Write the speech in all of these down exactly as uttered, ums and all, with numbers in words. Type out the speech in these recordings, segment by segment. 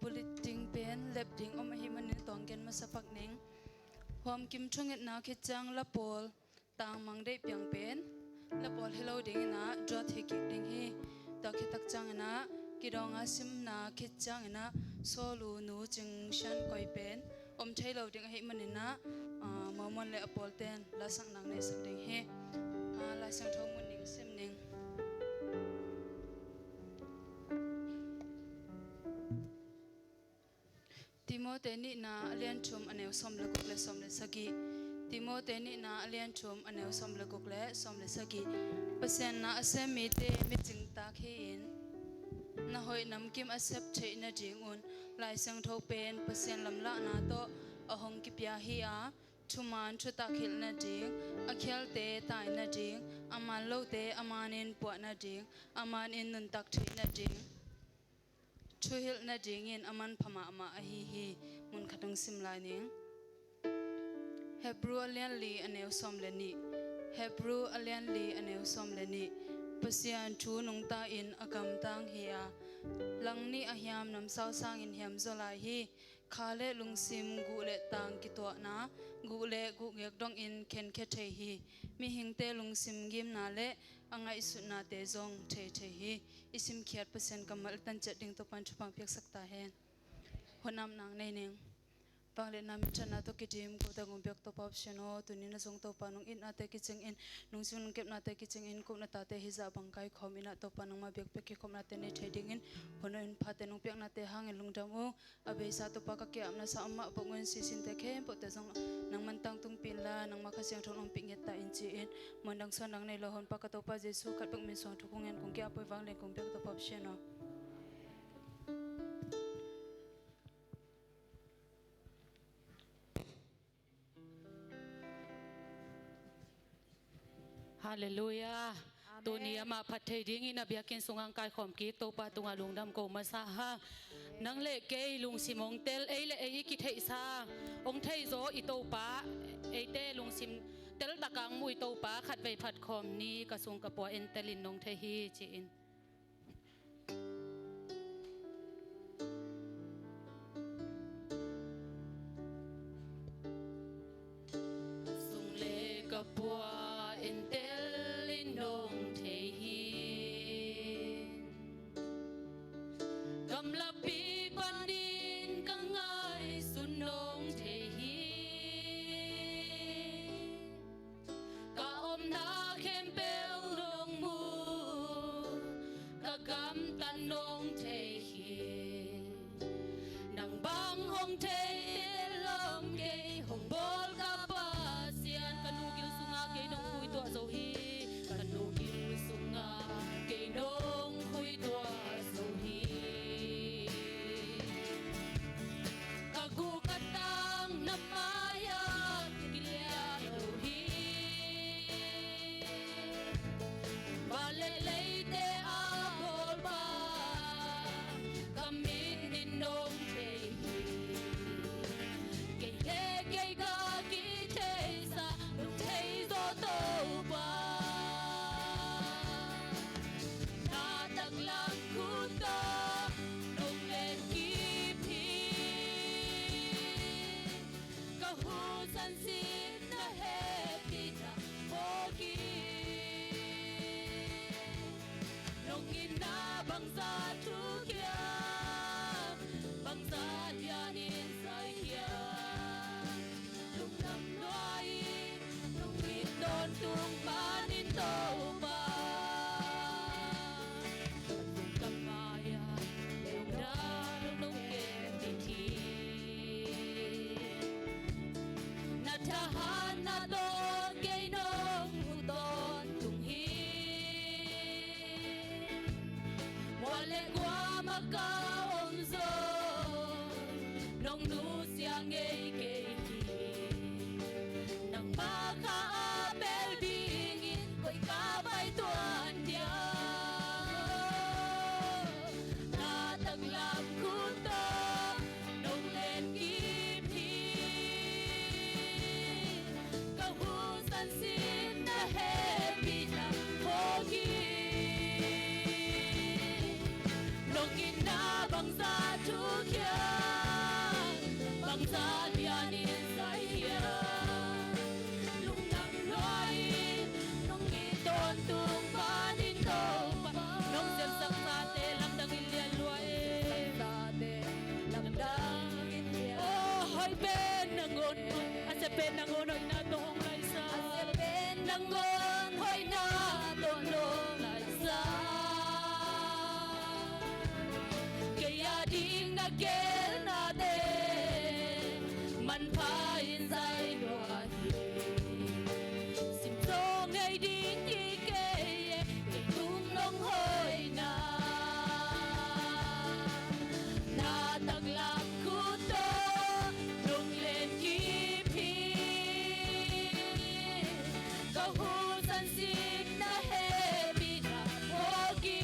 Bulletin pen lep ding om ahih manin tuang gen masa pak ning. Huamkim thungetna khit ciang la pawl tangmang deih piang pen la pawl hi lo dingin ah duat hi kik ding hi. Tua khit tak ciangin ah kidawng a simna khit ciangin ah Sawlu nu Cing Sian Koi pen om thei lo ding ahih manin ah, aa, Mormon le a pawlten lasak nang neihsak ding hi. Aa, Lai Siangtho mun ning sim ning. Timote nihna a lian thum a neu sawm le guk le sawm le sagih. Timote nihna a lian thum a neu sawm le guk le sawm le sagih. Pasian na a sem mite micing tak hi-in na hoih namkim a sep theih nadingun Lai Siangtho pen Pasian lamlahna tawh a hong kipia hi a, thuman thutak hilh nading, a khialte tai nading, a man lote a manin puah nading, a manin nuntak theih nading, thuhilh nadingin a manpha mahmah ahi hi. Mun khat hong sim lai ning. Hebru a lian li a neu sawm le nih. Hebru a lian li a neu sawm le nih. Pasian thu nungta in a gamtang hi a, langnih a hiam namsau sangin hiam zaw lai hi. Kha le lungsim, guh le tang kituahna, guh le guhngek dongin khenkhia thei hi. Mihingte lungsim ngimna le a ngaihsutnate zong thei thei hi. I simkhiat Pasian kammal i tan ciat ding Topa'n thupha piaksak ta hen. Hun amna nei ning. Vangliatna minthanna tawh kidim ko ta gumpiak Topa Pasian aw, tuni na zong Topa nong itnate kicingin, nong zong nong kepnate kicingin, ko na tate hizah bang kaikhawm in ah Topa nangmah biakpiak kikhopnate nei thei dingin hun aw in phate nong piaknate hangin lungdam ung. A beisa Topa ka kiapna sa amah bawk un, sisinte khempeuhte zong nangman tangtung pih inla, nangmah Kha Siangtho nong pih nget ta in ci-in, muan dang suan dang nei lo Honpa ka Topa Jesu khat bek min suang thu kong ngen kong ki-ap oi. Vanglian kong piak Topa Pasian aw. Halleluiah. Amen. Tuni amah phat thei dingin a biakinn sungah hong kaikhawm kik Topa tungah lungdam ko masa hang. Nang le kei lungsim hong tel, ei le ei i kitheihsa hong theizaw i Topa, eite lungsim teltak a hong mu i Topa khatvei phat khawm ni, ka sung ka pua entelin nong thei hi ci-in. Sung le ka pua entelin nong thei hi. Gamlapi panin ka ngaihsun nong thei hi. Ka omna khempeuh nong mu, ka gamtat nong thei hi. Nang bang hong thei lom kei, hong bawl ka Pasian. Ka nu gil sungah kei nong khuituah zo hi. Ka nu gil sungah kei nong khuituah zo hi. Ka guh ka tang na mai-ah kiliah lo hi. Van le leite a bawlpa, ka mit in nong thei hi. Kei le kei ka kitheihsa nong theizaw Topa, na taklam khut tawh nong lenkip hi. Ka husan sin na hehpihna phawk hi. Nong itna bangzah thukhia, bangzah lianin saikhia. Lungdam lua hi, nong it tawntung manin Topa. Ka mai-ah lungdam nong gen hi. Na thahatna tawh kei nong huh tawntung hi. Mual le guam ah ka om zong nong nusia ngei kei hi. Nangmah kha a pel dingin koi ka pai tuan dia. Na taklam khut tawh nong lenkip hi. Ka husan sin na hehpihna phawk hi. Nong itna bangzah thukhia, Sa lian in zai hiam, lungdam lua in, nong it tawntung manin Topa. Nong sepsakte lamdang in lian lua e. Sepsakte lamdang in lian. Oh, hoih pen nangawn, a sia pen nangawn hoihna tawh hong laisa. A sia pen nangawn hoihna tawh nong laisa. Kei a ding na gelnate manpha in zai lua hi. Sim zaw ngei ding hi kei e, kei tung nong hoihna. Na taklam khut tawh nong len kip hi. Ka hu sansin na hehpihna phawk in.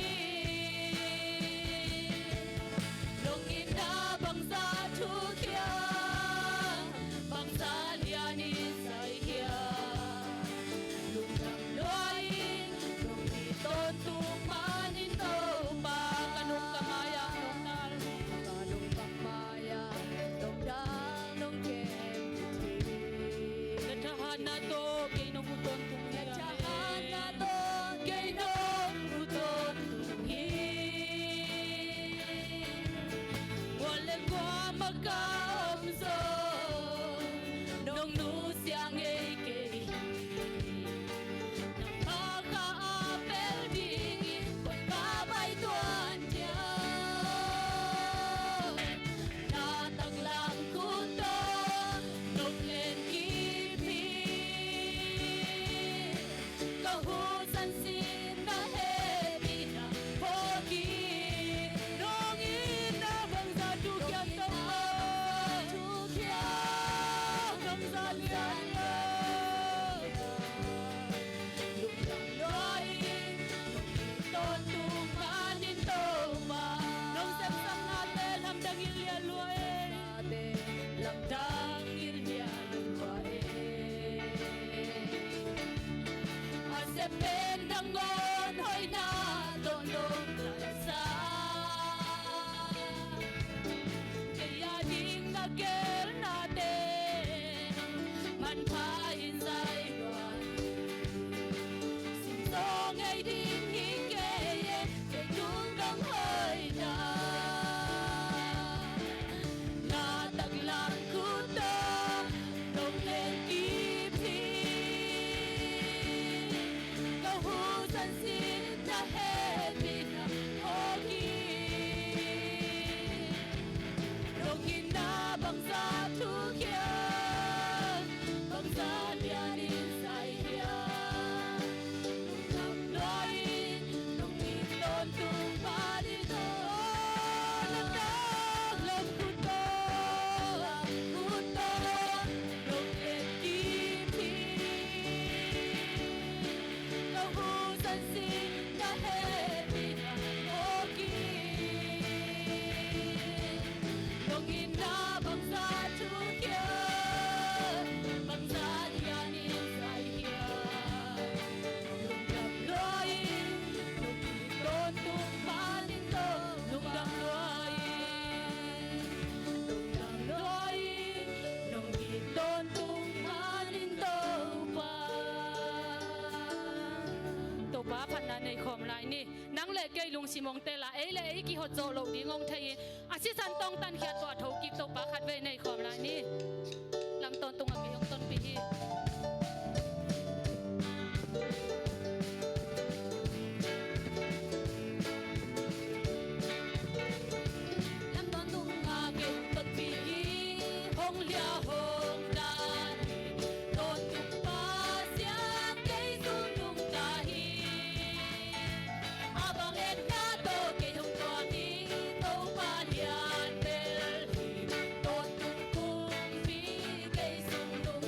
Nong itna bangzah thuk hiam, bangzah lian in zai hiam, lungdam lua in, nong it tawntung manin Topa. Ka nung ka mai-ah nong dal, ka nung ka mai-ah nong dal, nong kem hi. Na thahatna tawh kei nong ut tawntung hi. Na thahatna tawh kei nong ut tawntung hi. Kua le kua mah ka om zong nong nusia ngei kei hi. Nangmah kha a pel dingin koi ka pai tuan hiam. Na taklam khut tawh nong len kip hi. Ka hu sansin na hehpihna phawk in. Nong itna bangzah thuk hiam, Topa. Bangzah lian hiam. Lungdam lua in, nong it tawntung manin Topa. Nong sepsaknate lamdang in lian lua e. Lamdang in lian lua e. A sia pen nangawn hoihna tawh nong laisa. Kei a ding na gelnate manpha in zai lua hi. Sim zaw ngei ding hi kei e, kei tung nong hoihna. Na taklam khut tawh nong len kip hi. Ka hu sansin na hehpihna phawk in. Nong itna bangzah thuk hiam, bangzah lian in zai hiam. Lungdam lua in, nong it tawntung manin Topa. Na taklam khut tawh, khut tawh nong len kip hi. Ka hu sansin na hehpihna phawk in. Nong itna bangzah thuk hiam, bangzah lian in zai hiam. Lungdam lua in, nong it tawntung manin Topa. Lungdam lua in, lungdam lua in, nong it tawntung manin Topa. Topa phatna nei khawm lai ni. Nang le kei lungsim hong tel a, ei le ei kihot zawh loh ding hong thei hi. A sisan tawh hong tankhiat tua thokik Topa khatvei nei khawm lai ni. Lam tawntung a kei hong tonpih hi. Lam tawntung a kei hong tonpih hi. Hong lia hong dan hi. Tawntung Pasian kei sung nungta hi. A bang etna tawh kei hong tuak hi. Topa lian bel hi. Tawntung kumpi kei sung nung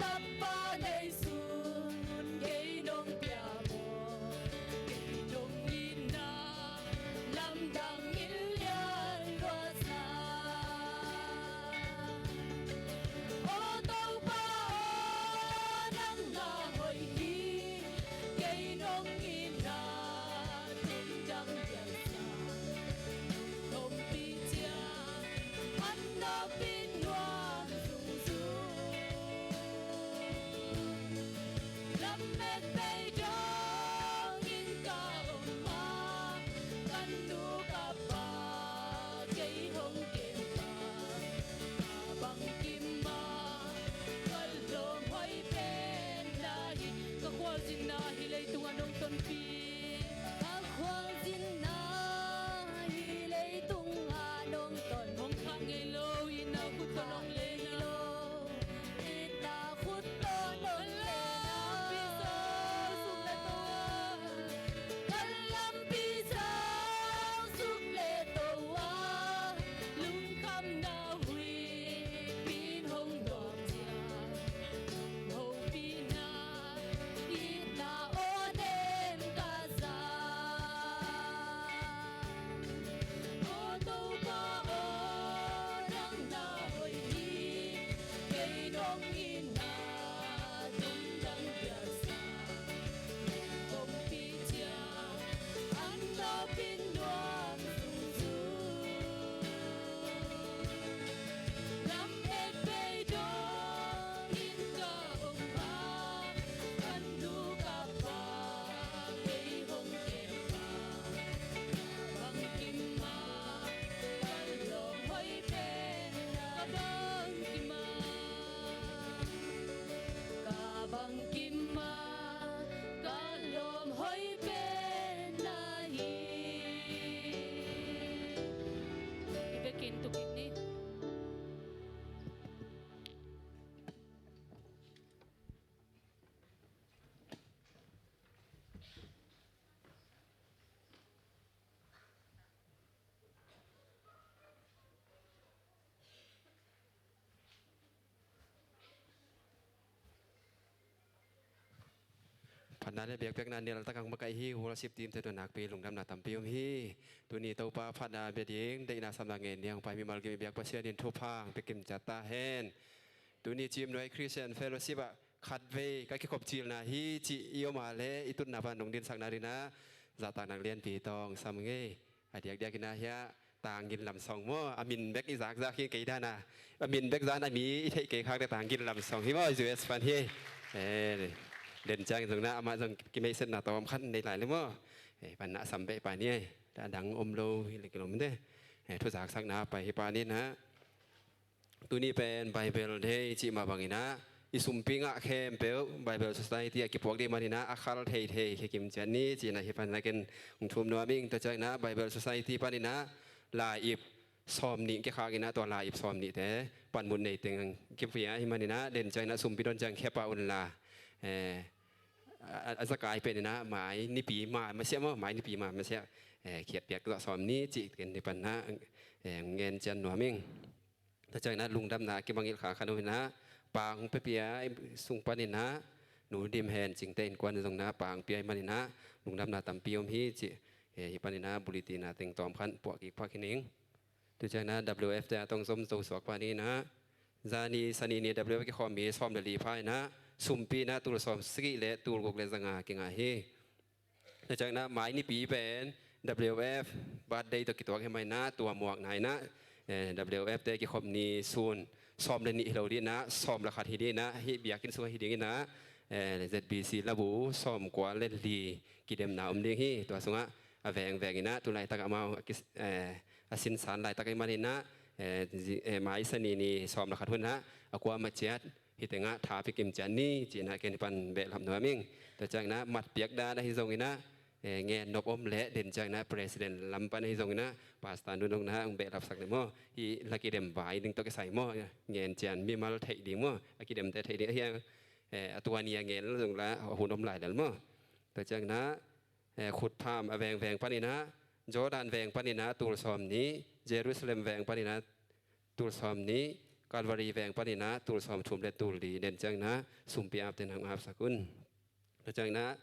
Tapa nei sun kei nong pia maw? Kei nong itna lamdang in lian lua sa. Aw Topa aw, nang na hoih hi. Kei nong itna lamdang lian sa. Nong ompih ciang an nopin nuam zungzung. Lamet bei dongin ka om a, ka nu ka pa kei hong kem a, ka bangkim a ka lawm hoih pen na hi. Ka khualzinna hi leitungah nong tonpih. Ka khualzinna hi leitungah nong tonpih. Hong khang ngei lo itna khut tawh nong len a. Itna khut tawh nong len a. Ka lampi sang suk le to a, lungkhamna huihpi in hong dawng ciang, hopihna itna aw nem ka za. Aw Topa aw, nang na hoih hi. Kei nong itna lamdang lian sa. Ompih ciang an nopin nuam zungzung. Lamet bei dongin ka om a, ka nu ka pa kei hong kem a, ka bangkim a ka lawm hoih pen na hi. Ka bangkim a ka bangkim a ka lawm hoih pen na hi. I biakinn tuk in ni. Phatna le biakpiakna nial tak hong makaih hi. Worship team te tawh nakpi lungdamna tampi om hi. Tuni Topa phatna bia ding deihna samna ngen ding hong pai mimal kim i biak Pasian in thupha hong pia kim ciat ta hen. Tuni Cimnuai Christian Fellowship ah khatvei ka kikhop cilna hi cih i om a le i tutna pan nong dinsakna dingin ah zahtakna lianpi tawh hong sam ngei. A diakdiak in ah hiah Tangin Lam Sawng maw, a min bek i zakzak hi kei dan a. A min bek zan a mi i theih kei khak le Tangin Lam Sawng hi maw, U S pan hi. Eh, den ciang zong na amah zong kimeihsetna tawm khat nei lai le maw. Eh, pan na a sam beh pan hi. A dang om lo hi le kilom de. Eh, thu zaksakna pai hi pan hi na. Tuni pen Bible Day cih mah bangin ah i sumpi ngah khempeuh Bible Society a kipuak ding manin ah a khal theithei khe kim ciat ni cih na hi pan nakin hong thum nuam ing. Tua ciangin ah Bible Society panin ah lai-ip sawmnih kikhak in ah tua lai-ip sawmnihte panmun nei teng kipia hi manin ah den ciangin ah sumpi don ciang khia pah un la. Eh, a, a, a zakai pen in ah mai nipi ma masiah maw, mai nipi ma masiah. eh, khiat piak zawh sawm ni cih ken ni pan ah, eh, ngen cian nuam ing. Tua ciang inah lungdamna a kimangngilh kha khat om inah, pa hong piapia sung pan inah, Nu Dim Hen Cingte innkuan zong inah pa hong pia ahih man inah lungdamna tampi om hi cih, eh, hih pan inah bulletin ah teng tawm khat puah kik pak hi ning. Tua ciang inah W F te a tawng zom zo suak pan inah, zani Sani ni W F kikhawm mi sawm le li pha inah, sumpi inah tul sawm sagih le tul guk le za nga kingah hi. Tua ciang inah mai nipi pen W F birthday tawh kituak hi mah inah, tua muakna inah, eh, W F te kikhop ni sun sawm le nih hi lo ding inah, sawm le khat hi ding inah, hih biakinn sungah hi ding inah, eh, Z B C labu sawm kua le li kidemna om ding hi. Tua sungah a vengveng inah, tu laitak amau a kis-, eh, a sinsan laitak ahih man inah, eh, zi-, eh, mai Sani ni sawm le khat hun inah a kua mah ciat hih tengah tha pia kim ciat ni ci inah ken hih pan behlap nuam ing. Tua ciang inah mat piak dan ahi zong inah, eh, ngen nop om leh den ciang inah president lam pan ahi zong inah pastor nu dong inah hong behlap sak le maw, hih la kidem vai ding tawh kisai maw, ngen cian mimal theih ding maw, a kidemte theih ding ahi a, eh, a tua ni a ngen zong la a hun om lai lel maw. Tua ciang inah, eh, Khut Pham a vengveng pan inah, Jordan veng pan inah tul sawm nih, Jerusalem veng pan inah tul sawm nih, Calvary veng pan inah tul sawm thum le tul li den ciang inah sumpi apte na hong apsak un. Tua ciang inah,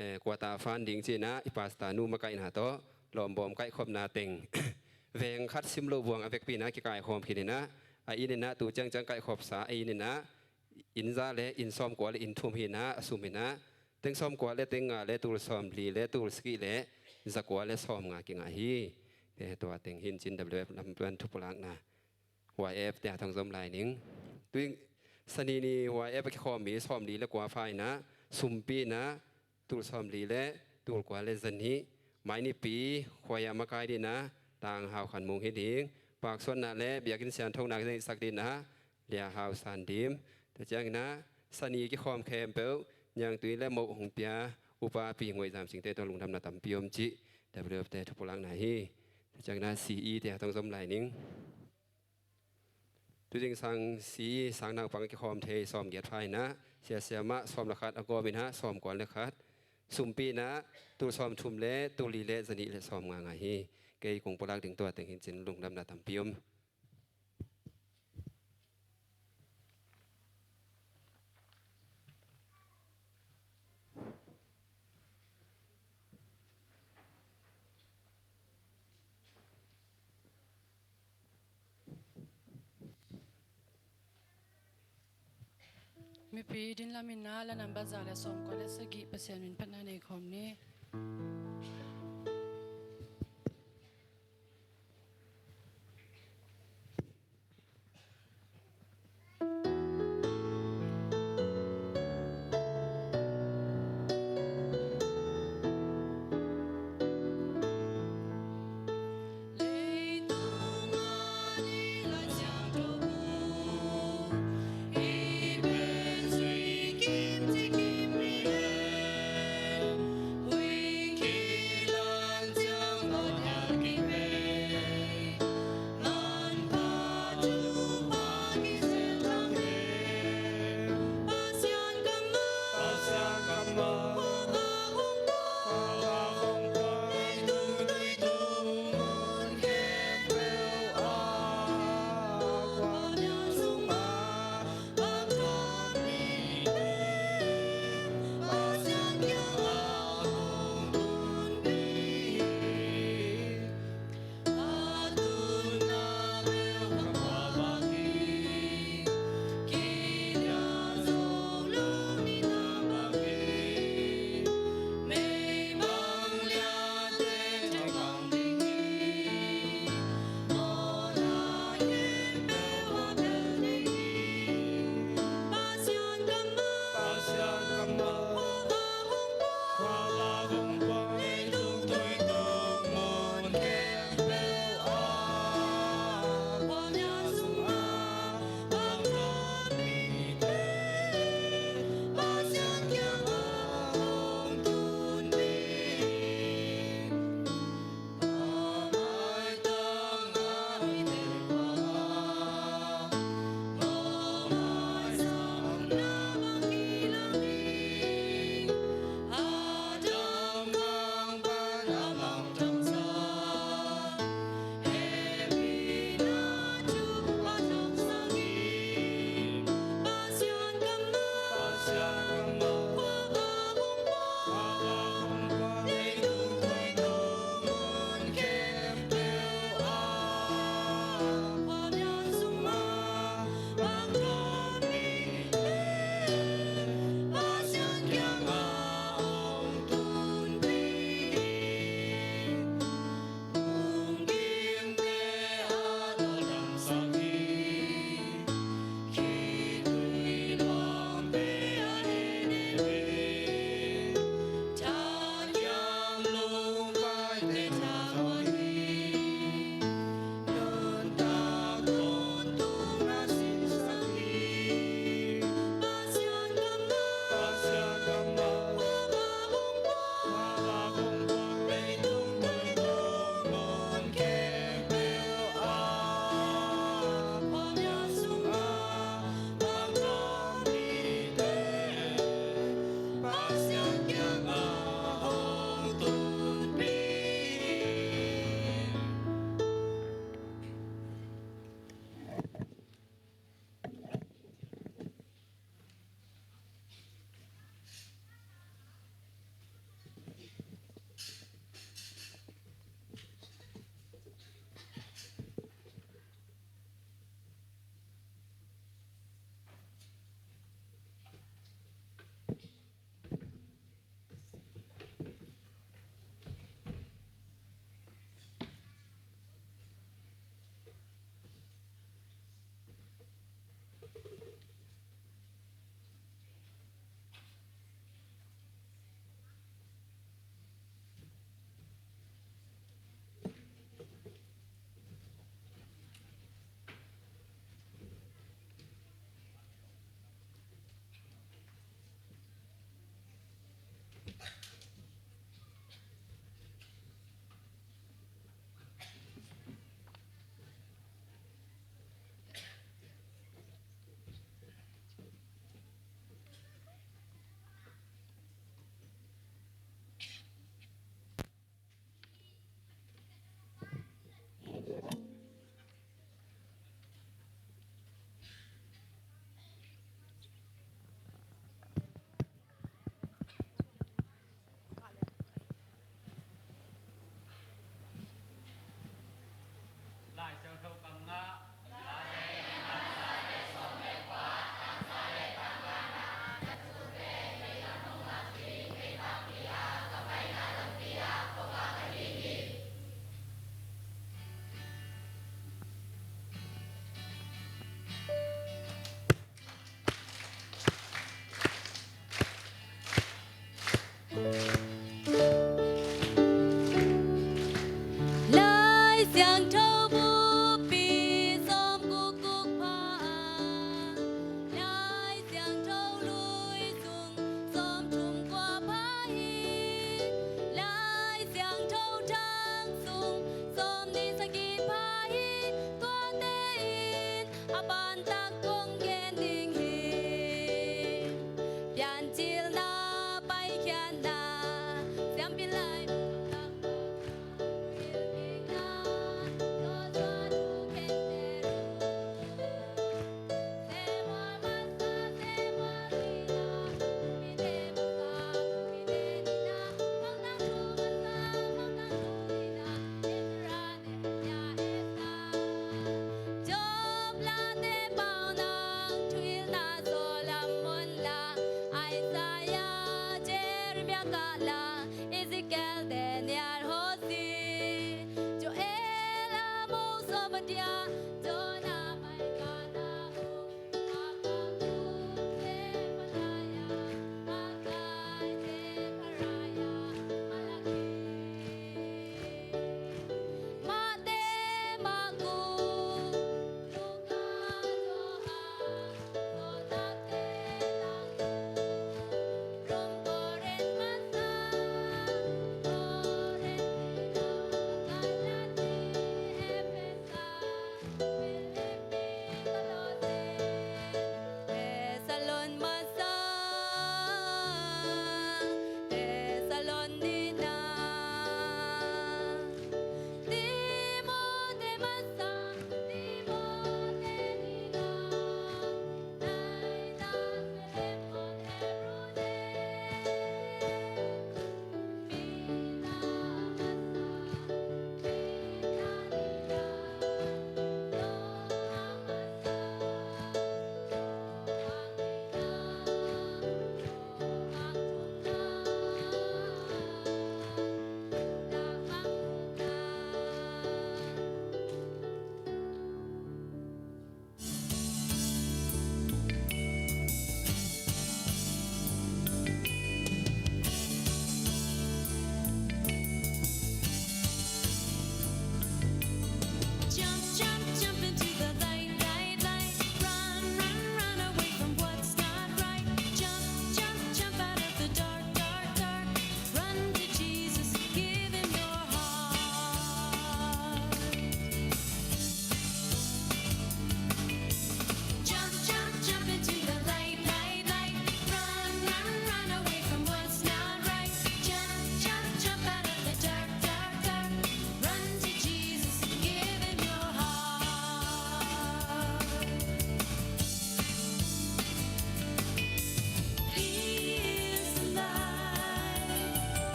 eh, quarter funding ci inah i pastor nu makaihna tawh lawmbawm kaihkhopna teng veng khat sim lo buang a vekpi inah kikaikhawm khin inah, a inn inah tu ciangciang kaihkhopsa a inn inah inn za le inn sawm kua le inn thum hi inah, a sum inah teng sawm kua le teng nga le tul sawm li le tul sagih le za kua le sawm nga kingah hi. Eh, tua teng hi in cin W F lam pan thupulakna Y F te a thong zom lai ning. Tui Sani ni Y F a kikhawm mi sawm li le kua pha inah, sumpi inah tul sawm li le tul kua le za nih, mai nipi khuai ah makai ding inah Tang Hau Khan Mung hi ding, paksuanna le biakinn sianthona sak ding inah Lia Hau San Dim. Tua ciang inah Sani kikhawm khempeuh niangtui le moh hong pia upa Pi Nguai Zam Cingte tawh lungdamna tampi om cih W F te thupulakna hi. Tua ciang inah C E te a thong zom lai ning. Tu zingsang C E sang naupang a kikhawm thei sawm giat pha inah, sia siamah sawm le khat a gawm inah sawm kua le khat, sumpi inah tul sawm thum le tul li le za nih le sawm nga nga hi. Kei kong pulak ding tua teng hi in cin, lungdamna tampi om. Mipi din lam inah la nambat za le sawm kua le sagih Pasian min phatna nei khawm ni.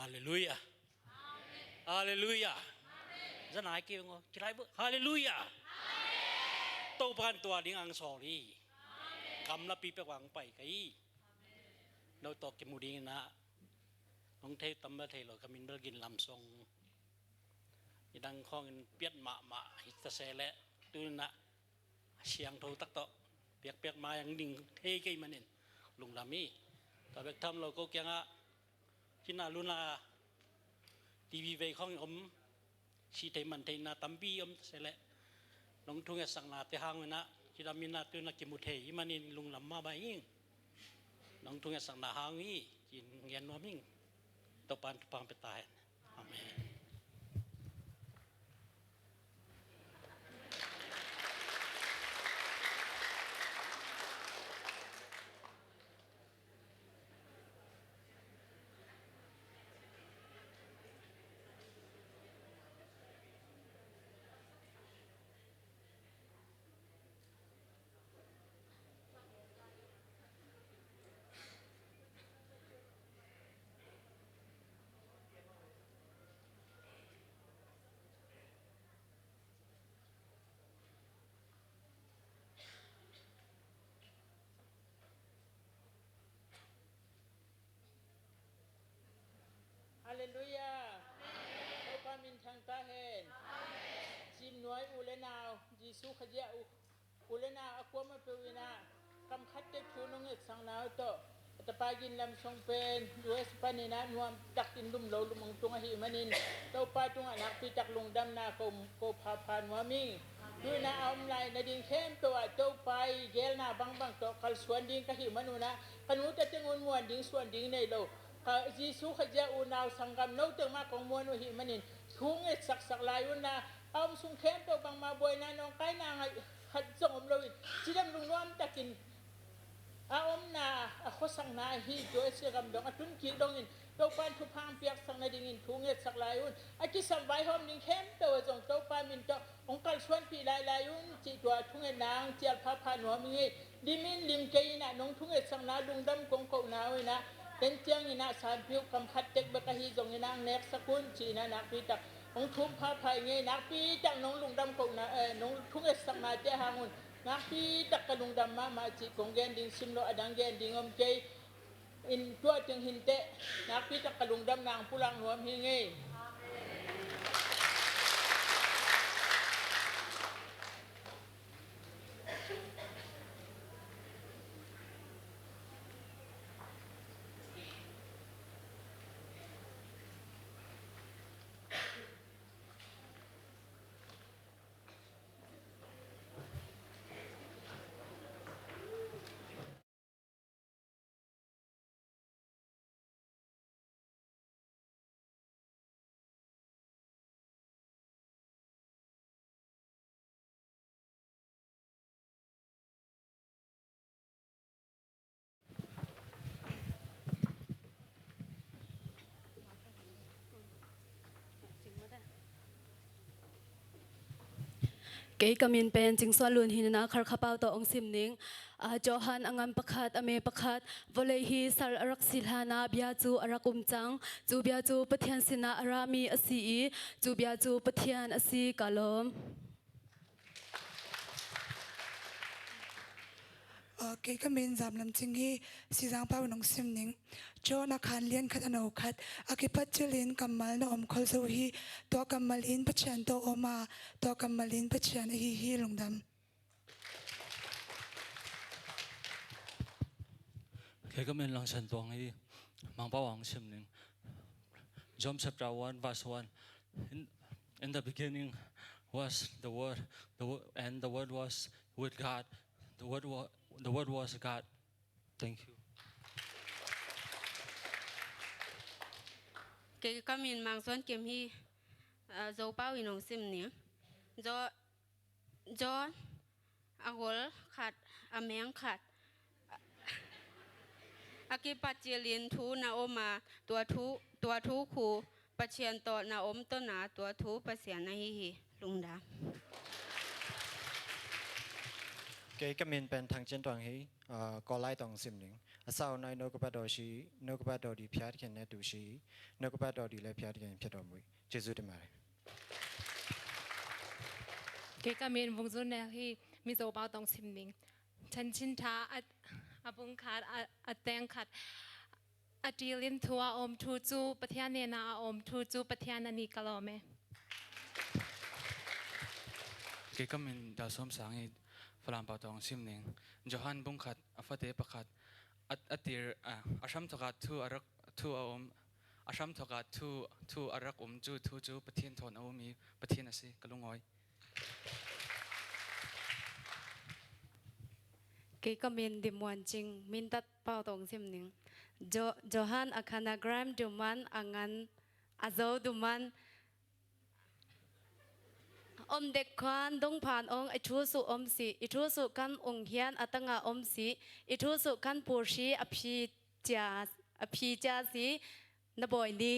Halleluiah. Halleluiah. Zanai kei ngaw kilai bu. Halleluiah. Topan tua ding ang sawl hi. Gamla pi pek wang pai ka hi. No tawh kimu ding inah nong thei tam bel thei lo ka min bel Gin Lam Song. I dang khawngin piat mahmah hi ta se leh tu inah siangtho tak tawh piakpiak mai ang ding thei kei manin lungdam hi. Tua bek tham lo ko kiangah Cina Luna TV vei khawngin om si thei man theihna tampi om ta se leh nong thungetsakna te hang inah ci dam inah tu inah kimu thei hi manin lungdam mahmah ing. Nong thungetsakna hang hi ci-in ngen nuam ing. Topan thupha pia ta hen. Amen. Halleluiah. Topa minthang ta hen. Cimnuai u le nau Jesu Khazih ah u, u le nau a kuamah peuh inah kam khat tek thu nong etsakna uh tawh a tapa Gin Lam Song pen U S paninah nuam takin lum lo lum hong tung ahih manin Topa tungah nakpi tak lungdamna ko, ko phapha nuam ing. Tu inah a om lai nading khempeuh ah Topa i geelna bangbang tawh kalsuan ding ka hih man unah ka nu ta teng un muan ding suan ding nei lo ka Jesu Khazih ah unau sanggam no teng mah kong muan uh ahih manin thu ngetsaksak lai unah a om sung khempeuh bangmah buaina nawngkaina ngaih khat zong om loin cidam lungnuam takin a omna a khuasakna ahi Joyce gam dong a tun kik dongin Topa in thupha hong piaksak nadingin thu ngetsak lai un. A kisam vaihawm ding khempeuh ah zong Topa min tawh hong kalsuanpih lailai un cih tua thungetna hong cial phapha nuam ing ei. Lim in lim kei inah nong thungetsakna lungdam kong kohna uh inah ken ciang inah sanpi uh kam khat tek bek ahi zong inah hong neksak un cih inah nakpi tak hong thum phapha ing ei. Nakpi tak nong lungdam kohna, eh, nong thungetsaknate hang un nakpi tak ka lungdam mahmah cih kong gen ding sim lo a dang gen ding om kei. In tua teng hinteh nakpi tak ka lungdamna hong pulak nuam hi ing ei. Kei ka min pen Cing Suan Lun hi inah Khalkha pau tawh hong sim ning. Ah, Johan a ngan pakhat, a me pakhat, vawlei hi sal a rak si hlanah bia cu a rak um cang. Cu bia cu Pathian sinah a rami a si i, cu bia cu Pathian a si, ka lawm. Ah, kei ka min Zam Lam Cing hi, Sizang pau in hong sim ning. John a khan lian khat a no khat, a kipat cilin kammal na om khol zo hi, tua kammal in Pathian tawh om a, tua kammal in Pathian ahi hi, lungdam. Kei ka min Lang Sian Tuang hi, Mangpau ah hong sim ning. John chapter one, verse one. In, in the beginning was the Word, the wo-, and the Word was with God. The Word wa-, the Word was God. Thank you. Kei ka min Mang Suan Kim hi, ah, Zopau in hong sim ning. Zo-, John a gol khat, a meng khat, a kipat cilin thu na om a, tua thu, tua thu khu Pathian tawh na om tawn a, tua thu Pasian ahi hi. Lungdam. Kei ka min pen Thang Cin Tuang hi, ah, Kawllai tawh hong sim ning. အစအဦး၌ နှုတ်ကပတ်တော်ရှိ၊ နှုတ်ကပတ်တော်သည် ဘုရားသခင်နှင့်အတူရှိ၊ နှုတ်ကပတ်တော်သည်လည်း ဘုရားသခင်ဖြစ်တော်မူ၏။ ကျေးဇူးတင်ပါတယ်။ Kei ka min Vung Zun Nel hi. Mizo pau tawh sim ning. Chanchin Tha a, a bung khat, a, a teng khat. A tilin thu a om thu cu, Pathian hnenah a om thu cu, Pathian a nih ka lawm e. Kei ka min Dal Sawm Sang hi. Falam pau tawh sim ning. Johan bung khat, a fate pakhat. A, a til, a, a hramthawkah thu a rak, thu a om, a hramthawkah thu, thu a rak um cu, thu cu Pathian thawn a um hi, Pathian a si, ka lungawi. Kei ka min Dim Muan Cing, Mindat pau tawh sim ning. Jo-, Johan a khan a gram duman a ngan a zo duman om dek khan dong phan ong i thu suh om si, i thu suh khan ung hian a tanga om si, i thu suh khan purhi a phi cia, a phi cia si, na bawi ni.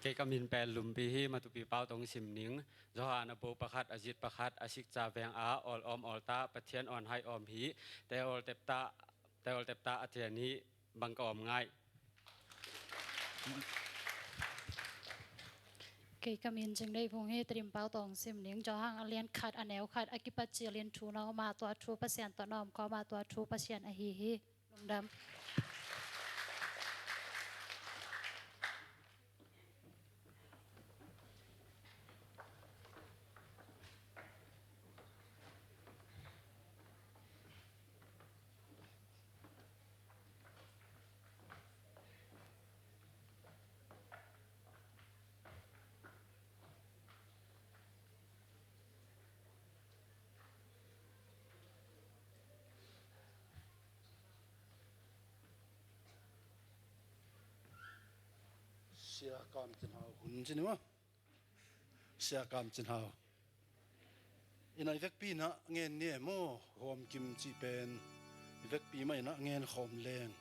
Kei ka min pen Lumpi hi, Matupi pau tawh sim ning. Johan a bo pakhat, a zit pakhat, a sikca veng a, awl om awl ta, Pathian awn hai om hi, te awl tep ta, te awl tep ta a thian hi, bang ka om ngai. Kei ka min Cing Dei Vung hi, Tedim pau tawh sim ning. Johan a lian khat, a neu khat, a kipat cilin thu na om a, tua thu Pasian tawh na om khawm a, tua thu Pasian ahi hi. Lungdam. Sia Kam Cin Hau hun ci ni maw? Sia Kam Cin Hau. Ina i vekpi ina ngen ni e maw, hawm kim cih pen i vekpi mah ina ngen khawm leng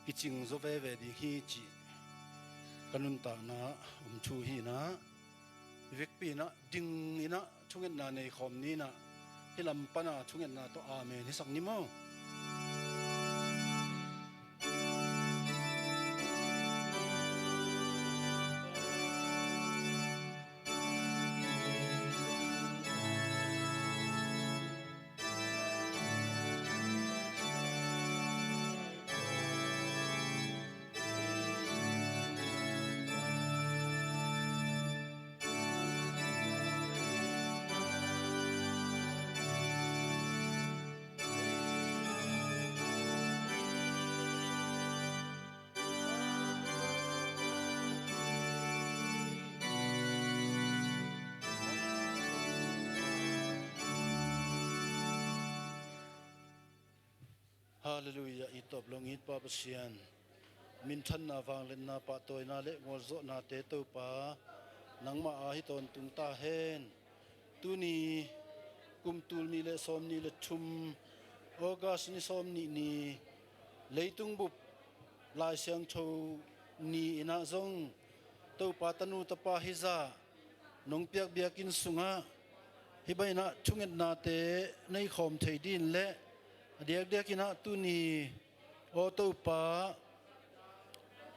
kicing zaw veve ding hi cih ka nuntakna om thu hi ina, i vekpi ina ding ina thungetna nei khawm ni ina, hih lam pana thungetna tawh amen hisak ni maw? Halleluiah, i tawp lo ngit Pa Pasian, minthanna, vangliatna, pahtawina le ngualzawhnate Topa, nangmah a hi tawntung ta hen. Tuni kum tul nih le sawm nih le thum, August ni sawm nih ni, leitung bup Lai Siangtho ni inah zong Topa tanu tapa hi zah nong piak biakinn sungah hih bang inah thungetnate nei khawm thei din le a diakdiak inah tuni aw Topa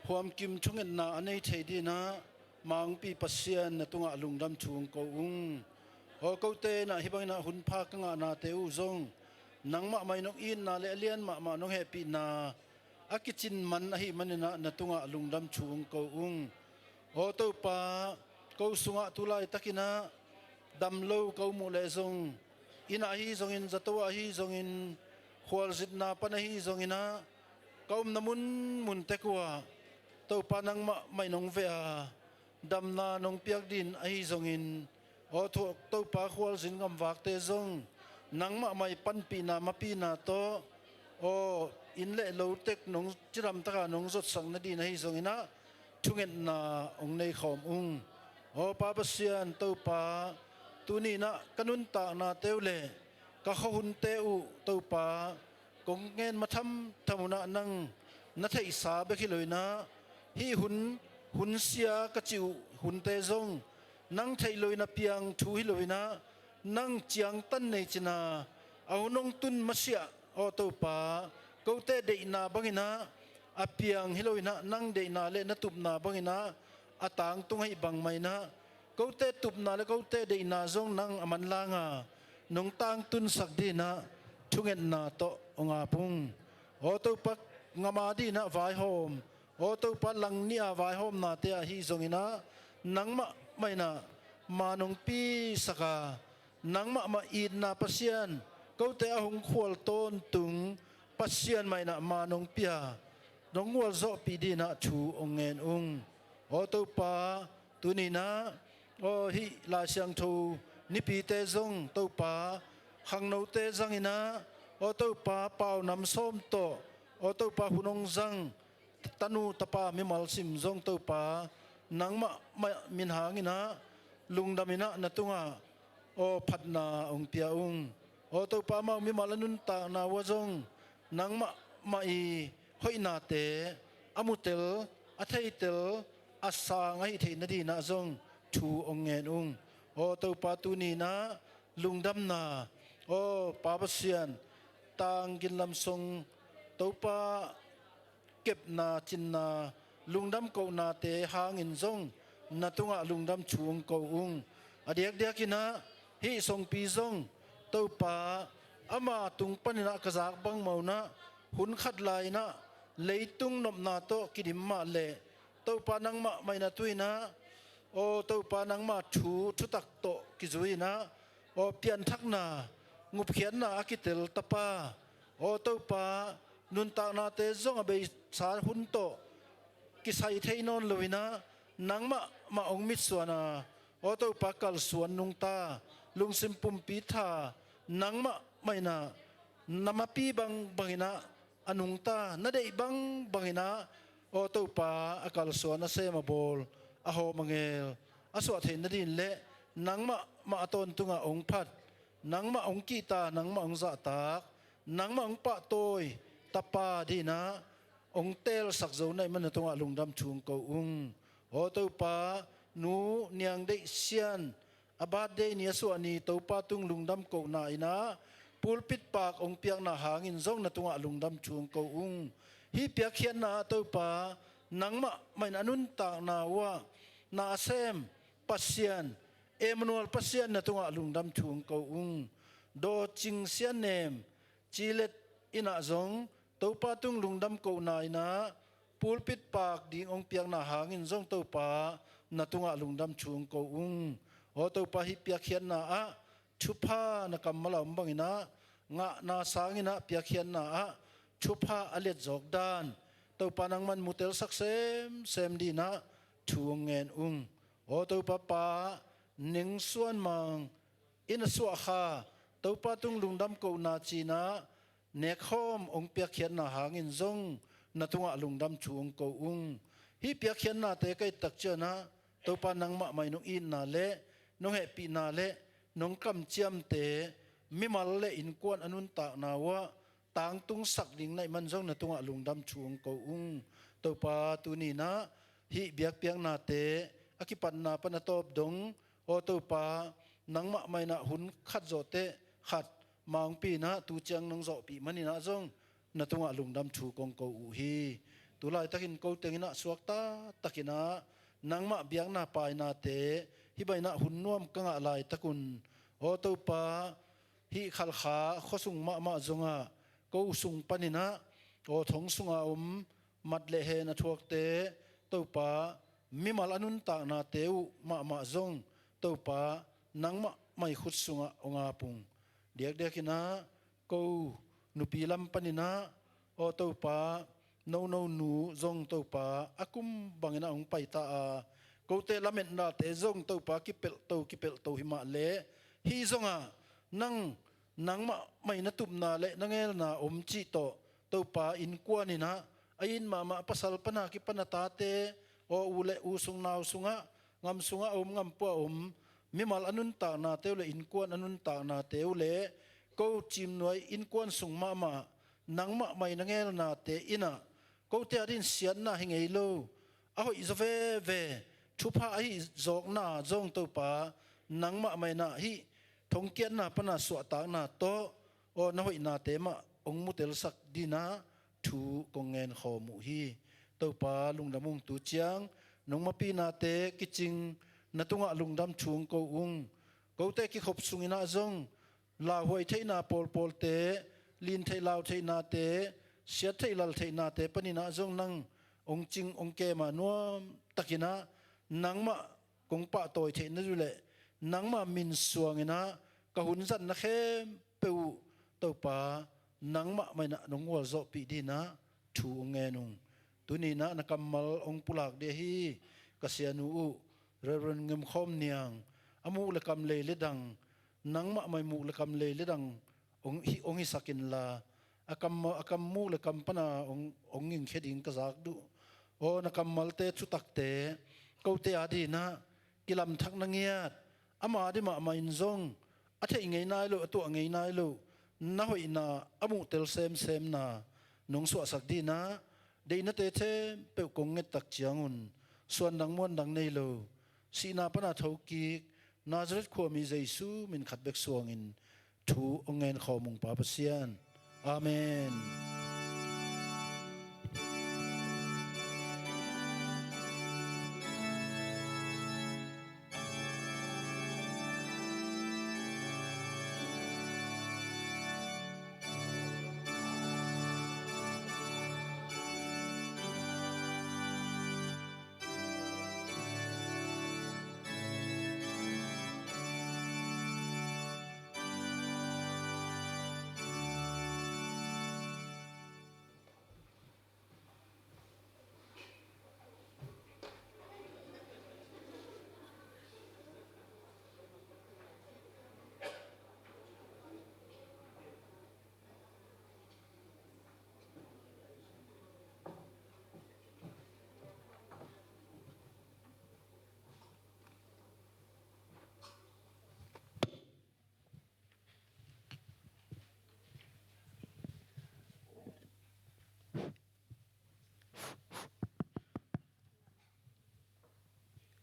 huamkim thungetna a nei thei dinah mangpi Pasian na tungah lungdam thu ung ko ung. Aw kote inah hih bang inah hun pha ka ngahnate uh zong nangmah mai nong itna le a lian mahmah nong hehpihna a kicin man ahih maninah na tungah lungdam thu ung ko ung. Aw Topa, ko sungah tu laitakinah dam lo ka um uh leh zong, inn ah ahi zongin, zato ah ahi zongin, khualzinna pan ahi zonginah ka omna munmun tek uhah Topa nangmah mai nong veh a, damna nong piak din ahi zongin, aw Topa, khualzin gamvakte zong nangmah mai panpihna mapihna tawh, aw inn le lo tek nong cidamtaka nong zotsak nadin ahi zonginah thungetna hong nei khawm ung. Aw Pa Pasian Topa, tuni inah ka nuntaknate uh le ka khuahunte uh Topa, kong ngen ma thamtham unah nang na theihsa bek hi lo inah, hih hun, hun sia ka cih uh hunte zong nang theih lo inah piang thu hi lo inah, nang ciangtan nei cina a hun hong tun masiah Aw Topa, kote deihna banginah a piang hi loinah nang deihna le na tupna banginah a tangtung ahi bangmahinah kote tupna le kote deihna zong nang a manlanga nong tangtunsak dinah thungetna tawh hong apung. Aw Topa, ngama dinah vaihawm, aw Topa, lang nih a vaihawmnate ahi zonginah nangmah mahinah ma nong pisaka, nangmah mah itna Pasian, kote a hong khual tawntung Pasian mahinah ma nong pia, nong ngualzawhpih dinah thu hong ngen ung. Aw Topa, tuninah aw hih Lai Siangtho nipite zong Topa, khangnote zanginah aw Topa, paunam sawm tawh aw Topa, hun hong zang tanu tapa mimal sim zong Topa, nangmah mah min hanginah lungdaminah na tungah aw phatna hong pia ung. Aw Topa, amau mimal a nuntakna uh ah zong nangmah mah i hoihnate a mutel, a theitel, a sang ahi theih nadinah zong thu hong ngen ung. Aw Topa, tuninah lungdamna, aw Pa Pasian, tangginlam song Topa, kepna cinna lungdam kohnate hangin zong na tungah lungdam thu hong ko ung. A diakdiakinah hih songpi zong Topa, ama tung paninah ka zak bangmah unah hun khat lai-inah leitung nopna tawh kidim mah leh Topa, nangmah mahinah tuinah aw Topa, nangmah thu thutak tawh kizui-inah aw pianthakna, ngupkhiatna a kitel tapa, aw Topa, nuntaknate zong a beisa hun tawh kisai thei nawn loinah nangmah mah hong mitsuana, aw Topa, kalsuan nungta, lungsim pumpi tha, nangmah mahinah na mapi bangbanginah a nungta, na deih bangbanginah aw Topa, a kalsuan, a sem, a bawl, a hawm, a ngel a suah theih nadin le nangmah mah a tawntungah hong phat, nangmah hong kihta, nangmah hong zahtak, nangmah hong pahtawi tapa dinah hong teelsak zo na hih man na tungah lungdam thu hong ko ung. Aw Topa, Nu Niang Deih Sian a birthday ni a suah ni Topa tung lungdam kohna inah pulpit paak hong piakna hangin zong na tungah lungdam thu hong ko ung. Hih piakkhiatna ah Topa, nangmah mahin a nuntakna uh ah na a sem Pasian, Emmanuel Pasian, na tungah lungdam thu hong ko ung. Daw Cing Sian Nem, Cilet innah zong Topa tung lungdam kohna inah pulpit paak ding hong piakna hangin zong Topa na tungah lungdam thu hong ko ung. Aw Topa, hih piakkhiatna ah thupha na kammal a om banginah ngahna sanginah piakkhiatna ah thupha a letzawk dan Topa, nangman mutelsak semsem dinah thu hong ngen ung. Aw Topa, Pa Neng Suan Mang in a suahkha Topa tung lungdam kohna cinah nekhawm hong piakkhiatna hangin zong na tungah lungdam thu hong ko ung. Hih piakkhiatnate ka et tak cianah Topa, nangmah mah in nong itna le nong hehpihna le nong kamciamte mimal le innkuan a nuntakna uh ah tangtungsak ding na hih man zong na tungah lungdam thu hong ko ung. Topa, tuninah hih biakpiaknate a kipatna pan a tawp dong, aw Topa, nangmah mahinah hun khat zawhteh khat mangpinah tu ciang nong zawhpih maninah zong na tungah lungdam thu kong ko uh hi. Tu laitakin ko tenginah suakta takinah nangmah biakna painate hih bainah hun nuam ka ngah laitakun, aw Topa, hih Khalkha khuasung mahmah zongah ko sung paninah aw thong sunga om mat le hen a thuakte Topa, mimal a nuntaknate uh mahmah zong Topa, nangmah mah i khut sungah hong ap ung. Diakdiakinah ko nupi lam paninah aw Topa, nono nu zong Topa, a kum banginah hong paita a, kote lametnate zong Topa, kipelhto kipelhto himah le hih zongah nang nangmah mah i na tupna le na ngelna om cih tawh Topa, innkuan inah a it mahmah pasal pana kipan a tate, aw u le u sung nau sungah, ngam sungah a om, ngam pua a om, mimal a nuntaknate uh le innkuan a nuntaknate uh le ko cimnuai innkuan sung mahmah nangmah mah i na ngelnate innah kote a din siatna hi ngei lo, a hoih zaw veve thupha ahi zawkna zong Topa, nangmah mah inah hih thongkiatna pana suahtakna tawh aw na hoihnate mah hong mutelsak dinah thu kong ngenkhawm uh hi. Topa lungdam ung, tu ciang nong mapi nate kicing na tungah lungdam thu hong ko ung. Kote kikhop sunginah zong lauhuai theihna pawlpawlte, lin theih lau theihnate, siat theih lal theihnate paninah zong nang hong cing hong kem a nuam takinah nangmah kong pahtawi theih na duh leh nangmah min suanginah ka hun zatna khempeuh uh Topa nangmah mah inah nong gualzawhpih dinah thu hong ngen ung. Tuninah na kammal hong pulak dih ahi ka sianu uh Reverend Ngem Khawm Niang, a muh le kam lei le dang, nangmah mah muh le kam lei le dang hong hi, hong hisak inla, a kam, a kam muh le kam pana hong, hong ngingkhia ding ka zak duh. Aw na kammalte thutakte kote a dinah kilamthak na ngiat, ama dih mahmah in zong a theih ngei nai lo, a tuah ngei nai lo na hoihna a muhtel semsemna nong suahsak dinah deihnate khempeuh kong ngettak ciangun suandang muandang nei lo, sihna pana thokik Nazareth khuami Jesu min khat bek suangin thu hong ngenkhawm ung Pa Pasian. Amen.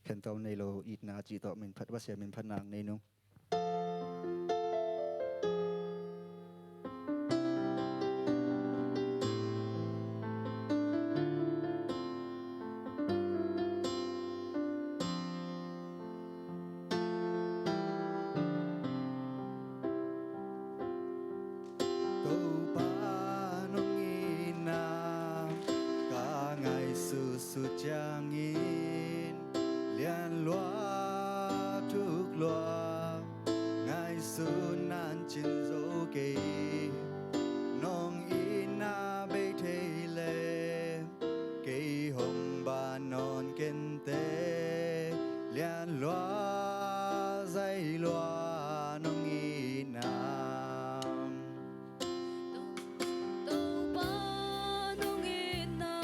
Khentuam nei lo itna cih tawh min phat, Pasian min phat nang nei nung. Topa nong itna ka ngaihsutsut ciangin lianlua thuklua ngaihsutna in cin zo kei. Nong itna bei thei leh kei hong ban nawn kenteh, lianlua zailua nong itna. Topa nong itna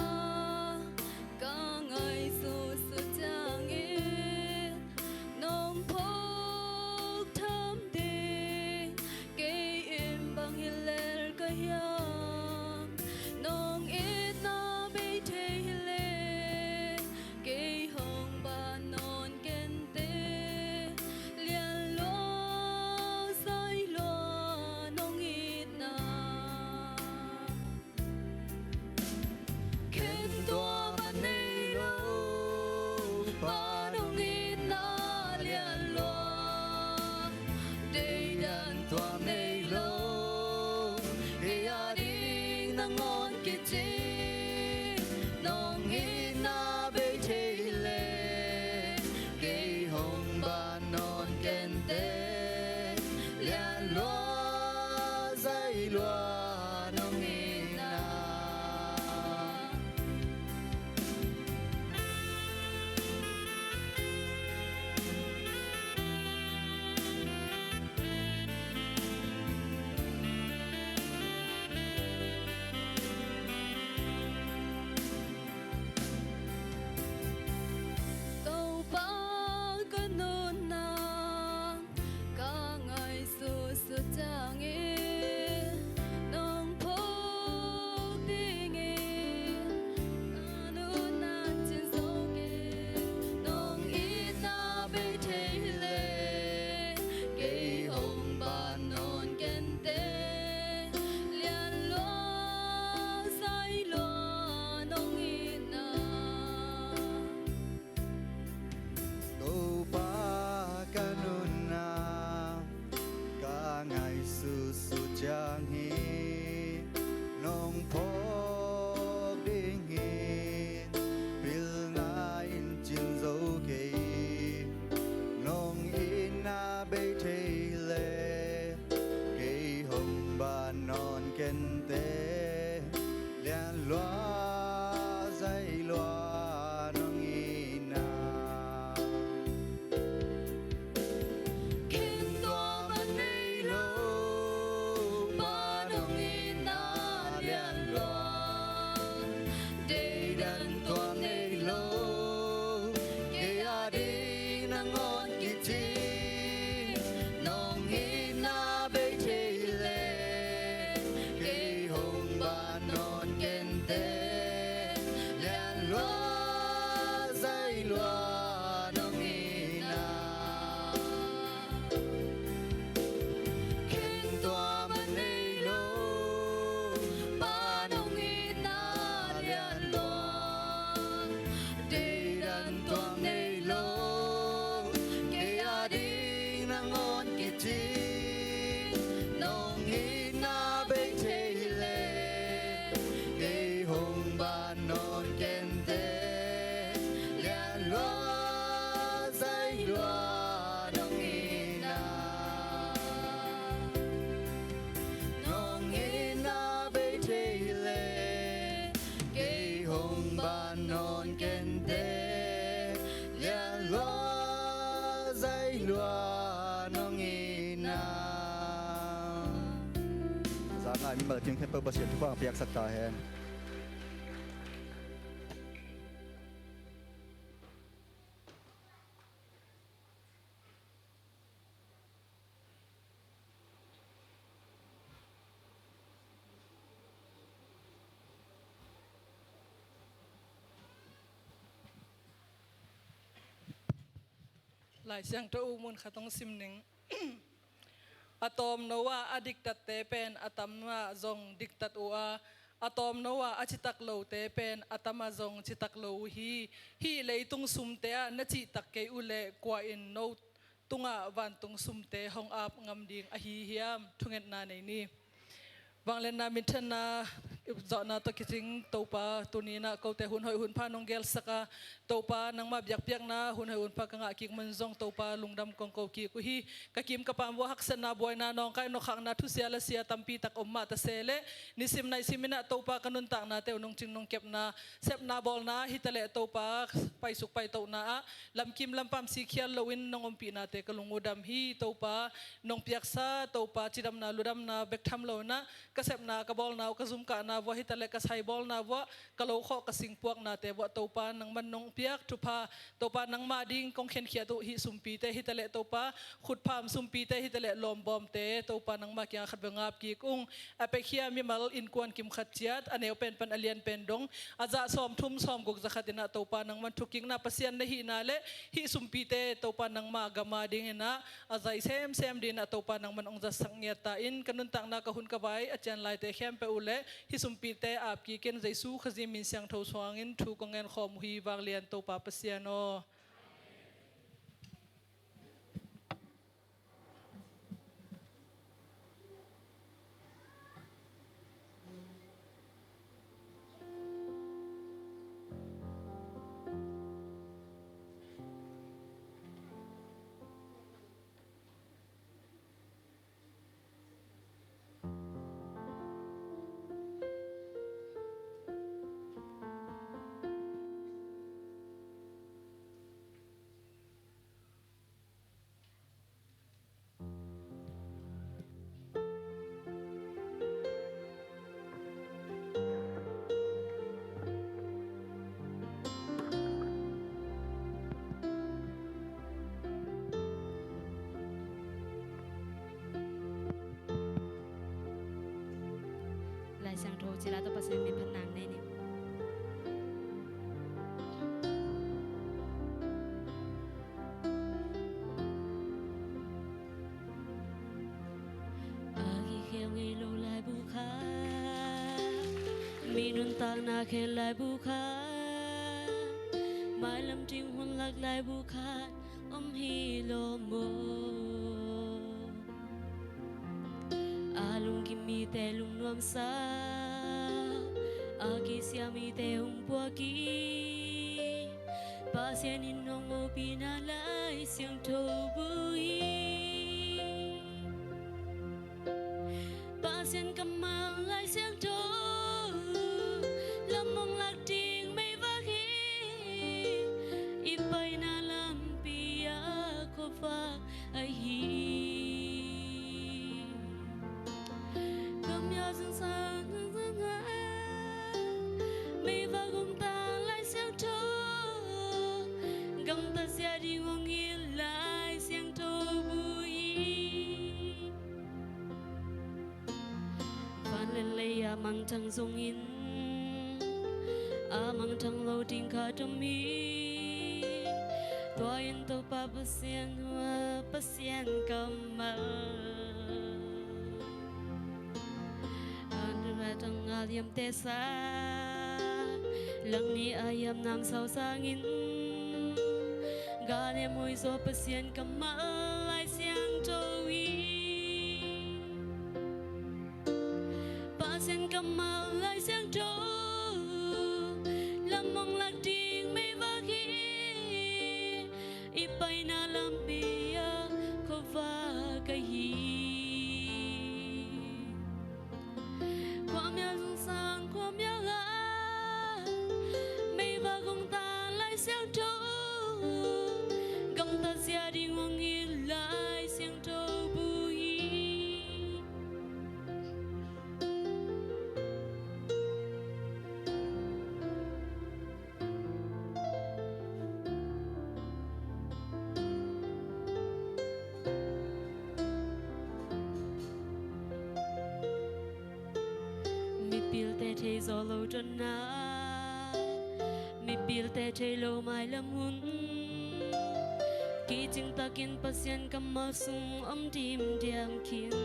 ka ngaihsutsut ciangin nong phawk tham ding kei in bang hi lel ka hiam? Nong itna bei thei hi leh kei hong ban nawn kenteh, lianlua zailua nong itna. Khentuam a nei lo pa nong itna lianlua, deidan tuam nei lo kei a ding nangawn kicing. Nong itna bei thei leh kei hong ban nawn kenteh, lianlua zailua nong itna. Lua zai lua nong ina. Za ngai mimal kim khempeuh Pasian thupha piaksak ta hen. Lai Siangtho uh mun khat hong sim ning. A tawmno ah a diktatte pen a tam ah zong diktat uh a, a tawmno ah a citak lote pen a tam ah zong citak lo uh hi. Hih leitung sumte ah na cihtak kei uh leh kua in no tungah vantung sumte hong ap ngam ding ahi hiam? Thungetna nei ni. Vangliatna minthanna zawhna tawh kicing Topa, tuni-in ah kote hun hoih hun pha nong gelsak a, Topa nangmah biakpiakna hun hoih hun pha ka ngah kik mun zong Topa lungdam kong ko kik uh hi. Ka kim ka pam vuah haksatna buaina nawngkai nawkhakna thusia lasia tampi tak om mah ta se leh nisim naisim in ah Topa ka nuntaknate uh nong cing nong kepna sepna bawlna hitaleh Topa paisuk paitohna ah lamkim lampam sikkhial loin nong ompihnate ka lung uh dam hi. Topa nong piaksa Topa cidamna ludamna bek tham lo in ah ka sepna ka bawlna uh ka zumkahna vuah hitaleh ka sai bawlna vuah ka lo khawh ka sing puaknate vuah Topa nangman nong piak thupha Topa nangmah ding kong khenkhiat uh hih sumpite hitaleh Topa khutpham sumpite hitaleh lawmbawmte Topa nangmah kiangah khat bek ngap kik ung. A pekhia mimal innkuan kim khat ciat a neu pen pan a lian pen dong a zah sawmthum sawmguk zakhat in ah Topa nangman thukikna Pasian na hihna leh hih sumpite Topa nangmah gam a ding in ah a zai semsem ding in ah Topa nangman hong zatsak ngiat ta in ka nuntakna ka hun ka vai a cian laite khempeuh uh leh hih sumpite ap kik in Jesu Khazih min siangtho suangin thu kong ngen khawm uh hi. Vanglian Topa Pasian aw. Lai Siangtho cila tawh Pasian min phat nang nei ni. A kikhel ngei lo laibu khat, mi nuntakna khel laibu khat, mailam ding hun lak laibu khat om hi lo maw? A lungkim mite lungnuamsa, a kisia mite hong puak hi. Pasian in hong hopihna Lai Siangtho bu hi. Pasian kammal Lai Siangtho lam hong lak ding meivak hi. I paina lampi a khuavak ahi. Kamya zangsan zangsan meivak hong tang Lai Siangtho, gamtat zia ding hong hilh Lai Siangtho bu hi. Van le lei a mangthang zongin, a mangthang lo ding khat om hi. Tua in Topa Pasian hua, Pasian kammal. An ra tang a liamte sa, langni a hiam namsau sangin, gah le muai zaw Pasian kammal Lai Siangtho hi. Pasian kammal Lai Siangtho lam hong lak ding meivak hi. I paina lampi a khuavak ahi. Khuamial zungzang khuamial ah meivak hong tang Lai Siangtho, thei zawh lo tonnak, mipilte thei lo mailam hun, kicing takin Pasian kammal sung om dimdiam khin.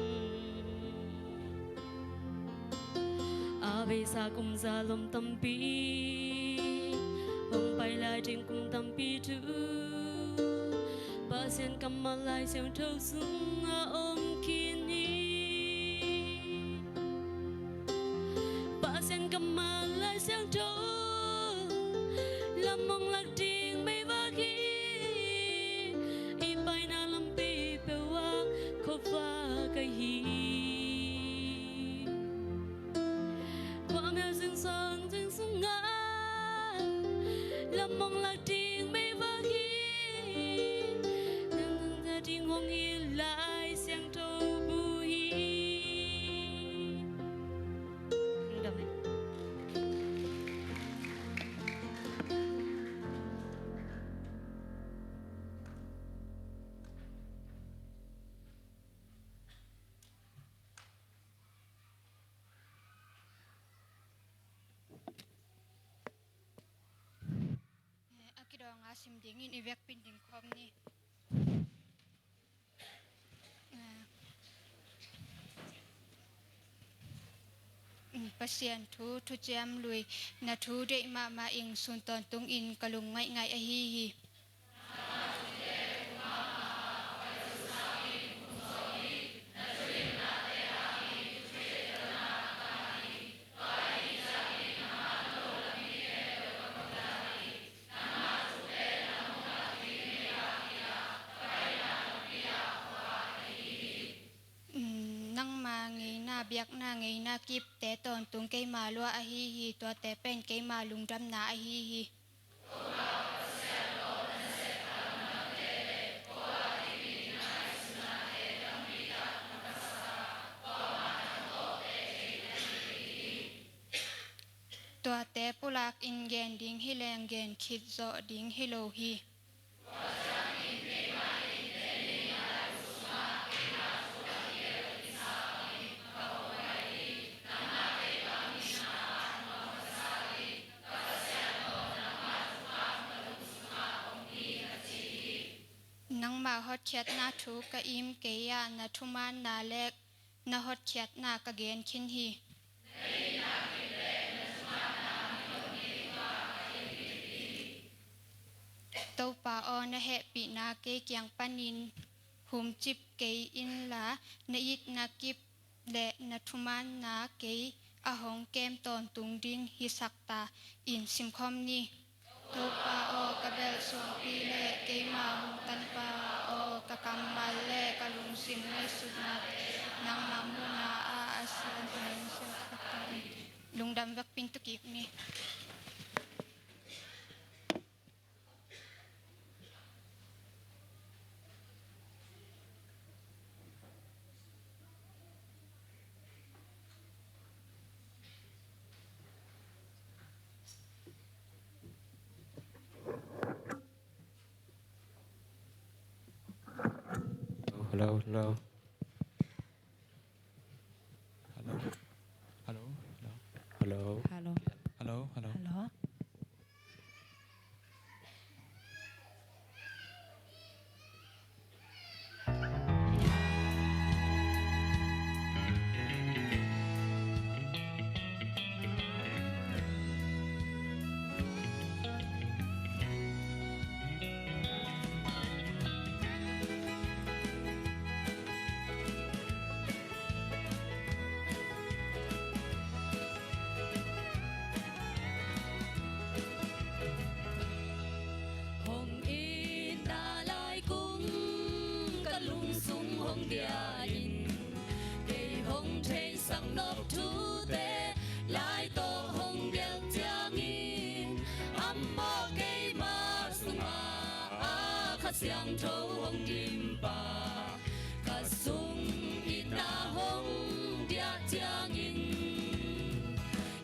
A beisa kum za lom tampi, hong pai lai ding kum tampi thu, Pasian kammal Lai Siangtho sungah om khin hi. Pasian kammal Lai Siangtho lam hong lak ding meivak hi. I paina lampi peuh ah khuavak ahi hi. Khuamial zingsang zing sungah lam hong lak ding meivak hi. Nang za ding hong hi Lai Siangtho bu hi. Eh, a kidawng a sim dingin i vekpi in ding khawm ni. Eh, Pasian thu, thuciam lui, na thu deih mahmah ing, sun tawntungin ka lung ngaihngaih ahi hi. Nangma ngeina, biakna ngeina kipte tawntung keima luah ahi hi. Tuate pen keima lungdamna ahi hi. Tuate pulakin gen ding hi leng gen khit zawh ding hi lo hi. Nangma hotkhiatna thu ka im kei a, na thumaanna le na hotkhiatna ka gen khin hi. Topa aw, na hehpihna kei kiang panin humcip kei inla, na itna kip le na thumaanna kei a hong kem tawntung ding hisak ta in. Simkhawm ni. Topa aw, ka belh suangpi le keima hong tanpa aw, ka kammal le ka lungsim ngaihsutnate nangma muna a a sian pen siasak ta in. Lungdam vekpi in tu kik ni. Hello, hello. Hello. Hello, hello. Hello. Hello. Hello, hello. Hello. Hong itna lai kung ka lungsung hong dia in, kei hong theisak nop thute lai tawh hong gelh ciangin, amah keima sungah a Kha Siangtho hong dim pa, ka sung itna hong diah ciangin,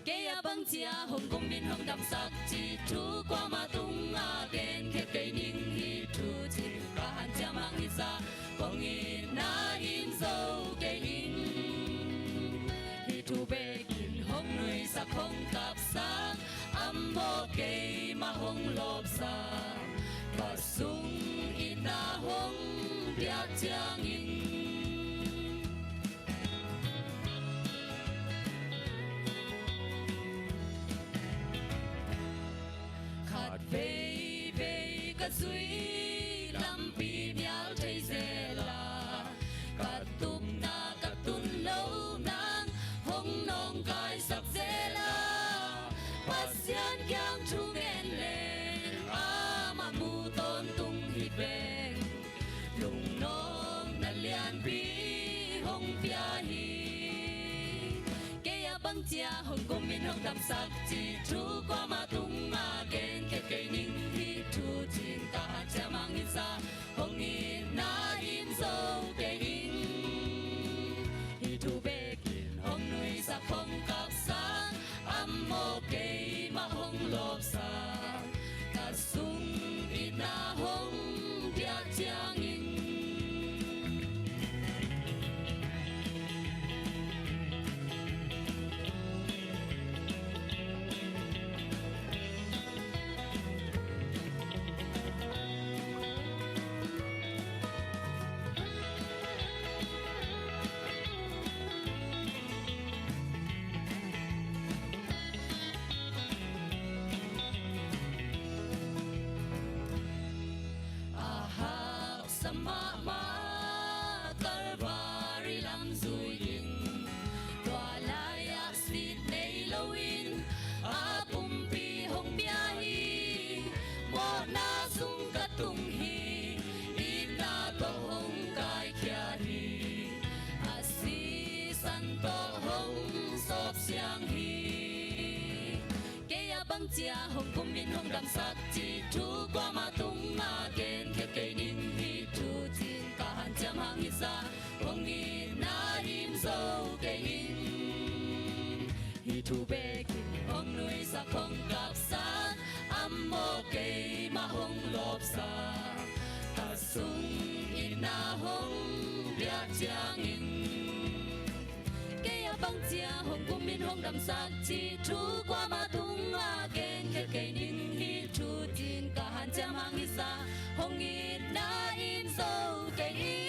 kei a bang cia hong kumin hong damsak cih thu kuamah tungah genkhia kei ning. Hih thu cih ka hanciam hang hi sa, kong itna dim zo kei ning. Hih thu bekin hong nuihsak hong piak ciangin. Khat veivei ka zui lampi mial thei zel a, ka tupna ka tun lo nang hong nawngkaisak zel a, Pasian kiang thu ngen leng amah mu tawntung hi veng. Lungnopna lianpi hong pia hi. Kei a bang cia hong kumin hong damsak cih thu kuama tunga gen kei kei ning, hih thu cin ka hanciam hang hi sa, hong itna in zo kei ning. Hih thu bekin hong nuisak hong kapsak, a mawk keimah hong lawpsak, ka sung itna hong diak ciangin. A haksa mahmah Kalvari lam zui-in, tua lai-ah sit nei loin a pumpi hong pia hi. Mawhna sung ka tung hi, itna tawh hong kaikhia hi, a sisan tawh hong sawp siang hi. Kei a bang cia hong kumin hong damsak cih thu kuama tunga gen kei kei ning, hih thu cin ka hanciam hang hi sa, hong itna in zo kei ning. Hih thu bekin hong nuisak hong kapsak, a mawk keimah hong lawpsak, ka sung itna hong diak ciangin. Kei a bang cia hong kumin hong damsak cih thu kuama tunga gen kei kei ning, hih thu cin ka hanciam hang hi sa, hong itna in zo kei ning.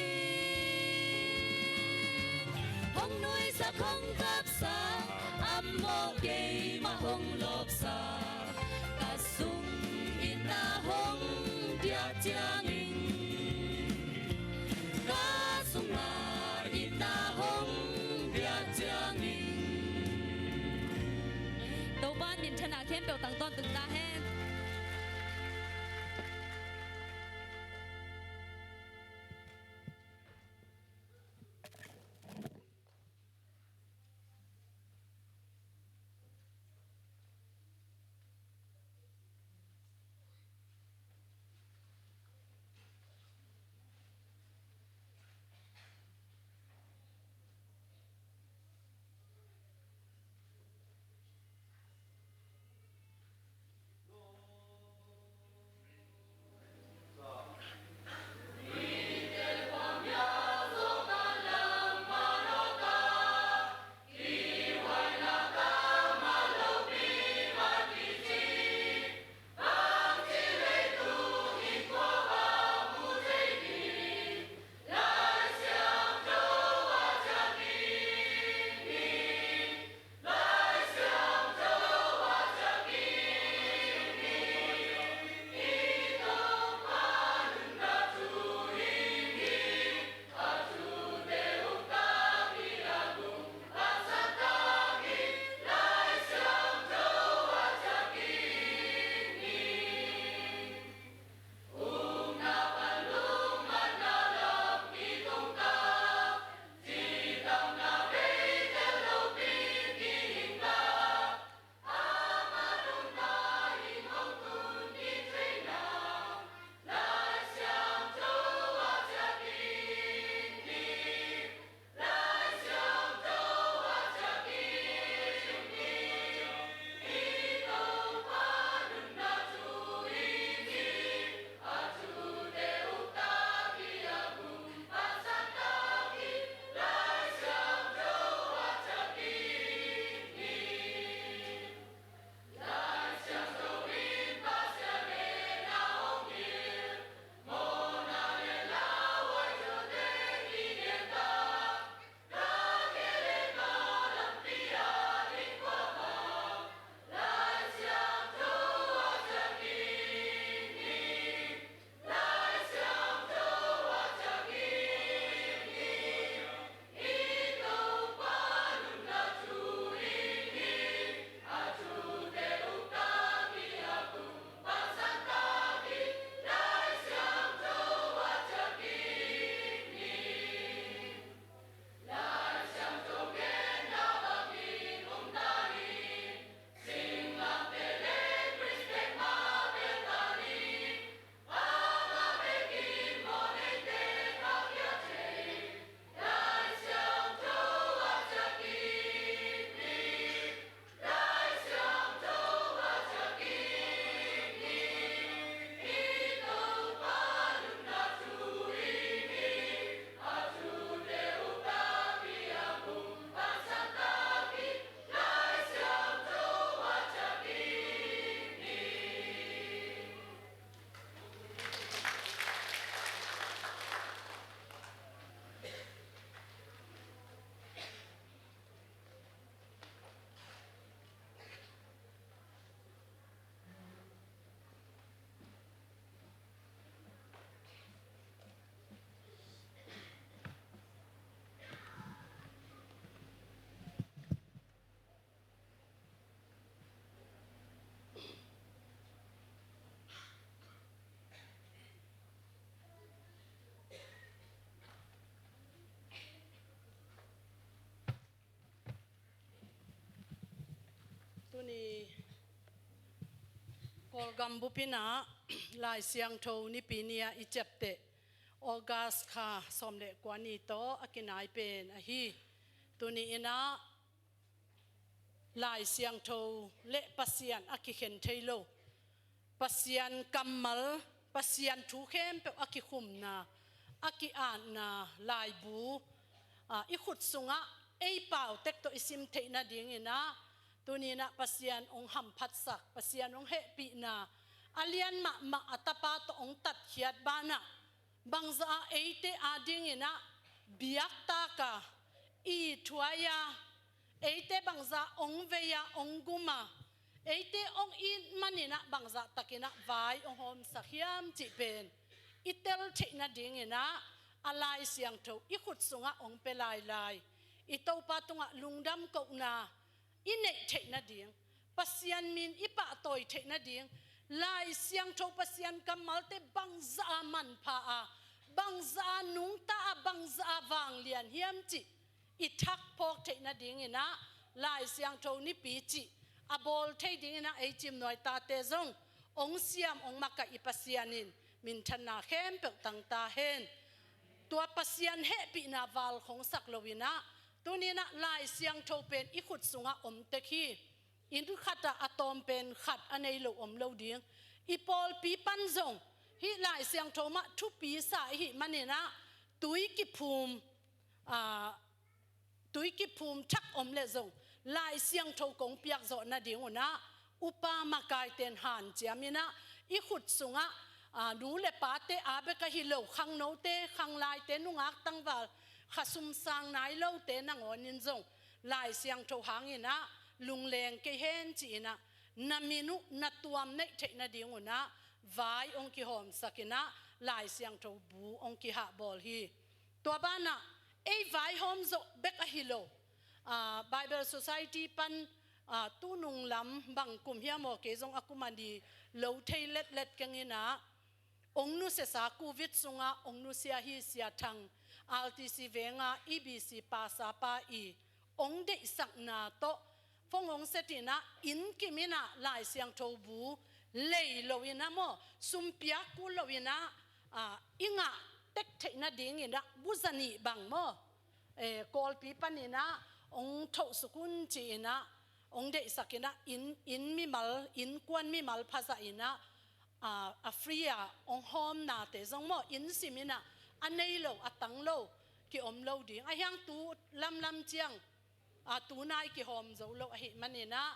Hong nuisak hong kapsak, a mawk keimah hong lawpsak, ka sung itna hong diak ciangin. Ka sungah itna hong diak ciangin. Topa minthanna khempeuh tang tawntung ta hen. Gambup in ah Lai Siangtho Nipi ni-a i ciapteh August kha sawm le kua ni tawh a kinai pen ahi. Tuni in ah Lai Siangtho le Pasian a kikhen thei lo, Pasian kammal, Pasian thu khempeuh a kikhumna, a ki-atna laibu, ah, i khut sungah ei pau tek tawh i sim theih nading in ah, tuni in ah Pasian hong hamphatsak, Pasian hong hehpihna a lian mahmah a Tapa tawh hong tatkhiat banah, bangzah a eite ading in ah biaktak a, ithuai a, eite bangzah hong vei a, hong gum a, eite hong it man in ah bangzah tak in ah vai hong hawmsak hiam cih pen i tel theih nading in ah, a Lai Siangtho i khut sungah hong pia lailai, i Topa tungah lungdam kohna i neih theih nading, Pasian min i pahtawi theih nading, Lai Siangtho Pasian kammalte bangzah a manpha a, bangzah a nungta a, bangzah a vanglian hiam cih i thak phawk theih nading in ah, Lai Siangtho Nipi cih a bawl thei ding in ah ei Cimnuai tate zong hong siam, hong makaih i Pasian in minthanna khempeuh tang ta hen. Tua Pasian hehpihna valkhongsak lo in ah, tuni in ah Lai Siangtho pen i khut sungah om tek hi. Inn khat ah a tawm pen khat a nei lo om lo ding. I pawlpi pan zong hih Lai Siangtho mah thupi sa i hih man in ah, tui kiphum, ah, tui kiphum thak om leh zong Lai Siangtho kong piak zawh nading un ah, upa makaite'n hanciam in ah, i khut sungah, aa, nu le pate a bek ahi lo, khangnote, khanglaite, nungak tangval, khasum sang nai lote nangawn in zong Lai Siangtho hang in ah lungleng kei hen ci in ah, na min uh na tuam neih theih nading un ah vai hong kihawmsak in ah, Lai Siangtho bu hong kihahbawl hi. Tua banah ei vaihawm zawh bek ahi lo, aa, Bible Society pan, aa, tunung lam bang kum hiam aw, kei zong a kum a ni lo thei letlet keng in ah, hong nusiasa, Covid sungah hong nusia hi Sia Thang, R T C veng a E B C pastor pa i hong deihsakna tawh phone hong set in ah, inn kim in ah Lai Siangtho bu lei lo in ah maw, sum piak kul lo in ah, aa, i ngah tek theih nading in ah bu za nih bang maw, eh, Kawlpi pan in ah hong thoh suk un ci in ah, hong deihsak in ah, inn, inn mimal, innkuan mimal pha zah in ah, aa, a free a hong hawmnate zong maw, inn sim in ah a nei lo, a tang lo ki om lo ding. Ahi hang tu lamlam ciang, aa, tu nai kihawm zo lo ahih man in ah,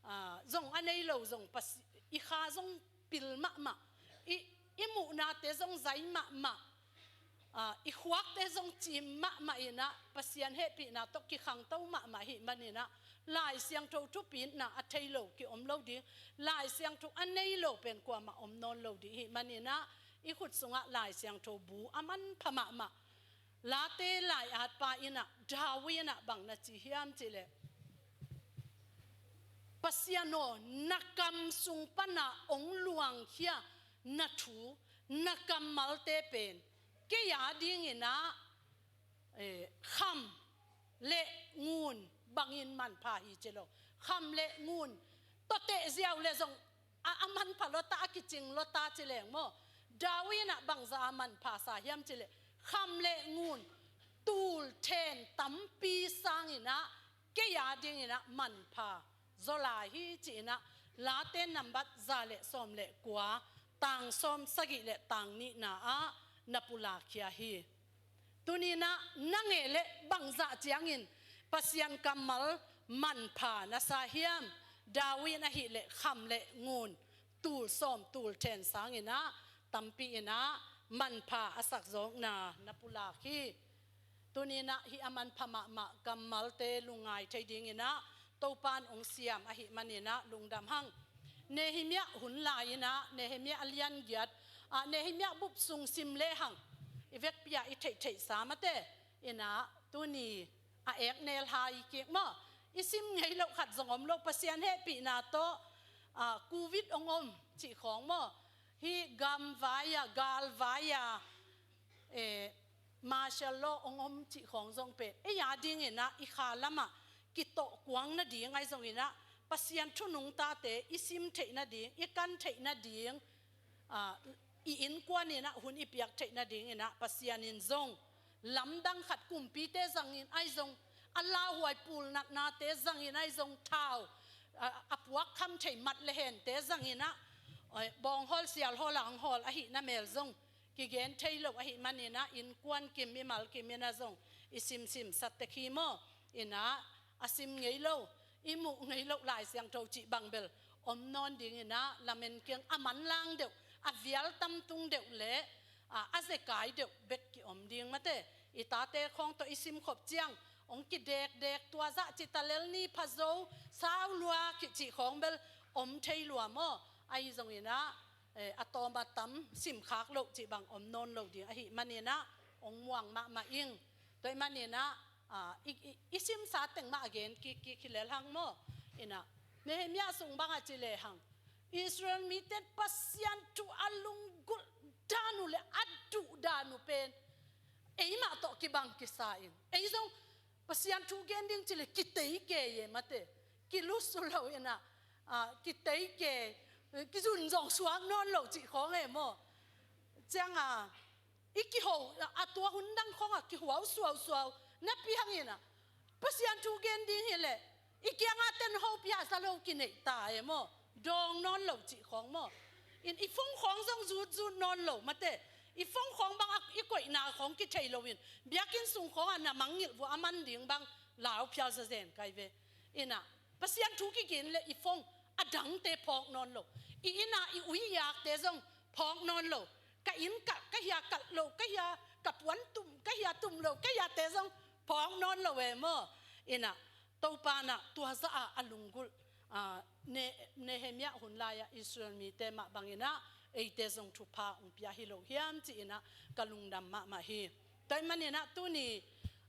aa, zong a nei lo zong Pasi-, i kha zong pil mahmah, i, i muhnate zong zai mahmah, aa, i khuakte zong cim mahmah in ah, Pasian hehpihna tawh kikhangto mahmah ahih man in ah, Lai Siangtho thupina a thei lo ki om lo ding, Lai Siangtho a nei lo pen kuamah om nawn lo ding ahih man in ah, i khut sungah Lai Siangtho bu a manpha mahmah Late lai-at pa in ah, David in ah bang na ci hiam cih leh, Pasian aw, na kam sung pan ah hong luangkhia na thu, na kammalte pen kei a ding in ah, eh, kham le ngun bangin manpha hi ci lo. Kham le ngun, tawteh ziau le zong a, a manpha lua ta, a kicing lua ta ci leng maw. David in ah bangzah a manpha sa hiam cih leh, kham le ngun, tul then tampi sang in ah kei a ding in ah manpha zaw lai hi ci in ah, Late nambat za le sawm le kua, tang sawm sagih le tang nihna ah na pulakkhia hi. Tuni in ah na ngeh leh bangzah ciangin Pasian kammal manpha na sa hiam? David in ahih leh kham le ngun, tul sawm, tul then sang in ah tampi in ah manpha a sak zawkna na pulak hi. Tuni in ah hih a manpha mahmah kammalte lungngai thei ding in ah Topa'n hong siam ahih man in ah lungdam hang. Nehemiah hun lai in ah, Nehemiah a lian giat, ah, Nehemiah bup sung sim lehang i vekpi ah i theihtheihsa mate in ah, tuni a ek nel hai kik maw. I sim ngei loh khat zong om lo, Pasian hehpihna tawh, ah, Covid hong om cih khawng maw. Hih gam vai ah, gal vai ah, eh, martial law hong om cih khawng zong pen ei a ding in ah i kha lam ah kitawh kuang nading ahi zong in ah, Pasian thu nungtate i sim theih nading, i kan theih nading, ah, i innkuan in ah hun i piak theih nading in ah Pasian in zong lamdang khat kumpite zangin ahi zong, a lauhuai pulnatnate zangin ahi zong, thau, ah, a puak kham thei mat le hente zangin ah, eh, bawng hawl sial hawl ang hawl ahih na mel zong kigen thei lo ahih manin ah, innkuan kim mimal kim in ah zong i simsim sa tek hi maw. In ah a sim ngei lo, i muh ngei lo Lai Siangtho cih bang bel om nawn ding in ah, lamen kiang a manlang deuh, a vial tamtung deuh le, a, a zekai deuh bek kiom ding mate. I tate khawng tawh i simkhop ciang hong kidekdek, tua zah ci ta lel ni, pha zo, sau lua, kicih khawng bel om thei lua maw. Ahi zongin ah, eh, a tawm a tam simkhak loh cih bang om nawn lo ding ahih manin ah hong muang mahmah ing. Tua ahih manin ah, ah, i, i, i simsa teng mah a gen kik, kik hi lel hang maw. In ah Nehemiah sung bang a ci le hang, Israel mite Pasian thu a lunggulh dan uh le a duh dan uh pen eimah tawh kibang kisa ing. Ei zong Pasian thu gen ding ci le kitei kei e mate. Kilusu lo in ah, ah, kitei kei, kizunzawng suak nawn lo cih khawng e maw. Ciang a i kiho, a tua hun dang khawng a kihuau suausuau napi hang in ah Pasian thu gen ding hi leh i kiang a ten hopih a sa lo kineih ta e maw. Dawng nawn lo cih khawng maw. In i phone khawng zong zutzut nawn lo mate. I phone khawng bang a i koihna khawng kithei lo in, biakinn sung khawng a na mangngilh vua a man ding bang lau phial zazen kai ve. In ah Pasian thu kigen le i phone a dangte phawk nawn lo. I inn a i ui i akte zong phawk nawn lo. Ka inn kalh, ka hia kalh lo, ka hia ka puan tum, ka hia tum lo, ka hiate zong phawk nawn lo e maw. In ah Topa in ah tua zah a a lunggulh, ah, Ne-, Nehemiah hun lai-ah Israel mite mah bangin ah eite zong thupha hong pia hi lo hiam ci-in ah ka lungdam mahmah hi. Tua ahih manin ah tuni,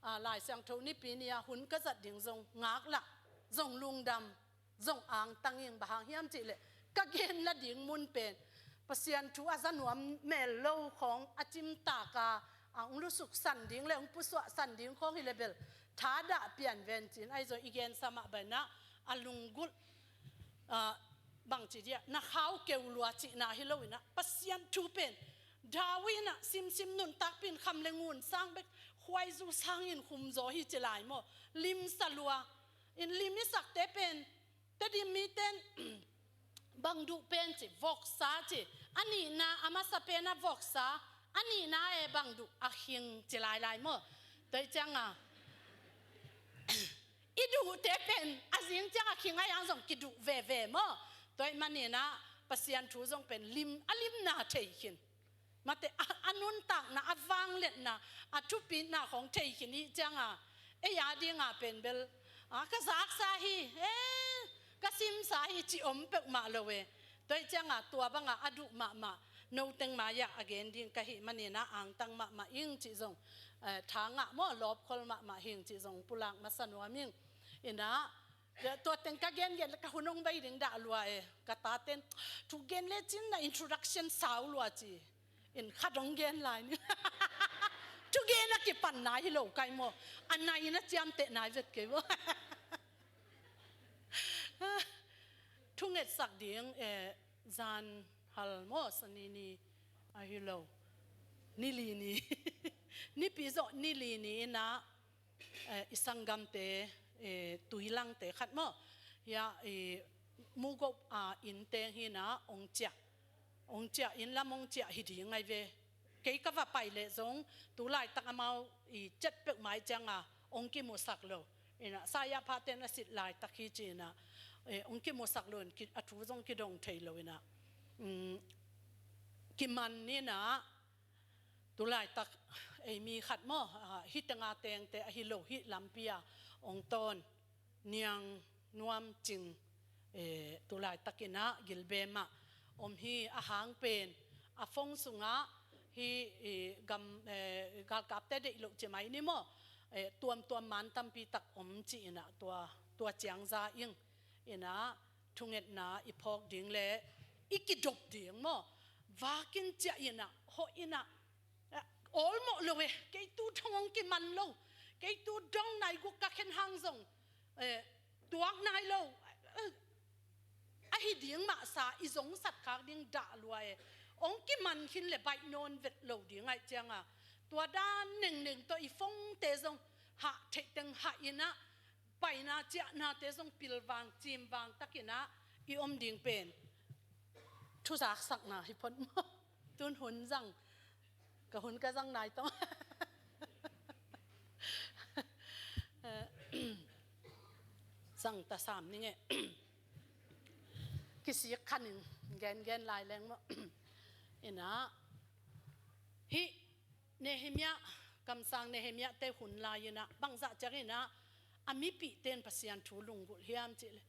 ah, Lai Siangtho Nipi ni-a hun ka zat ding zong ngaklah, zong lungdam, zong angtang ing. Bang hang hiam cih leh ka gen la ding mun pen Pasian thu a za nuam mel lo khawng, a cimtak a, a hong lusuk san ding le hong pusuah san ding khawng hi le bel thadah pian ven ci-in, ahi zong i gensa mah bangin ah a lunggulh, ah, bangci dia, na khau keu lua cihna hi lo in ah Pasian thu pen David in ah simsim nuntakpih in kham le ngun sang bek, khuaizu sangin khum zaw hi ci lai maw. Limsa lua. In lim i sakte pen Tedim mite in bang duh pen ci, voksa ci. A nihna, a masa pen a voksa, a nihna e bang duh, a khing ci lailai maw. Tua ahih ciang a i duhte pen a zing ciang a khing ahih hang zong kiduh veve maw. Tua ahih manin ah Pasian thu zong pen lim, a limna thei khin. Mate, a, a nuntakna, a vangliatna, a thupitna khawng thei khin i hih ciang a, ei a ding a pen bel, a, ka zaksa hi, e, ka simsa hi cih om peuhmah lo e. Tua ahih ciang a tua bang a a duh mahmah noteng mai-ah a gen ding ka hih manin ah angtang mahmah ing cih zong, eh, tha ngah maw, lawpkhol mahmah hi ing cih zong pulak masa nuam ing. In ah, tua teng ka gengen le ka hun hong bei ding dah lua e. Ka taten, thu gen lecin na introduction sau lua ci. In khat hong gen lai ni. Thugen a kipan nai hi lo kai maw. A nai in a ciamteh nai vet kei maw. Thungetsak ding, eh, zan hal maw, sani ni ahi lo. Ni li ni. Nipi zawh ni li ni in ah, eh, i sanggamte, eh, Tuilangte khat maw. Hia, eh, Mugop, ah, inn teng hi in ah hong ciah. Hong ciah, inn lam hong ciah hi ding ahi ve. Kei ka va pai leh zong, tu laitak amau i ciat peuhmah ahih ciang a hong kimusak lo. In ah, Sayaphaten a sit laitak hi ci in ah, eh, hong kimusak lo in, ki, a thu zong kidong thei lo in ah. Mm, kiman ni in ah, tu laitak ei mi khat maw, ah, hih teng a tengte ahi lo, hih lampi a hong tawn Niang Nuam Cing, eh, tu laitak in ah Gilbem ah om hi. A hang pen a phone sungah hih, eh, gam, eh, galkapte deih loh ci mai ni maw, eh, tuamtuam man tampi tak om ci in ah tua, tua ciang za ing. In ah thungetna i phawk ding le i kidop ding maw. Vak in ciah in ah, hawh in ah, eh, awlmawh lo e, kei tu dong hong kiman lo, kei tu dong nai guk ka khen hang zong, eh, tuak nai lo, eh, ahi ding mahsa i zongsat khak ding dah lua e. Hong kiman khin le baih nawn vet lo ding ahih cianga, tua dan nengneng tawh i phone-te zong hah theih teng hah in ah, paina ciahnate zong pilvang cimvang takin ah i om ding pen thuzaksakna hi phot maw? Tun hun zang, ka hun ka zang nai tong. Zang ta sam ning e. Kisik khanin gengen lai leng maw? In ah, hih Nehemiah, kamsang Nehemiah-te hun lai in ah, bangzah ciangin ah a mipihte in Pasian thu lunggulh hiam cih leh,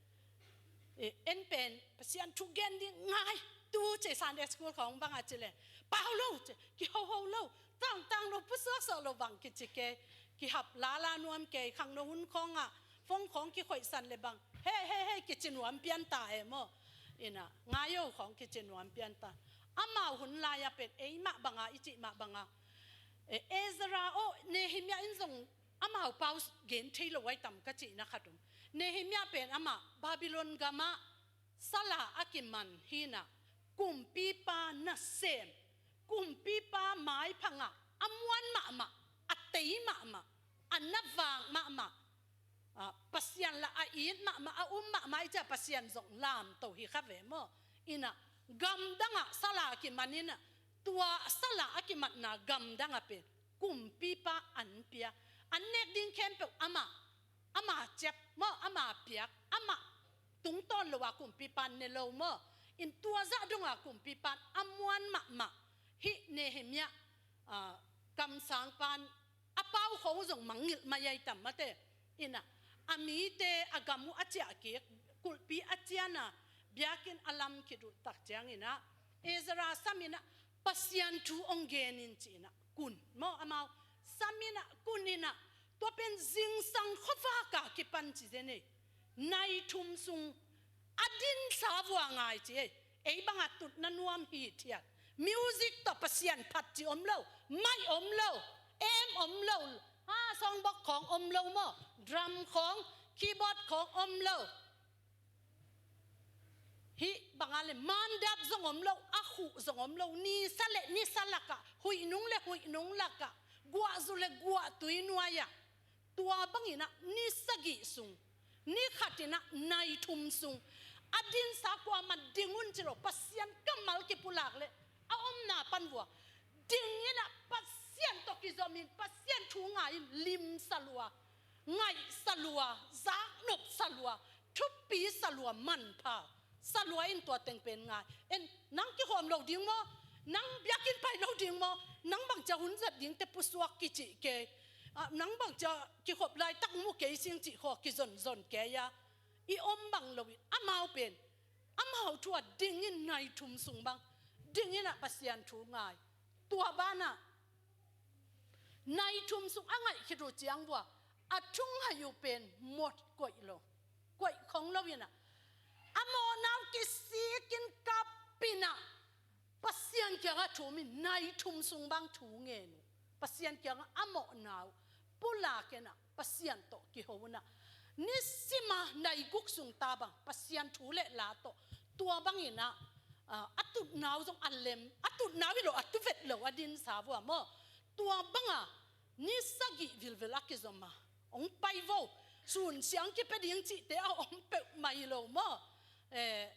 e, en pen Pasian thu gen ding ngai, tu ci Sunday school khawng bangah cih leh, pau lo ci, kihoho lo, tangtang lo, pusuak sawh lo bang kici kei, kihap lala nuam kei, khangno hun khawngah phone khawng kikhoihsan le bang, hei, hei, hei, kici nuam pian ta e maw? In ah, ngai o khawng kici nuam pian ta. Amau hun lai-ah pen, ei mah banga, i cih mah banga, e, Ezra aw, Nehemiah in zong amau pau gen thei lo ai tam ka cihna khat om. Nehemiah pen amah Babylon gamah sala a kiman hi in ah, kumpipa nasem, kumpipa maiphangah a muan mahmah, a tei mahmah, a na vak mahmah, ah, Pasian lah a it mahmah, a um mahmah i cih a Pasian zong lamto hi kha ve maw? In ah, gamdangah sala a kiman in ah, tua sala a kimatna gamdangah pen kumpipa an pia, an nek ding khempeuh amah, ama ciap maw, ama piak, amah tungtawn lo a kumpipa ne lo maw? In tua zah dongah kumpipa a muan mahmah hih Nehemiah, ah, kamsangpa in a pau khawng zong mangngilh mai ai tam mate. In ah, a mite a gam uh a ciah kik, kulhpi a cian a, biakinn a lam khit uh tak ciangin ah, Ezra sam in ah, Pasian thu hong gen in ci in ah, kun maw, amau sam in ah, kun in ah, tua pen zingsang khuavak a kipan ci zen ei. Nai thum sung a dinsa vua ngai ci ei. Ei bangah tutna nuam hithiat, music tawh Pasian phat ci om lo, mic om lo, amp om lo, ha, songbox khawng om lo maw, drum khawng, keyboard khawng om lo. Hih bangah le mandap zong om lo, a khuh zong om lo, nisa le nisa lakah, huih nung le huih nung lakah, guahzu le guahtui nuai-ah, tua bangin ah ni sagih sung, ni khat in ah nai thum sung a dinsa, kuamah ding un ci lo, Pasian kammal kipulak leh a omna pan vua ding in ah Pasian tawh kizomin, Pasian thu ngai in limsa lua, ngaihsa lua, zaknopsa lua, thupi sa lua, manpha sa lua in tua teng pen ngai. En, nang kikhawm lo ding maw? Nang biakinn pai lo ding maw? Nang bangcia hun zat dingte pusuak kicih kei. Ah, nang bangcia kikhop laitak mu kei sing cih khaw kizonzon kei a, i om bang lo in, amau pen amau thu-ah ding in nai thum sung bang ding in ah Pasian thu ngai. Tua banah nai thum sung a ngaih khit uh ciang vua a thunghai uh pen mot koih lo, koih khong lo in ah, a mawhna uh kisik in kap in ah, Pasian kiangah thum in nai thum sung bang thu ngen uh. Pasian kiangah a mawhna uh pulak in ah Pasian tawh kiho in ah, nisim a nai guk sung ta bang Pasian thu le la tawh, tua bangin ah, ah, a tutna uh zong a lem, a tutna uh hi lo, a tuvet lo a dinsa vua maw? Tua banga ni sagih vilvel a kizom a, hong pai vo, sun siang kipia ding cihte a om peuhmah hi lo maw? Eh,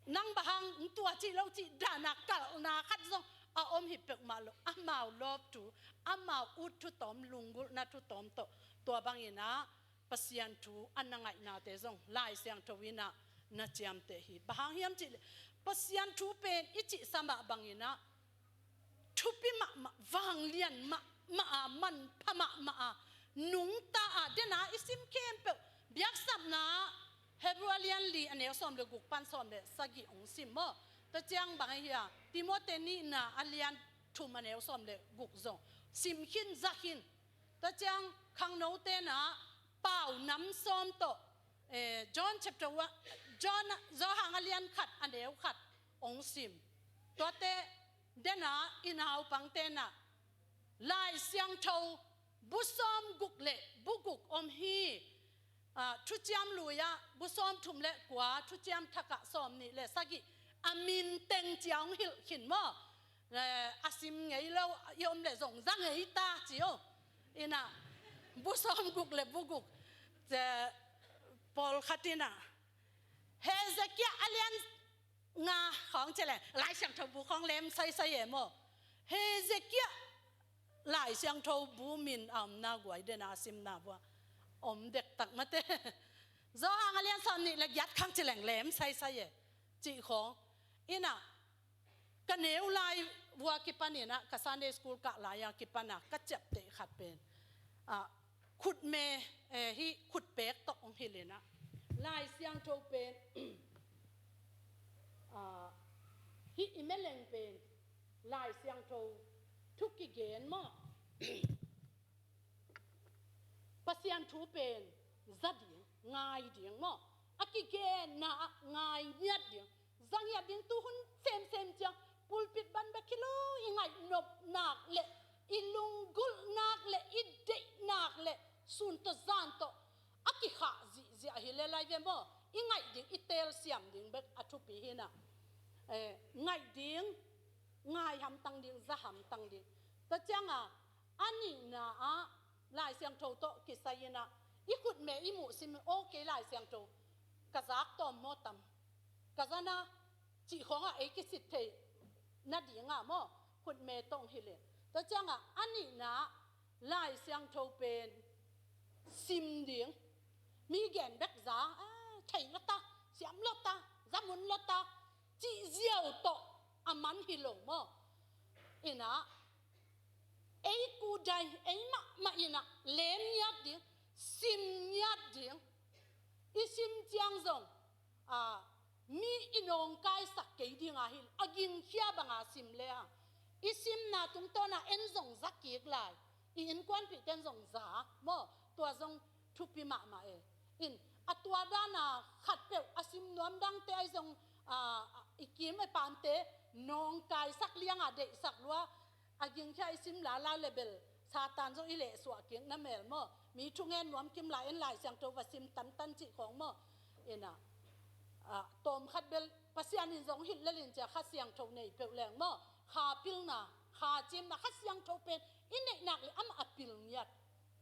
nang bang hang tua cih lo cih dana kalhna khat zong a om hi peuhmah lo. Amau lawp thu, amau ut thu tawm, lunggulhna thu tawm tawh tua bangin ah Pasian thu a na ngaihnate zong Lai Siangtho in ah na ciamteh hi. Bang hang hiam cih leh Pasian thu pen i cihsa mah bangin ah thupi mahmah, vanglian mahmah a, manpha mahmah a, nungta a, dena i sim khempeuh, biaksapna Hebru a lian li a neu sawm le guk pan sawm le sagih hong sim maw? Tua ciang bang ahi a, Timote nihna a lian thum a neu sawm le guk zong sim khin, za khin. Tua ciang khangnote na Pau nam sawm tawh, eh, John chapter one, John, Johan a lian khat a neu khat hong sim. Tuate dena i naupangte na Lai Siangtho bu sawm guk le bu guk om hi. ah, thuciam lui-ah bu sawmthum le kua, thuciam thakah sawmnih le sagih, a min teng cia hong hilh khin maw? Eh, a sim ngei lo i om le zong za ngei ta ci uh. Inah bu sawmguk le bu guk, eh, pawlkhat inah Hezekiah a lian nga khawng ci leng Lai Siangtho bu khawng lem saisai e maw? Hezekiah Lai Siangtho bu min a omna guai dena a simna bua om dektak mate. Zawhang a lian sawmnih le giat khawng ci leng lem saisai e cih khawng. Inah ka neu lai vua kipan inah ka Sunday school kah lai-a kipan a ka ciapteh khat pen, ah, khutme, eh, hih khutpek tawh hong hilh inah Lai Siangtho pen, ah, hih i meleng pen Lai Siangtho thu kigen maw? Pasian thu pen za ding, ngai ding maw? A kigenna ah ngai ngiat ding, za ngiat ding. Tu hun semsem ciang pulpit ban bek hi lo, i ngaih nop nak le i lunggulh nak le i deih nak le sun tawh zan tawh a kikhah zihziah hi le lai ve maw? I ngaih ding, i telsiam ding bek a thupi hi inah, eh, ngaih ding, ngai hamtang ding, za hamtang ding. Tua cianga a nihna ah Lai Siangtho tawh kisai inah i khutme i muh sim, okay, Lai Siangtho ka zak tawm maw tam, ka zana cih khawngah ei kisit thei nadingah maw? Khutme tawh hong hilh in. Tua ciangah a nihna ah Lai Siangtho pen sim ding, mi gen bek za, ah, thei lo ta, siam lo ta, za mun lo ta cih ziau tawh a man hi lo maw? Inah ei kudai, ei mahmah inah lem ngiat ding, sim ngiat ding. I sim ciang zong, ah, mi i nawngkaisak kei dinga hi, a gingkhia banga sim le a, i simna tungtawna en zong za kik lai, i innkuanpihte en zong za maw? Tua zong thupi mahmah e. In a tua dana khatpeuh a sim nuam dangte ai zong, ah, i kim i pamte nawngkaisak lianga deihsak lua, a gingkhia i sim lala le bel Satan zong i lehsuah kik na mel maw? Mi thungen nuam kim lai en Lai Siangtho va sim tantan cih khawng maw? Inah, ah, tawmkhat bel Pasian in zong hilh lel in cia Kha Siangtho nei peuh leng maw? Kha pilna, kha cimna, Kha Siangtho pen i neihnak le amah a pil ngiat,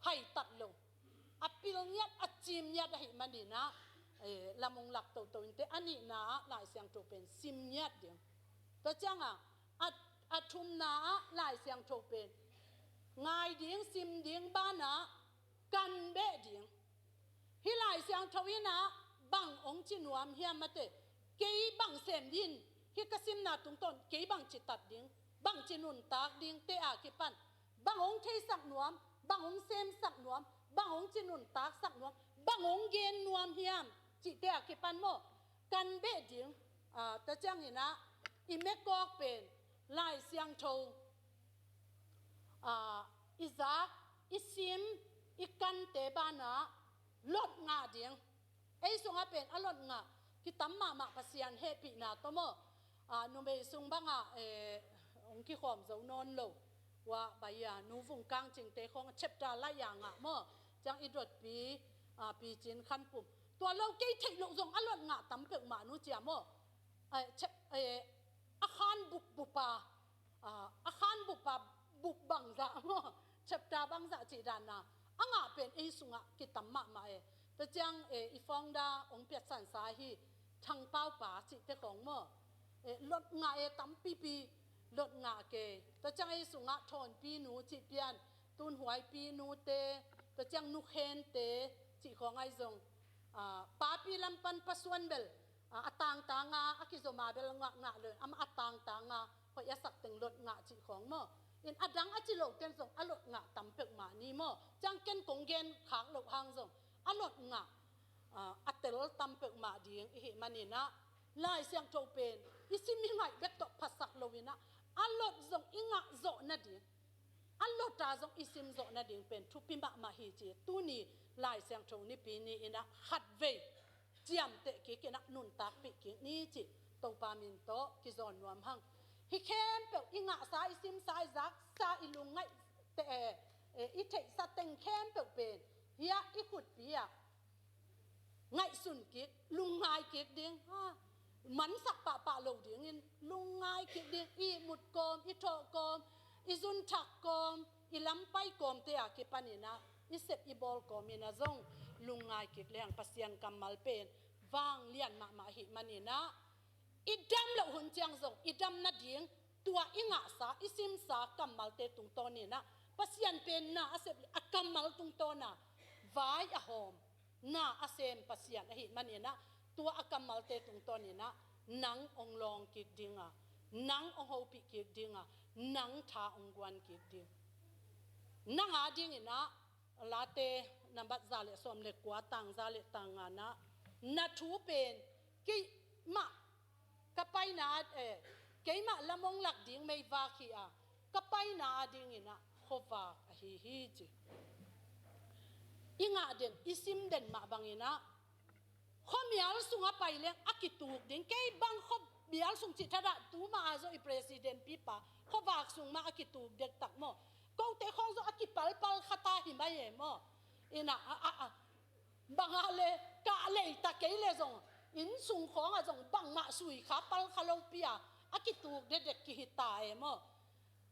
haitat lo, a pil ngiat, a cim ngiat ahih maninah, eh, lamung lak toto inte. A nihna ah Lai Siangtho pen sim ngiat ding. Tua cianga a, a thumna ah Lai Siangtho pen ngai ding, sim ding, banah kan beh ding. Hih Lai Siangtho inah bang hong ci nuam hiam mate? Kei bang sem din, hih ka simna tungtawn kei bang ci tat ding, bang ci nuntak ding te a kipan bang hong theisak nuam, bang hong semsak nuam, bang hong ci nuntaksak nuam, bang hong gen nuam hiam cihte a kipan maw? Kan beh ding, ah, tua cianginah i mekawk pen Lai Siangtho, ah, i zak, i sim, i kante banah lot ngah ding. Ei sungah pen a lot ngah kitam mahmah Pasian hehpihna tawh maw? Ah, numei sung bangah, eh, hong kikhawm zo nawn lo. Ua bai-a nu Vung Kang Cingte khawng chapter lai-a ngah maw? Ciang i dotpi, ah, Pi Cin Khan Pum. Tua lo kei theih loh zong a lot ngah tam peuhmah nu cia maw? Eh, chap-, eh, a khan bupbupa, ah, a khan bupa bup bangzah maw? Chapter bangzah cih danna a ngah pen ei sungah kitam mahmah e. Tua ciang, eh, i founder hong piatsansa hi Thangpau pa cihte khawng maw? Eh, lot ngah e, tampipi lot ngah kei. Tua ciang ei sungah Thawnpi nu cih pian, Tun Huaipi nute, tua ciang Nu Khente cih khawng ai zong, ah, papi lam pan Pa Suan bel, ah, a tangtanga a kizoma bel ngah ngah lo, amah a tangtanga hoih a sak teng lot ngah cih khawng maw? In a dang a ci lo ten zong a lot ngah tam peuhmah ni maw? Ciang ken kong gen khak loh hang zong a lot ngah, ah, a tel tam peuhmah ding i hih maninah Lai Siangtho pen i sim i ngaih bek tawh phasak loinah a lot zong i ngah zawh nading, a lota zong i sim zawh nading pen thupi mahmah hi ci. Tuni Lai Siangtho nipi ni inah khatvei ciamteh kik inah nuntakpih kik ni cih Topa min tawh kizawn nuam hang. Hih khempeuh i ngahsa, i simsa, i zaksa, i lungngaihte, eh, eh, i theihsa teng khempeuh pen hiah i khutpi ah ngaihsun kik, lungngai kik ding, ha, mansak pahpah lo dingin lungngai kik ding, i ihmut kawm, i thawh kawm, i zunthak kawm, i lampai kawmte a kipaninah i sep i bawl kawminah zong lungngai kik lehang Pasian kammal pen vanglian mahmah ahih maninah i dam loh hun ciang zong i dam nading tua i ngahsa, i simsa kammalte tungtawninah Pasian pen na a sep, a kammal tungtawna vai a hawm, na a sem Pasian ahih maninah tua a kammalte tungtawninah nang hong lawng kik dinga, nang hong hopih kik dinga, nang tha hong guan kik ding. Nang a dinginah Late nambat za le sawm le kua, tang za le tang nganah na thu pen keimah ka paina, eh, keimah lam hong lak ding meivak hi a, ka paina a dinginah khuavak ahi hi ci. I ngah den, i sim den mah banginah khuamial sungah pai leng a kituk ding. Kei bang khuamial sung cih thadah tu mah a zong i president pipa khuavak sung mah a kituk dektak maw? Kote khawng zong a kipalpal khata hi mai e maw? Inah a, a, a, banga le kah leita kei le zong inn sung khawngah zong bangmah sui kha pal kha lopi a, a kituk dedek kihi ta e maw?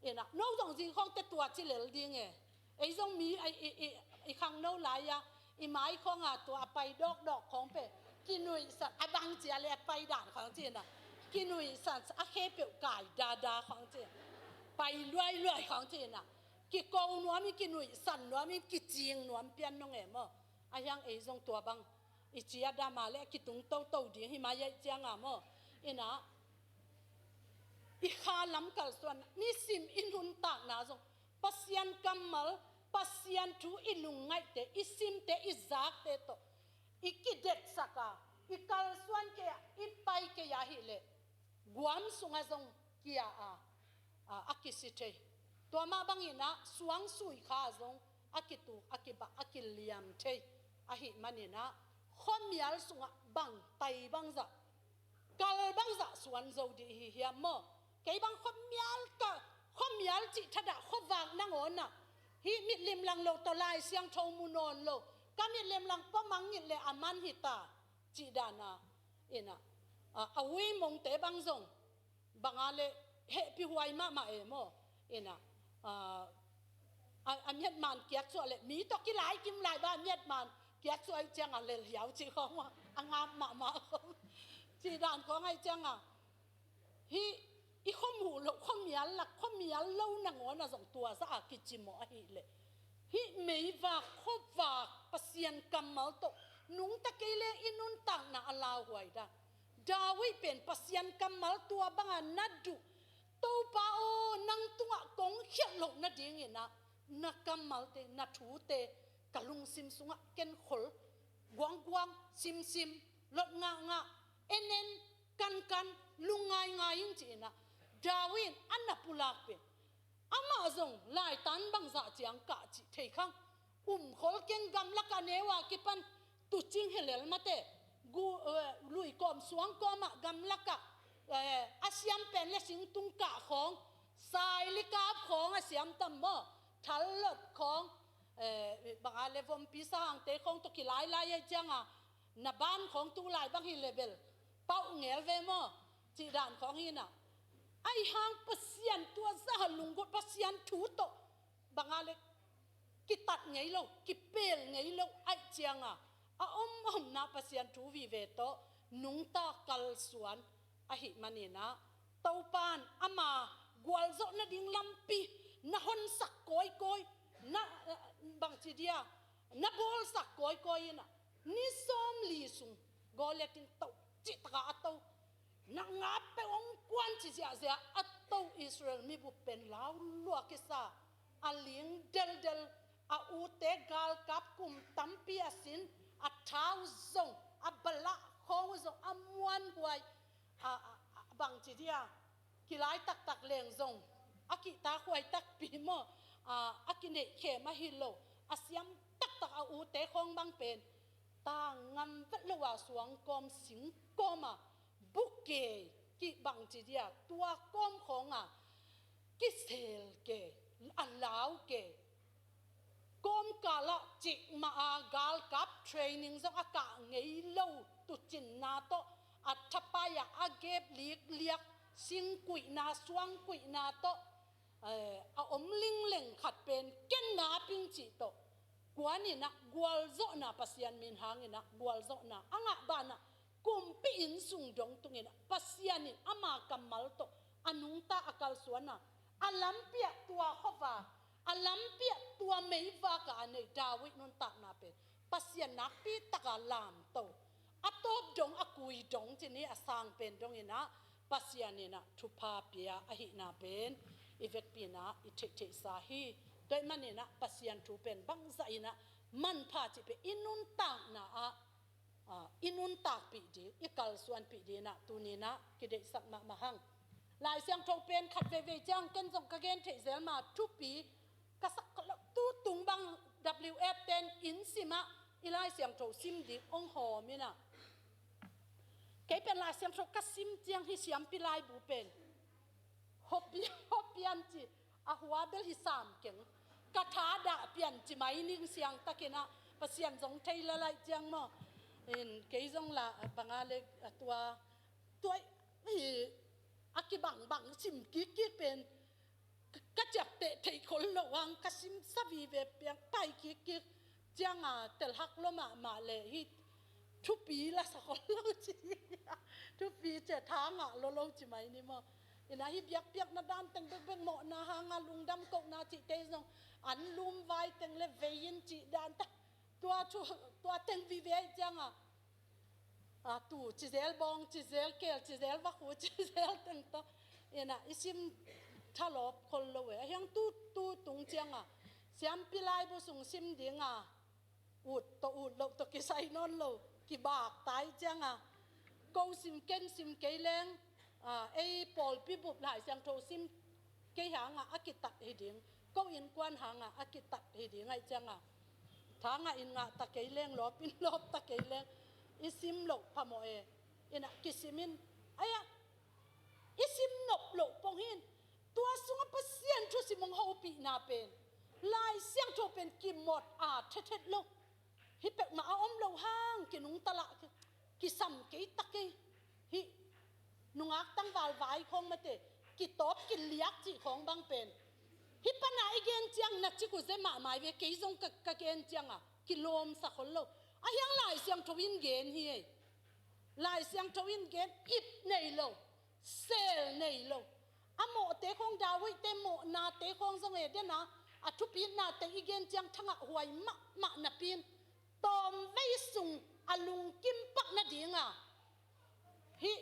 Inah no zong zing khawngte tua ci lel ding e. Ei zong mi i, i, i, i khangno lai-a i mai khawngah tua a pai dawkdawk khawng pen kinuihsan a bang cia le a pai dan khawng ci inah kinuihsan a khe peuh kai dada khawng ci, pai luailuai khawng ci inah kiko nuamin, kinuihsan nuamin, kicing nuam pian nong e maw? A hiang ei zong tua bang i cia dama le a kitung toto ding hi mai aih cianga maw? Inah i kha lam kalsuan, nisim i nuntakna zong Pasian kammal, Pasian thu i lungngaihte, i simte, i zakte tawh i kidetsaka, i kalsuan kei a, i pai kei a hileh guam sungah zong kia a, a, a kisi thei. Tua mah banginah suang sui kha zong a kituk, a kibah, a kiliam thei ahih maninah khuamial sungah bang tai bangzah, kal bangzah suan zo dih hi hiam maw? Kei bang khuamial ka, khuamial cih thadah khuavak nangawnah hih mitlimlang lo tawh Lai Siangtho mu nawn lo, ka mitlimlang pua mangngilh le a man hita cih dana inah a, a hui mongte bang zong banga le hehpih huai mahmah e maw? Inah a, a, a miatman kiatsuah le mi tawh kilai kim lai ba a miatman kiatsuah aih cianga lelhiau cih khawng maw? A ngap mahmah khawng cih dan khawng aih cianga hih i khuamuh loh, khuamial lak, khuamial lo nangawnah zong tua zah a kicimawh ahileh hih meivak khuavak Pasian kammal tawh nungta kei le i nuntakna a lauhuai dan. David pen Pasian kammal tua banga na duh, Topa aw, nang tungah kong khialh loh nadinginah na kammalte, na thute ka lungsim sungah kenkhol, guangguang, simsim, lot ngahngah, enen, kankan, lungngaingai in ci-inah David in a na pulak pen amah zong laitan bangzah ciang kah cih thei khang. Umkhol keng, gamlak a neu a kipan tucing hi lel mate. Gu, eh, luikawm suangkawmah gamlakah, eh, a siam pen le singtung kah khawng, sailikap khawng a siam tam maw? Thallot khawng, eh, banga le vompi sahangte khawng tawh kilailai aih cianga na ban khawng tu lai bang hi le bel pauh ngel ve maw? Cih dan khawng hinah aih hang Pasian tua zah a lunggulh, Pasian thu tawh banga le kitat ngei lo, kipel ngei lo aih cianga a omomna Pasian thu vive tawh nungta kalsuan ahih maninah Topa in ama gualzawh nading lampi na honsak kawikawi, na, bangci dia, na bawlsak kawikawi inah ni sawmli sung Goliath in to cihtaka a to, na ngap peuh hong kuan ci ziahziah a to Israel mibup pen laulua kisa, a ling deldel, a ute galkap kum tampi a sin, a thau zong, a balah khawng uh zong a muanhuai, a, a, a bangci dia, kilai taktak leng zong a kihtakhuai takpi maw? A, a kineihkhem ahi lo, a siam taktak a ute khawng bang pen tang ngam vet lo a suangkawm singkawma bukei kibangci dia tua kawm khawnga kisel kei, a lau kei. Kawmkalah cikmah a galkap training zong a kah ngei lo tucinna tawh, a thapai-ah a gep likliak singkuihna suangkuihna tawh, eh, a om lingleng khat pen ken na ping cih tawh kuaninah gualzawhna, Pasian min hanginah gualzawhna a ngah banah kumpi inn sung dong tunginah Pasian in ama kammal tawh a nungta a kalsuanna, a lampiah tua khuava, a lampiah tua meivaka a nei David nuntakna pen Pasian nakpi taka lamto, a tawp dong, a kui dong, cini a sang pen donginah Pasian inah thupha pia ahihna pen i vekpi inah i theihtheihsa hi. Tua ahih maninah Pasian thu pen bangzah inah manpha cih pen i nuntakna ah, ah, i nuntakpih ding, i kalsuanpih ding inah tuninah kideihsak mahmah hang. Lai Siangtho pen khat veivei ciang ken zong ka gen theih zel ma thupi ka sak lo, tu tung bang W F ten inn simah i Lai Siangtho sim ding ong hawm inah. Kei pen Lai Siangtho ka sim ciang hi siampi laibu pen hoppian, hoppian ci, a hua bel hi sam keng. Ka thadah pian ci mai ning siangtakinah Pasian zong thei lalaih ciang maw. In kei zong la banga le a tua, tua hi a kibangbang sim kikkik pen ka, ka ciapteh theih khol lo ang, ka simsa vive piang pai kikkik cianga telhak lo mahmah le hi thupi lasa khol lo ci. Thupi cia tha ngah lo lo ci mai ni maw. Inah hi biakpiakna dan teng bekbek mawhna hanga lungdam kohna cihte zong an lum vai teng le vei in cih dan ta tua thu, tua teng vive cianga a, tu cizel bawng, cizel keel, cizel vakhu, cizel teng tawh inah i sim thalawp khol lo e. A hiang tu, tu tung cianga siampi laibu sung sim dinga ut tawh ut loh tawh kisai nawn lo, kibak tai cianga ko sim ken sim kei leng, a, ei pawlpi bup Lai Siangtho sim kei hangah a kitat hi ding, ko innkuan hangah a kitat hi ding aih cianga thangah in ngah ta kei leng, lawp in lawp ta kei leng, i sim loh phamawh e. Inah kisimin aia i sim nop loh pong hin. Tua sungah Pasian thusim hong hopihna pen Lai Siangtho pen kimawt a thethet lo. Hi pekmah a om lo hang kinungta lah kisam kei ta kei. Hih nungak tangval vai khawng mate kitawp kiliak cih khawng bang pen hi pana i gen ciang na cik uh ze mahmai ve, kei zong ka, ka gen cianga kilawmsa khol lo. A hiang Lai Siangtho in gen hi ei. Lai Siangtho in gen ip nei lo, sel nei lo. A mawhte khawng, David-te mawhnate khawng zong e dena a thupitnate i gen ciang thangah huai mahmah napin tawmvei sung a lungkim pak nadinga hih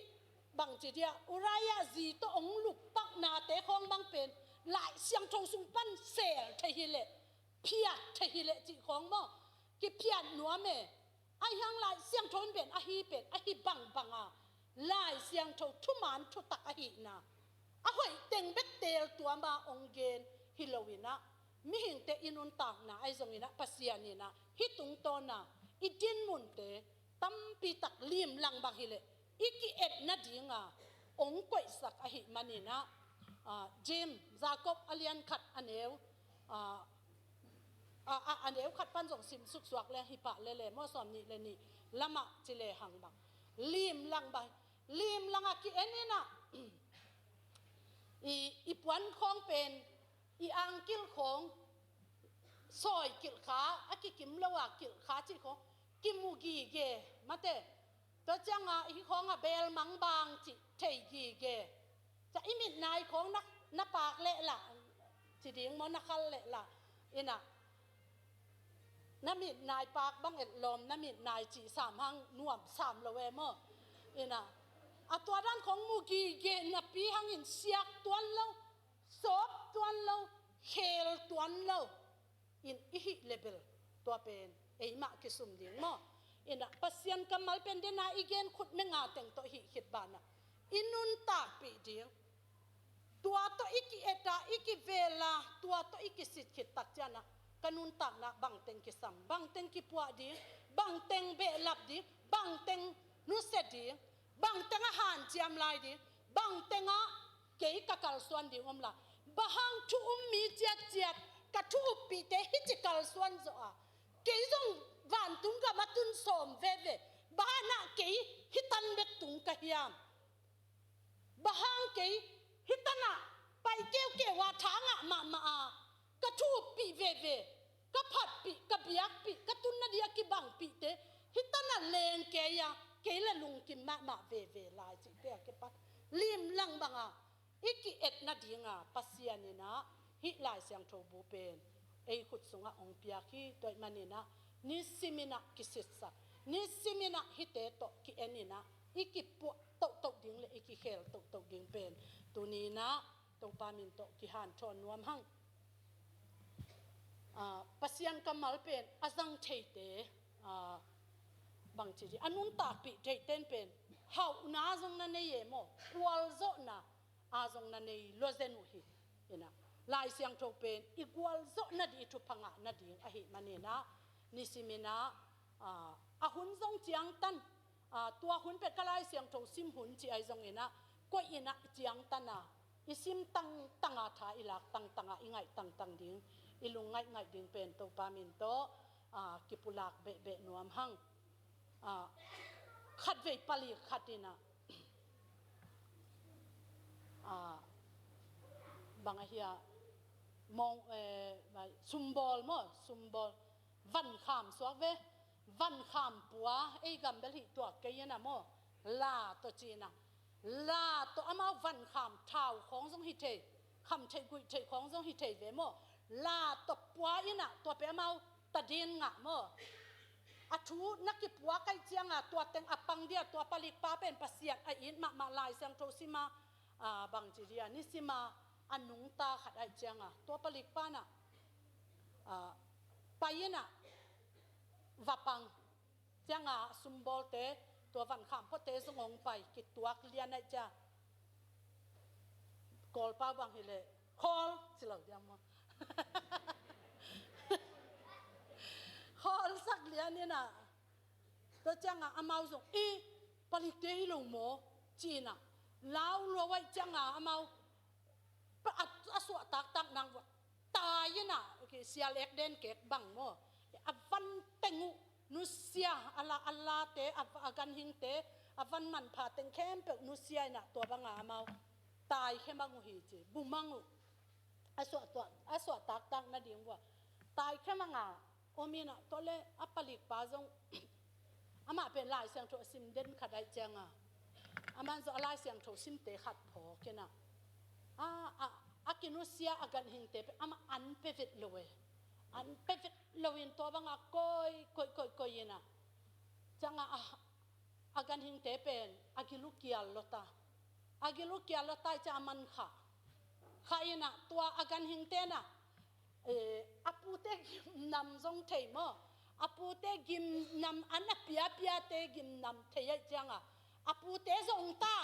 bangci dia Uriah zi tawh hong lukpaknate khawng bang pen Lai Siangtho sung pan sel thei hileh, phiat thei hileh cih khawng maw, kiphiat nuam e. Ahi hang Lai Siangtho in pen ahi pen ahi bangbanga Lai Siangtho thuman thutak ahihna a hoih teng bek teel tuama hong gen hi loinah mihingte i nuntakna ahi zonginah Pasian inah hih tungtawna i dinmunte tampitak limlang bang hileh i ki-et nadinga hong koihsak ahih maninah, a, James, Jacob a lian khat a neu, a, a, a, a neu khat pan zong sim suksuak le hi pah lele maw, sawm nih le nih lamah ci lehang bang limlang bang, limlanga ki-en inah i, i puan khawng pen i angkilh khawng, sawi kilhkha, a kikim lo a kilhkha cih khawng kimu gige mate. Tua cianga hih khawngah belmang bang cih thei gige. Cia i mitnai khawng na, na paak lehlah ci ding maw, na khal lehlah inah na mitnai paak bang etlawm, na mitnai cih sam hang nuam sam lo e maw. Inah a tua dan khawng mu gige napi hangin siak tuan lo, sawp tuan lo, khel tuan lo in i hih lebel tua pen eimah kisum ding maw. Inah Pasian kammal pen dena i gen khut menga teng tawh hih khit banah i nuntakpih ding. Tua tawh i ki-eta, i kivela, tua tawh i kisit khit tak cianah ka nuntakna bangteng kisam, bangteng kipuah ding, bangteng behlap ding, bangteng nusia ding, bangteng a hanciam lai ding, bangtengah kei ka kalsuan ding om la. Bang hang thu um mi ciatciat ka thu uppihte hici kalsuan zawh a, kei zong va Vantung gam a tun sawm veve. Bang hang kei hih tan bek tung ka hiam? Bang hang kei hih tan ah pai keukeu a tha ngah mahmah a, ka thu uppih veve, ka phatpih, ka biakpih, ka tunna ding a kibangpihte hih tan ah leng kei a, kei le lungkim mahmah veve lai cihte a kipat limlang bang a i ki-et nading a Pasian in ah hih Lai Siangtho bu pen ei khut sungah hong piak hi. Tua ahih manin ah nisimin ah kisitsak, nisimin ah hihte tawh ki-en in ah i kipuah tohtoh ding le i kikhel tohtoh ding pen tuni in ah Topa min tawh kihanthawn nuam hang. Ah, Pasian kammal pen a zang theite, ah, bangci ding, a nuntakpih theite in pen hauhna zong na nei e maw, gualzawhna a zong na nei lua zen uh hi. In ah Lai Siangtho pen i gualzawh nading, i thupha ngah nading ahih manin ah nisimin ah, ah, a hun zong ciangtan, ah, tua hun pen ka Lai Siangtho sim hun ci ahi zongin ah koih in ah ciangtan a, i sim tangtang a, tha i lak tangtang a, i ngaih tangtang ding, i lung ngaihngaih ding pen Topa min tawh, ah, kipulak behbeh nuam hang. Ah, khatvei palik khat in ah, ah, bang a hia, mong, eh, sumbol maw, sumbol, van kham suak ve, van kham pua, ei gam bel hih tuak kei in ah maw, la tawh ci in ah, la tawh amau van kham thau khawng zong hi thei, kham theih guih theih khawng zong hi thei ve maw, la tawh pua in ah tua pen amau tadin ngah maw. A thu na kipuak ahih ciang a tua teng a pang ding a, tua palikpa pen Pasian a it mahmah, Lai Siangtho sim a, ah, bangci ding a, nisim a a nungta khat ahih ciang a tua palikpa in ah, ah, pai in ah va pang ciang a, a sumbawlte, tua van kham phuate zong hong pai, kituak lian ahih ciang a, Kawlpau bang hi leh khawl ci lo diam maw? Khawlsak lian in ah, tua ciang a amau zong, "I, palikte hi lo maw?" ci in ah, lau lua ahih ciang a amau a, a suah taktak nang vua tai in ah, okay, sial ek den kek bang maw, a van teng uh nusia, a la, a late, a, a ganhingte, a van manpha teng khempeuh nusia in ah tua bang a amau taikhia mang uh hi ci, bu mang uh. A suah tuah, a suah taktak nading vua taikhia mang a om in ah, tua leh a palikpa zong amah pen Lai Siangtho a sim den khat ahih ciang a, amah zong a Lai Siangtho simte khat phawk in ah, a, a, a kinusia a ganhingte pen amah an pia vet lo e. An pia vet lo in tua bang a koih, koih, koih, koih in ah, ciang a, a, a ganhingte pen a gil uh kial lua ta. A gil uh kial lua ta ahih ciang a man khah. Khah in ah tua a ganhingte in ah, eh, a pute gimnam zong thei maw, a pute gimnam, an a piapiate gimnam thei ahih ciang a, a pute zong ta.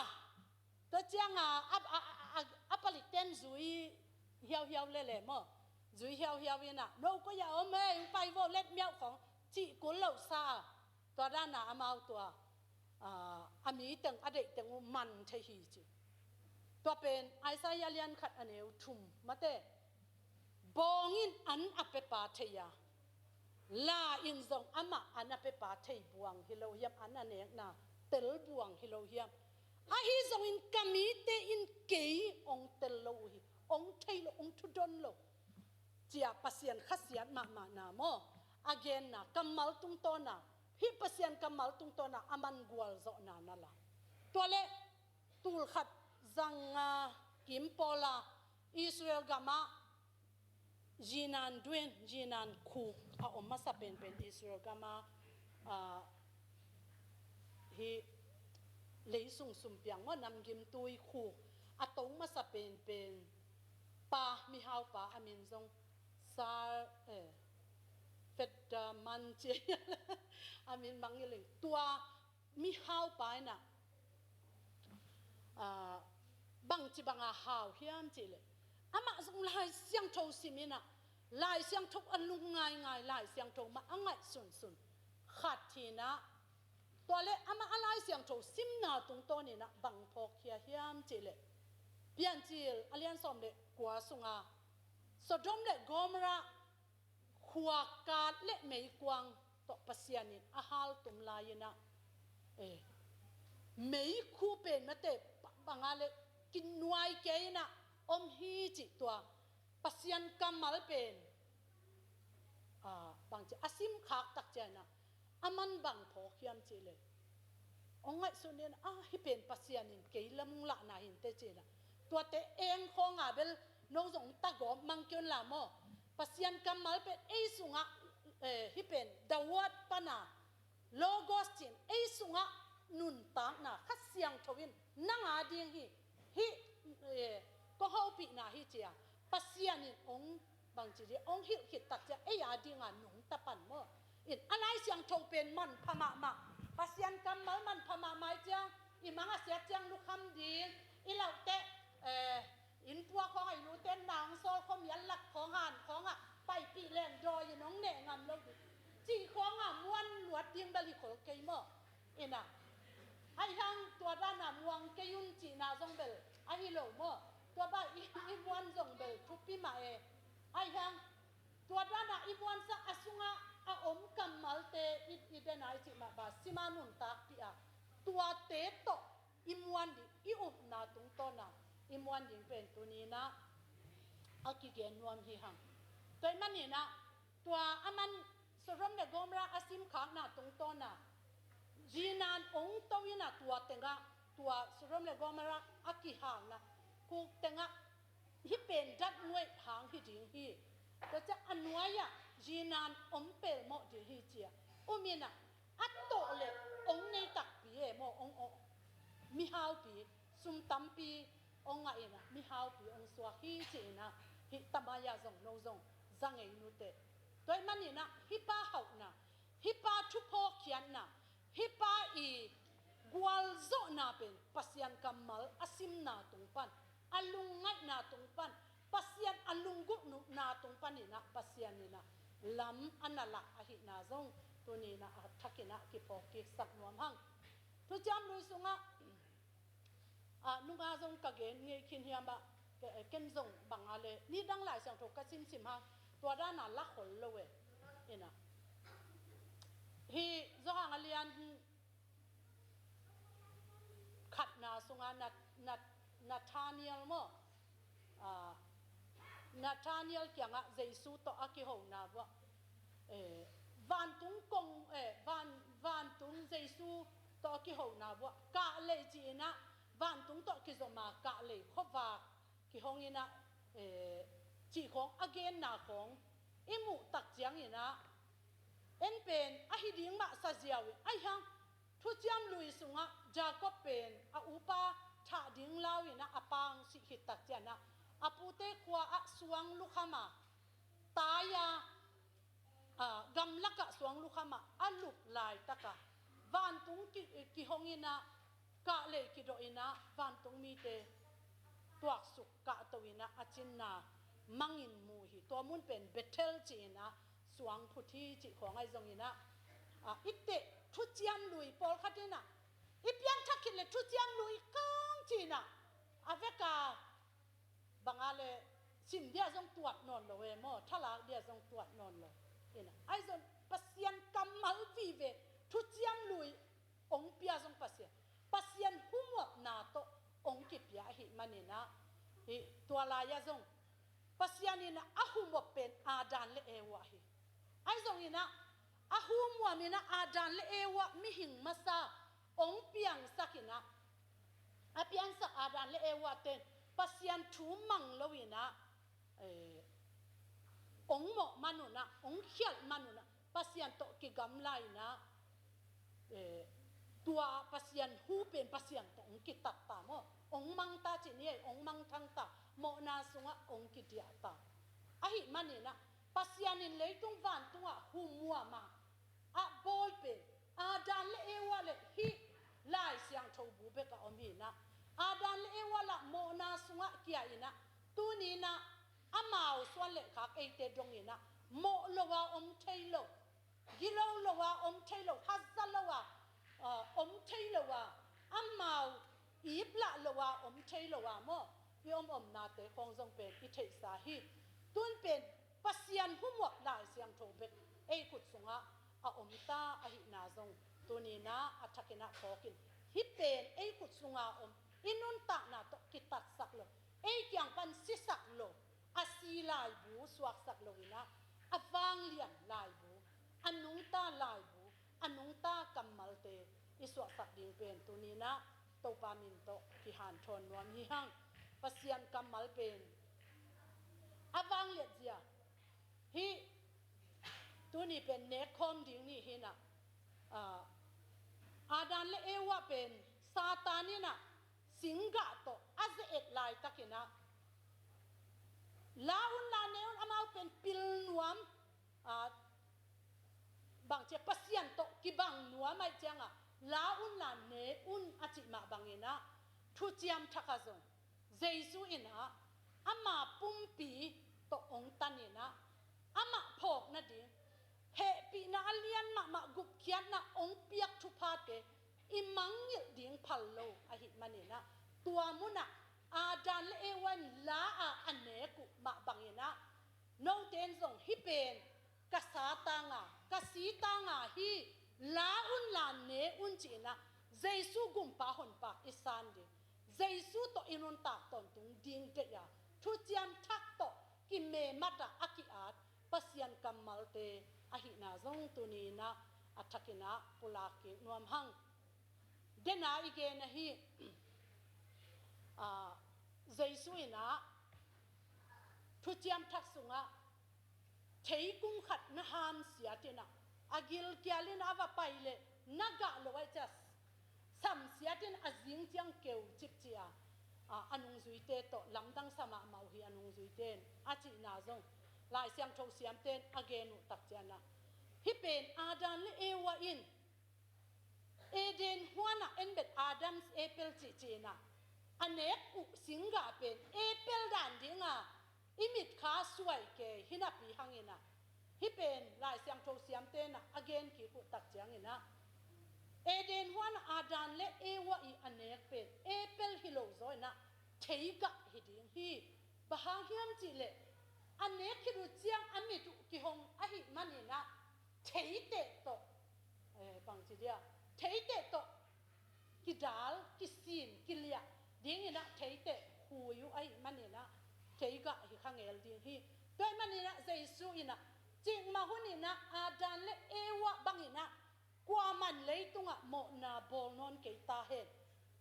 Tua ciang a, a, a, a, a palikte in zui hiauhiau lele maw, zui hiauhiau in ah, "No koi a om e, hong pai vo, let miauh khawng," cih kul lo sa a, tua dan a amau tua, ah, a mi teng, a deih teng uh man thei hi ci. Tua pen Isaiah lian khat a neu thum mate, "Bawng in an a piapa thei a, la in zong amah an a piapa thei buang hi lo hiam, an a nekna tel buang hi lo hiam? Ahi zongin ka mite in kei hong tel lo uh hi, hong thei lo, hong thudon lo," ci-a Pasian khasiat mahmahna maw, a genna kammal tungtawn a, hih Pasian kammal tungtawn a a man gualzawhna na la. Tua leh tul khat za nga kim pawl a Israel gam ah Zinan Duen, Zinan khuk a om masa penpen Israel gam ah, ah, hih leisung sumpiang maw, namgimtui khuk a to masa penpen pa, mihaupa, a min zong Sar, eh, Fedda Man ci a min bang i ling. Tua mihaupa in ah, ah, bangci bang a hau hiam cih leh, amah zong Lai Siangtho sim in ah, Lai Siangtho a lung ngaingai, Lai Siangtho mah a ngaih sunsun khat hi in ah, tua leh amah a Lai Siangtho simna tungtawn in ah bang phawkkhia hiam cih leh, Piancil a lian sawm le kua sung a Sodom le Gomorrah khua kat le meikuang tawh Pasian in a haltum lai-in ah, eh, meikhu pen mate banga le kinuai kei-in ah om hi cih tua Pasian kammal pen, ah, bangci a simkhak tak ciangin ah, a man bang phawk hiam cih leh, hong ngaihsun in ah, hih pen Pasian in kei lamlahna hi inteh ci-in ah, tuate eng khawng a bel no zong tagawp mang kei un la maw. Pasian kammal pen ei sungah, eh, hih pen the word pan a, Logos ci-in ei sungah nuntakna Kha Siangtho in nang a ding hi, hih, eh, kong hopihna hi ci-a Pasian in hong bangci dih hong hilh khit tak ciang ei a dingah nungta pan maw. In a Lai Siangtho pen manpha mahmah, Pasian kammal manpha mahmah hi ciang, i mang a siat ciang lukham ding, i lauhteh, eh, innpua khawngah i lute nang sawl khawm i a lak khawng han khawngah paipih leng dawi in hong neh ngam lo ding cih khawngah muan luat ding bel hi khol kei maw. In ah, ahi hang tua dan a muang kei un cihna zong bel ahi lo maw. Tua bang i, i muan zong bel thupi mah e. Ahi hang tua dan a i muansak a sungah a om kammalte i, i den a i cih mah bang sim a nuntakpih a, tuate tawh i muan ding, i upna tungtawn a i muan ding pen tuni-in ah a kigen nuam hi hang. Tua ahih manin ah tua a man Sodom le Gomorrah a simkhakna tungtawn a, zinan hong to in ah tua tengah, tua Sodom le Gomorrah a kihalna khuk tengah hih pen datnuaih hang hi ding hi. Tua ciang a nuai-ah zinan om pelmawh ding hi ci-a um in ah, a tawh leh hong nei takpi e maw, hong, hong, mihaupi, sum tampi hong ngah in ah mihaupi hong suak hi ci-in ah, hih tamai-ah zong no zong za ngei nuteh. Tua ahih manin ah hih pa hauhna, hih pa thuphawkkhiatna, hih pa i gualzawhna pen Pasian kammal a simna tung pan, a lungngaihna tung pan, Pasian a lunggulhna tung panin ah Pasian in ah lam a na lah ahihna zong tuni-in ah a thakin ah kiphawk kiksak nuam hang. Thuciam Lui sungah, ah, nunga zong ka gen ngei khin hiam ah, ke-, ken zong banga le nidang Lai Siangtho ka simsim hang, tua dan a la khol lo e. In ah, hih Johan a lian khatna sungah Na-, Na-, Nathaniel maw? Ah, Nathaniel kiangah Jesu tawh a kihona vuah, eh, vantung kong, eh, van, vantung Jesu tawh a kihona vuah, kahlei ci-in ah, vantung tawh kizom a kahlei khuavak kihong in ah, eh, cih khawng a genna khawng i muh tak ciangin ah, en pen ahi ding mah sa ziau in, ahi hang Thuciam Lui sungah Jacob pen a upa thah ding lau in ah a pang sih khit tak ciangin ah, a pute khua ah suang lukham a, tai a, ah, gamlakah suang lukham a a lup laitak a, vantung ki, kihong in ah, kahlei kidawh in ah, vantung mite tuaksuk kahto in ah a cinna mangin mu hi. Tua mun pen Bethel ci-in ah suang phut hi cih khawng ahi zongin ah, ah, i teh Thuciam Lui pawlkhat in ah, i pianthak khit leh Thuciam Lui kang ci-in ah, a vek a banga le sim dia zong tuat nawn lo e maw, thalak dia zong tuat nawn lo. In ah, ahi zong Pasian kammal vive, Thuciam Lui hong pia zong Pasian, Pasian humuapna tawh hong kipia ahih manin ah, hih tua lai-ah zong Pasian in ah a humuap pen Adam le Eva hi. Ahi zongin ah, a humuap in ah Adam le Eva mihing masa hong piangsak in ah, a piansak Adam le Eva ten Pasian thu mang lo in ah, eh, hong mawh man un ah, hong khialh man un ah, Pasian tawh kigamla in ah, eh, tua Pasian hu pen Pasian tawh hong kitat ta maw, hong mang ta ci ni ei, hong mangthang ta, mawhna sungah hong kidiah ta. Ahih manin ah Pasian in leitung vantungah humuam a, a bawl pen Adam le Eva le hih Lai Siangtho bu bek a om hi in ah, Adam le Eva lah mawhna sungah kia in ah, tuni in ah amau suan le khak eite dong in ah, mawh lo a om thei lo, gilo lo a om thei lo, haza lo a, ah, om thei lo a, amau ip lah lo a om thei lo a maw, i om omnate khawng zong pen i theihsa hi. Tun pen Pasian humuap Lai Siangtho bek ei khut sungah a om nungta ahihna zong tuni-in ah a thakin ah phawk in, hih pen ei khut sunga om, i nuntakna tawh kitatsak lo, ei kiang pan sisak lo, a si laibu suaksak lo-in ah, a vanglian laibu, a nungta laibu, a nungta kammalte i suahsak ding pen tuni-in ah Topa min tawh kihanthawn nuam hi hang. Pasian kammal pen a vangliat zia, hih tuni pen nekkhawm ding ni hi-in ah, ah, Adam le Eva pen Satan in ah singgah tawh a ze-et laitakin ah, la un la ne un, amau pen pil nuam, ah, bang ci a, Pasian tawh kibang nuam ahih ciangah, la un la ne un a cih mah bangin ah, Thuciam Thak ah zong Jesu in ah ama pumpi tawh hong tan in ah, amah phawk nading hehpihna a lian mahmah gupkhiatna hong piak thuphate i mangngilh ding phal lo ahih manin ah, tua munah Adam le Eva in la-a a nek uh mah bangin ah, note in zong hih pen ka sa tanga, ka si tanga hi, la un la ne un ci-in ah, Jesu Gumpa Honpa i san ding, Jesu tawh i nuntak tawntung ding deih a, Thuciam Thak tawh kimemat a, a ki-at Pasian kammalte ahihna zong tuni-in ah a thakin ah pulak kik nuam hang. Dena i gen ahi, ah, Jesu in ah Thuciam Thak sungah theikung khat na hamsiat in ah, a gilkial in a va pai leh na gah lo ahih ciang, samsiat in a zing ciang keu cip ci a, a, a nungzuite tawh lamdang sa mahmah uh hi, a nungzuite in a cihna zong Lai Siangtho siamte in a gen uh tak ciangin ah, hih pen Adam le Eva in Eden huanah en bet Adam's apple cih ci-in ah, a nek uh singgah pen apple dan dinga i mitkha suai kei hi napi hangin ah, hih pen Lai Siangtho siamte in ah a gen kik uh tak ciangin ah, Eden huanah Adam le Eva i a nek pen apple hi lo zaw in ah, theigah hi ding hi. Bang hang hiam cih leh, a nek khit uh ciang a mit uh kihong ahih manin ah, theiteh tawh, eh, bangci dia, theiteh tawh kidal, kisin, kiliah dingin ah theiteh khui uh ahih manin ah, theigah hi kha ngel ding hi. Tua ahih manin ah Jesu in ah, cikmah hunin ah Adam le Eva bangin ah kuaman leitungah mawhna bawl nawn kei ta hen.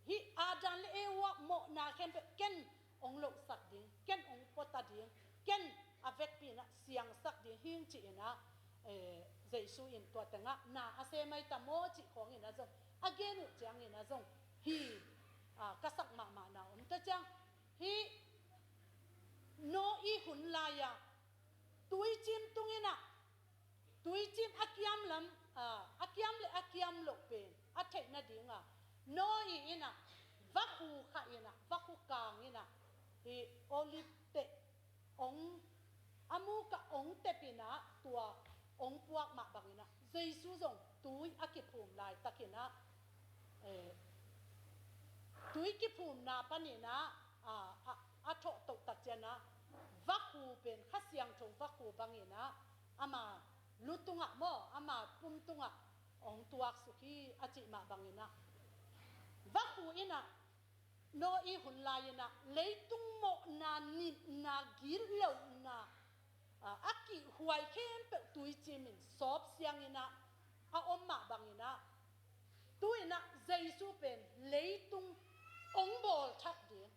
Hih Adam le Eva mawhna khempeuh ken hong lohsak ding, ken hong pua ta ding, ken a vekpi in ah siangsak ding hing ci-in ah, eh, Jesu in tua tengah na a sem mai ta maw cih khawngin ah zong, a gen uh ciangin ah zong, hi, ah, ka sak mahmahna om ta ciang, hih Noah hun lai-a tuicim tungin ah, tuicim a kiam lam, ah, a kiam le a kiam loh pen a theih nadinga, Noah in ah vakhu khah in ah, vakhu kang in ah, hih olive teh hong, a mukah hong tep in ah, tua hong puak mah bangin ah, Jesu zong tui a kiphum laitakin ah, eh, tui kiphumna panin ah, a, a, a thawh toh tak ciangin ah, vakhu pen Kha Siangtho vakhu bangin ah, ama lu tungah maw, ama pum tungah hong tuaksuk hi a cih mah bangin ah, vakhu in ah, Noah hun lai-in ah leitung mawhna, nitna, gitlohna, a, a kihhuai khempeuh tuicim in sawp siangin ah a om mah bangin ah, tu-in ah Jesu pen leitung hong bawl thak ding,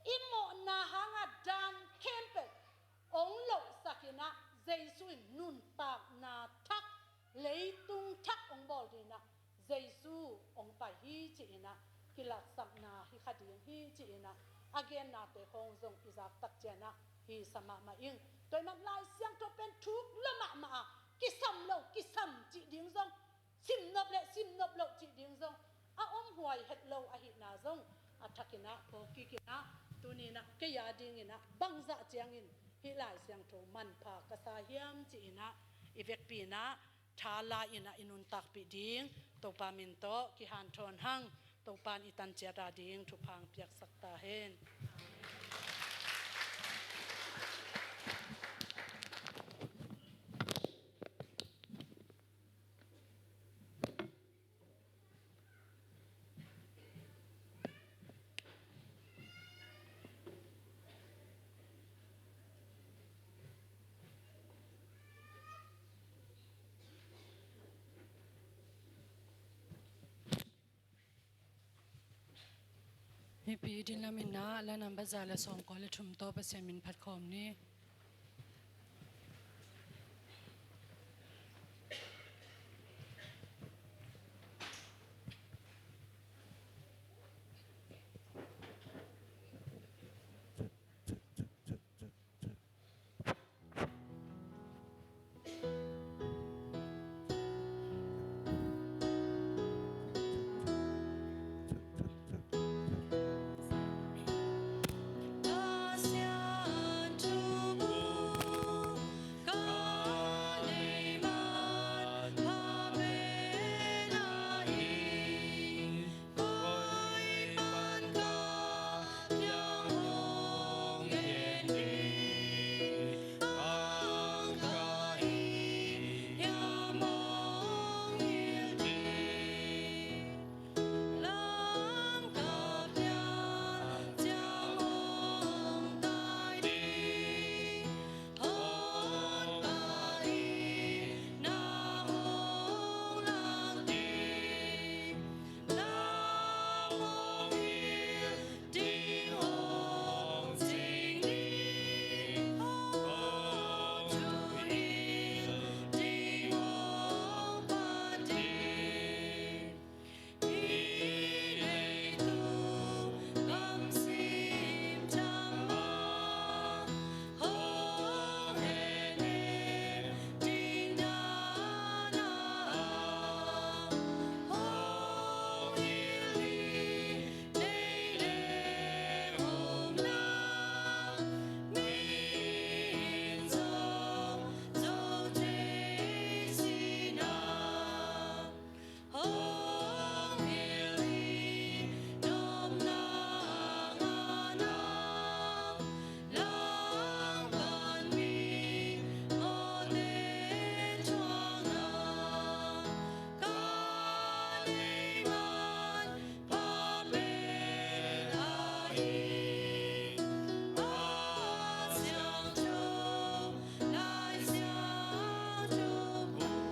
i mawhna hanga dan khempeuh hong lohsak in ah, Jesu in nuntakna thak, leitung thak hong bawl dingin ah Jesu hong pai hi ci-in ah kilatsakna hi kha ding hi ci-in ah, a gennate khawng zong i zak tak ciangin ah hi sa mahmah ing. Tua ahih man Lai Siangtho pen thuk lua mahmah a, kisam lo, kisam cih ding zong, simnop le simnop loh cih ding zong a omhuai het lo ahihna zong a thakin ah phawk kik in ah, tuni-in ah kei a dingin ah bangzah ciangin hih Lai Siangtho manpha ka sa hiam ci-in ah, i vekpi in ah tha la-in ah i nuntakpih ding Topa min tawh kihanthawn hang. Topa in i tanciat a ding thupha hong piaksak ta hen. Mipi ding lamin ah, la number za le sawmkua le thum tawh Pasian min phat khawm ni.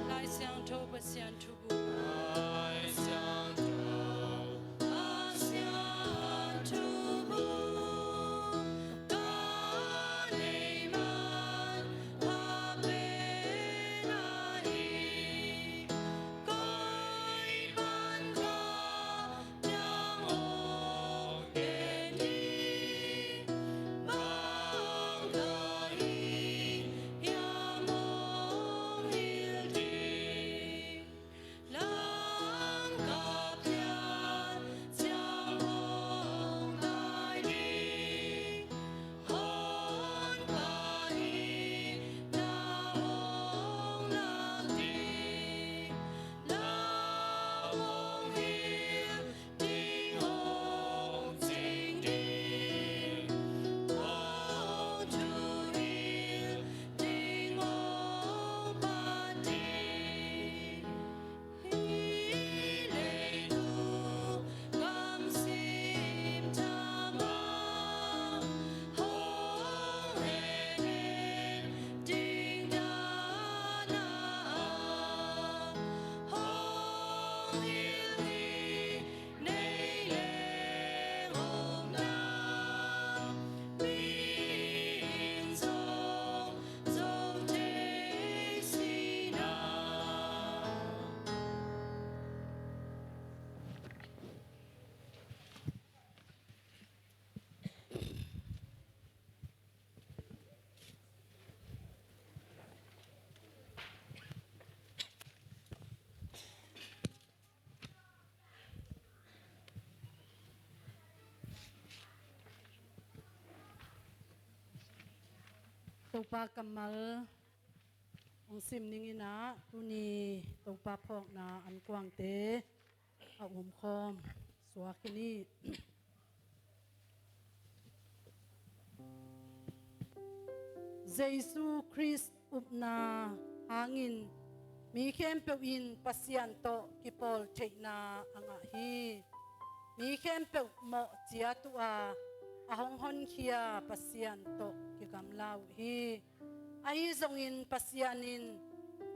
Lai Siangtho Pasian thu Topa kammal hong sim ning in ah, tuni Topa phawkna ankuangte a umkhawm suak hi ni. Jesu Khrist upna hangin mi khempeuh in Pasian tawh kipawl theihna a ngah hi. Mi khempeuh mawh ciat uh a, a hong honkhia Pasian tawh kigamla uh hi. Ahi zongin Pasian in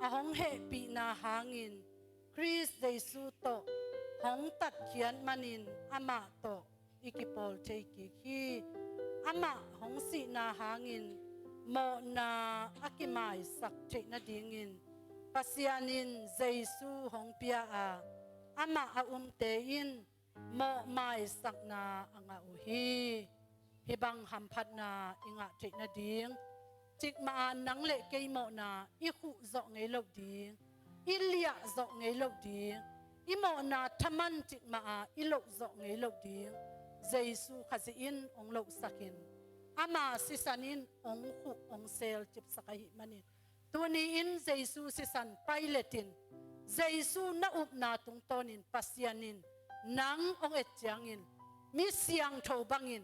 a hong hehpihna hangin Khrist Jesu tawh hong tatkhiat manin amah tawh i kipawl thei kik hi. Amah hong sihna hangin mawhna a kimaisak theih nadingin Pasian in Jesu hong pia a, amah a umte in mawh maisakna a ngah uh hi. Hih bang hamphatna i ngah theih nading, cikmah a nang le kei mawhna i khuh zawh ngei loh ding, i liah zawh ngei loh ding, i mawhna thaman cikmah a i loh zawh ngei loh ding, Jesu Khazih in hong lohsak in, ama sisan in hong khuh hong selcipsak ahih manin, tuni-in Jesu sisan Pilate in Jesu na upna tungtawnin Pasian in nang hong et ciangin, mi siangtho bangin,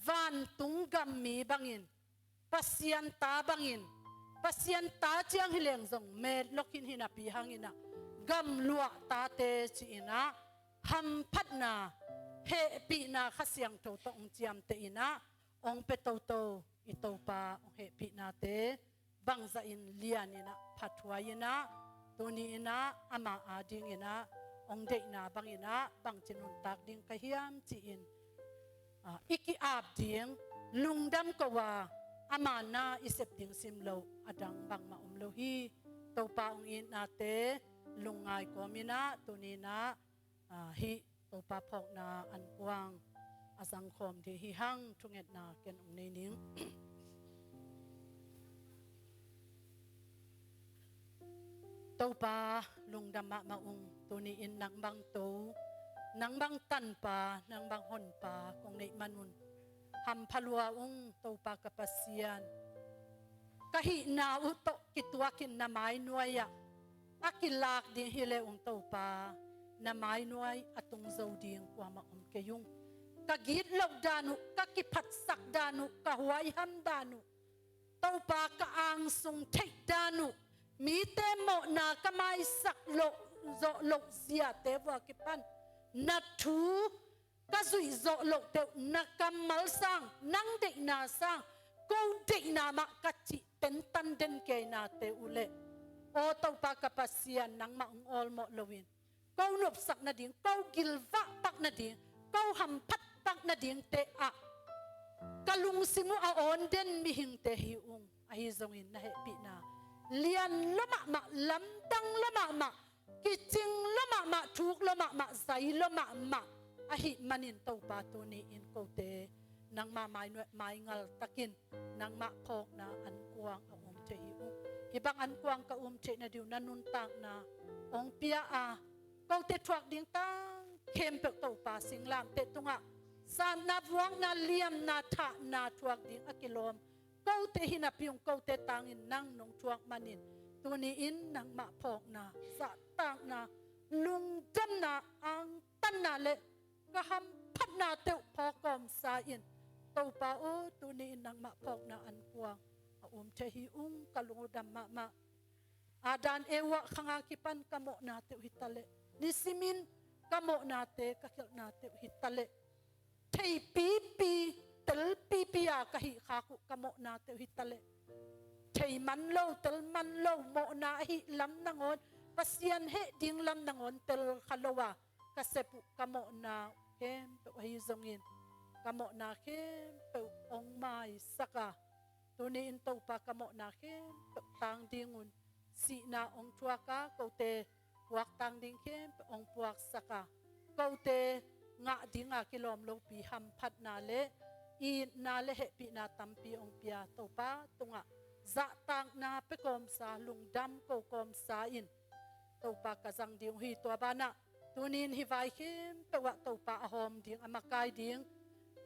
vantung gammi bangin, Pasian ta bangin, Pasian ta ciang hileng zong metlok hin hinapi hanginah gamluah tate ci-inah hamphatna, hehpihna Kha Siangtho tawh hong ciamteh inah hong pia toto i Topa hong hehpihnate bangzahin lianinah phathuai inah, tuni inah ama adinginah hong deihna banginah bangci nuntak ding ka hiam ci-in, ah, i ki-ap ding, lungdam ko a, ama na i sep ding simloh a dang bangmah om lo hi. Topa hong itnate lungngai kawminah, tuni inah, ah, hih Topa phawkna ankuang a zangkhawm ding hi hang. Thungetna ken hong nei ning. Topa, lungdam mahmah ung. Tuni-in nang bang To, nang bang Tanpa, nang bang Honpa kong neih manun hampha lua ung, Topa ka Pasian. Ka hihna uh tawh kituakin na mainuai-ah a kilak ding hi le ung Topa, na mainuai a tung zo ding kuamah om kei ung. Ka gitloh dan uh, ka kiphatsak dan uh, ka huaiham dan uh, Topa ka angsung theih dan uh, mite mawhna ka maisak loh, zawh loh ziate vua kipan na thu ka zuih zawh loh teuh, na kammal sang, nang deihna sang, ko deihna mah ka cih tentan den keinate uh leh, aw Topa ka Pasian, nangmah hong awlmawh loin ko nopsak nading, ko gilvah pak nading, ko hamphat pak nadingte ah ka lungsim uh a awn den mihingte hi ung. Ahi zongin na hehpihna lian lua mahmah, lamdang lua mahmah, kicing lua mahmah, thuk lua mahmah, zai lua mahmah ahih manin Topa, tuni-in kote nangmah mainuai, maingal takin nangmah phawkna ankuang a um thei hi ung. Hih bang ankuang ka um theih nading uh na nuntakna hong pia a, kote thuak ding tang khempeuh Topa singlamteh tungah satna, vuakna, liamna, thahna thuak ding a kilawm kote hi napi ung, kote tangin nang nong thuak manin, tuni-in nangmah phawkna, zahtakna, lungdamna, angtanna le ka hamphatna teuh phawk kawmsa in, Topa aw, tuni-in nangmah phawkna ankuang a um thei hi ung. Ka lungdam mahmah. Adam Eva khang a kipan ka mawhna teuh hi taleh, nisimin ka mawhnate, ka khialhna teuh hi taleh, theipipi, telpipi a ka hih khak uh ka mawhna teuh hi taleh, thei man lo, tel man lo, mawhna ahi lam nangawn, Pasian heh ding lam nangawn tel kha lo a ka sep uh ka mawhna khempeuh ahi zongin, ka mawhna khempeuh hong maisak a, tuni-in Topa ka mawhna khempeuh tang dingun sihna hong thuak a, kote puaktang ding khempeuh hong puaksak a, kote ngah dinga kilawm lopi hamphatna le itna le hehpihna tampi hong pia Topa tungah zahtakna pia kawmsa, lungdam ko kawmsa in, Topa ka zang ding uh hi. Tua banah tuni-in hih vai khempeuh ah Topa a hawm ding, a makai ding,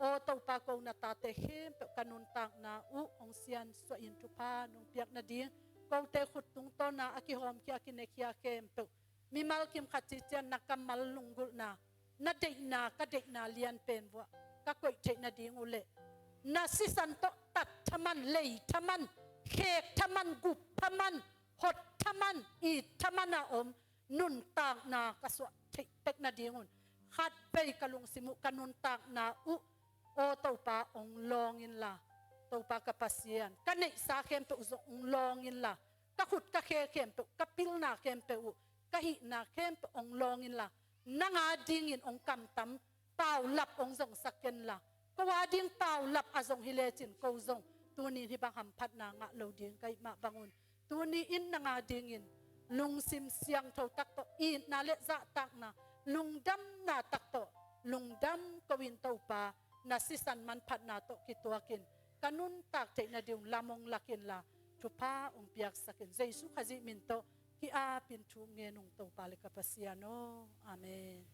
aw Topa, ko na tate khempeuh ka nuntakna uh hong siansuah in thupha nong piak nading, kote khut tungtawna a kihawmkhia, a kinekkhia khempeuh, mimal kim khat cician na kammal lunggulhna, na deihna, ka deihna lian pen vuah ka koih theih nading uh leh, na sisan tawh tat thaman, lei thaman, khek thaman, gup thaman, hot thaman, it thaman a om nuntakna ka suah theih tek nadingun, khatvei ka lungsim uh, ka nuntakna uh, aw Topa, hong lawng inla, Topa ka Pasian, ka neihsa khempeuh zong hong lawng inla, ka khut ka khe khempeuh, ka pilna khempeuh uh, ka hihna khempeuh hong lawng inla, nang adingin hong kamtam paulap hong zongsak kenla, ko a ding paulap a zong hi lecin ko zong tuni-in hih bang hamphatna ngah lo ding ka hih mah bangun, tuni-in nang a dingin lungsim siangtho tak tawh, itna le zahtakna, lungdamna tak tawh lungdam ko-in Topa, na sisan manphatna tawh kituakin ka nuntak theih nading lam hong lak inla, thupha hong piaksak in. Jesu Khazih min tawh ki-apin thu ngen ung Topa le ka Pasian aw. Amen.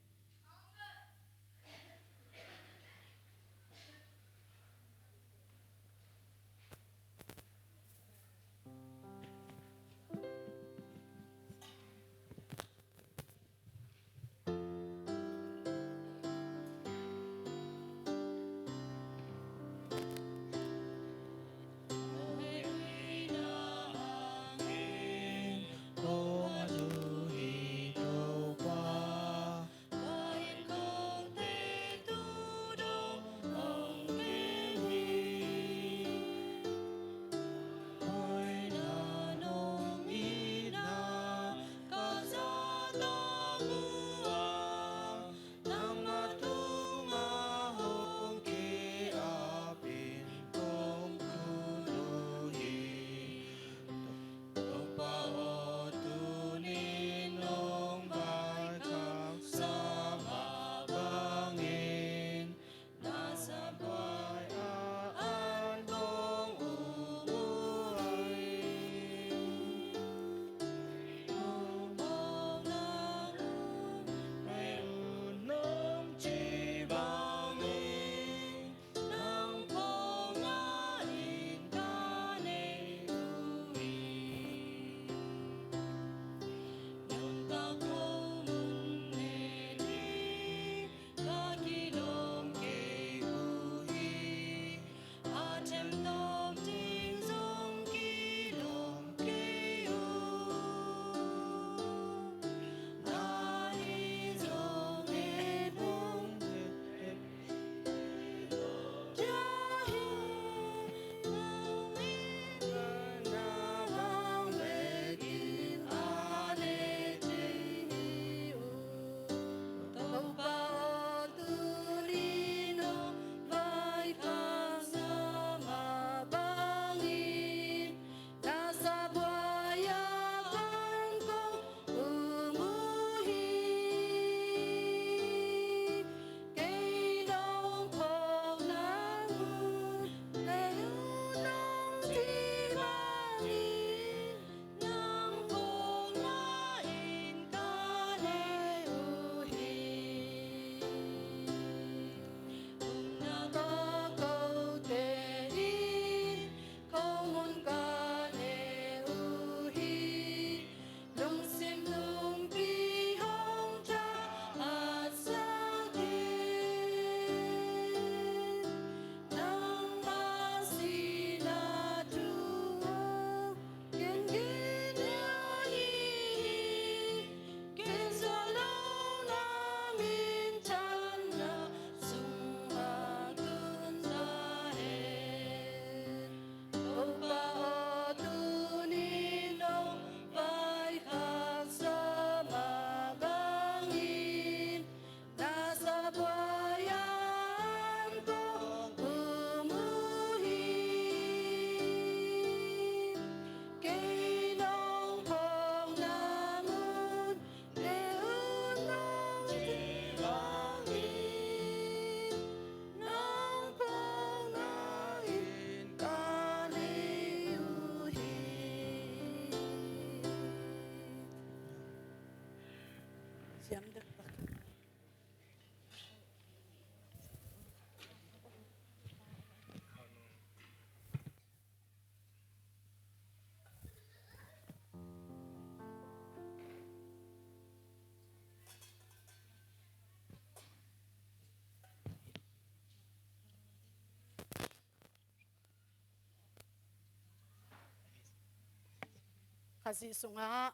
Khazih sungah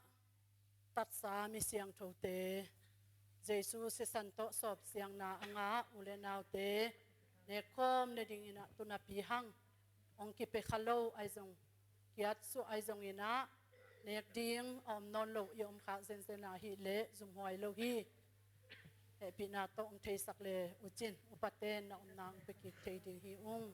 tatsa mi siangthote, Jesu sisan tawh sawpsiangna a ngah u le naute, nekkhawm nadingin ah tu napi hang hong kipia kha lo ahi zong, kiatsuah ahi zongin ah, nek ding a om nawn lo i om khak zenzen ahih leh zumhuai lo hi. hehpihna tawh hong theisak le uh cin, upate na omna hong pia kik thei ding hi ung.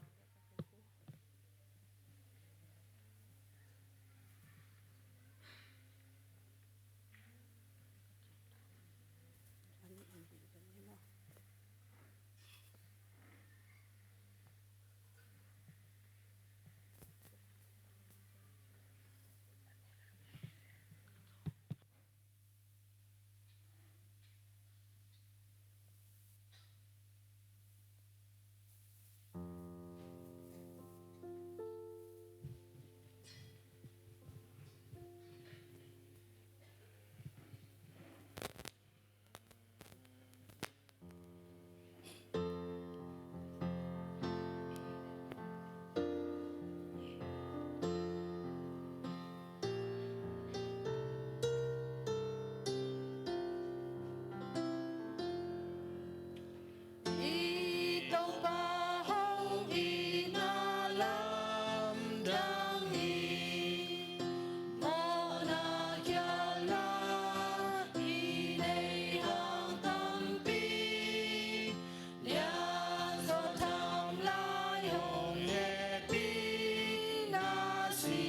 I Topa hong itna lamdang hi. Mawhna khialhna i nei hang tampi, lianzaw tham lai hong hehpihna si.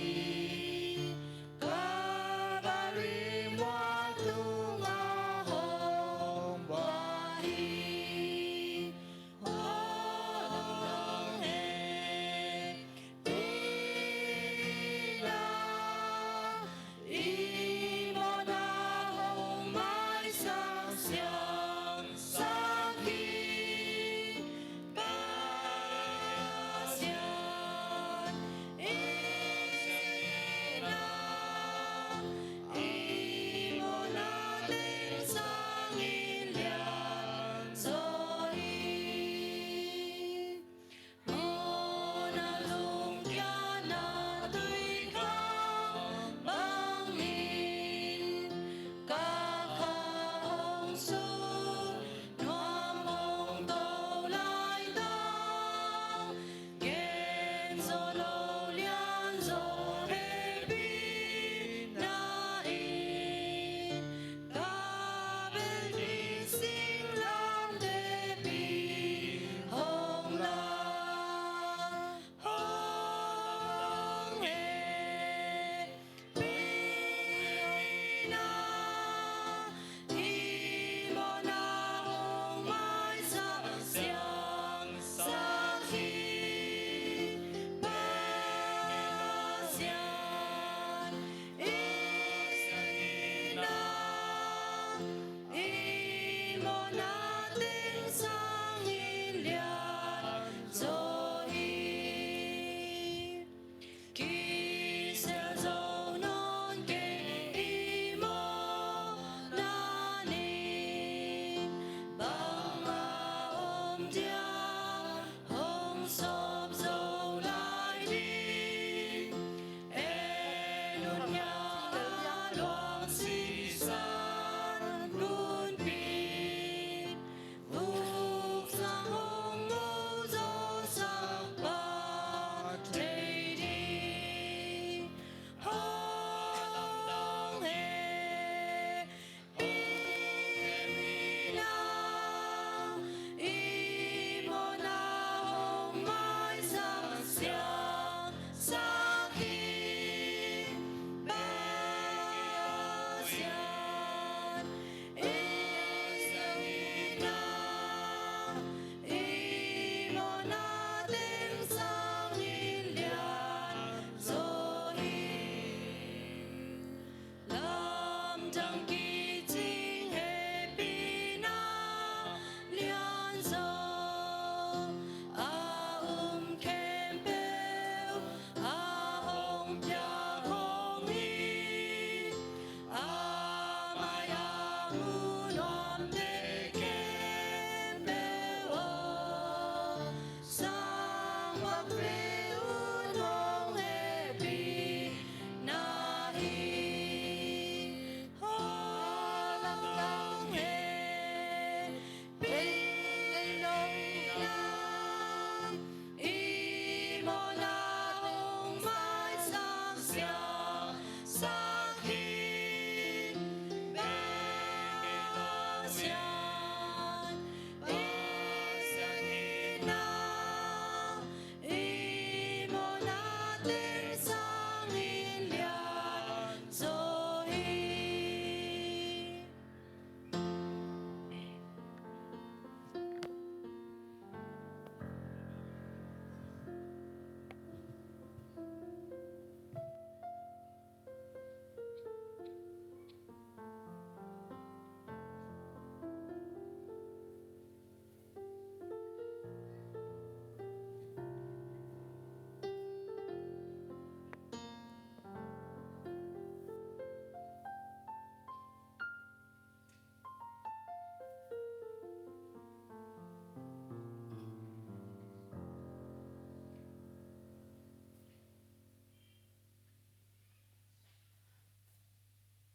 Kalvari mual tungah hong buak hi. Hong hehpihna i mawhna hong maisak siangsak hi. Pasian i na, i mawhna teng sangin lianzaw hi. Mawhna lungkiatna tuikhang bangin, ka kha hong sung nuam hong to laitang, gen zo lo lianzaw hehpihna in, ka bel in singlamteh pi hong la. Hong hehpihna i mawhna hong maisak siangsak hi. Pasian i na, i mawhna teng sangin lianzaw hi. Kisel zo nawn kei i mawhna in, bangmah om diam hong sawp zo lai ding. En un, a luang sisan gunpih, vuksak hong mu zo sak pah thei ding. Hong heh pihna i mawhna hong maisak siangsak hi. Pasian i na, i mawhna teng sangin lianzaw hi. Lamdang kicing hehpihna lianzaw a um khempeuh a hong piak hong hi. A mai a mu nuamte khempeuh aw, sang bang vei un hong hehpihna hi.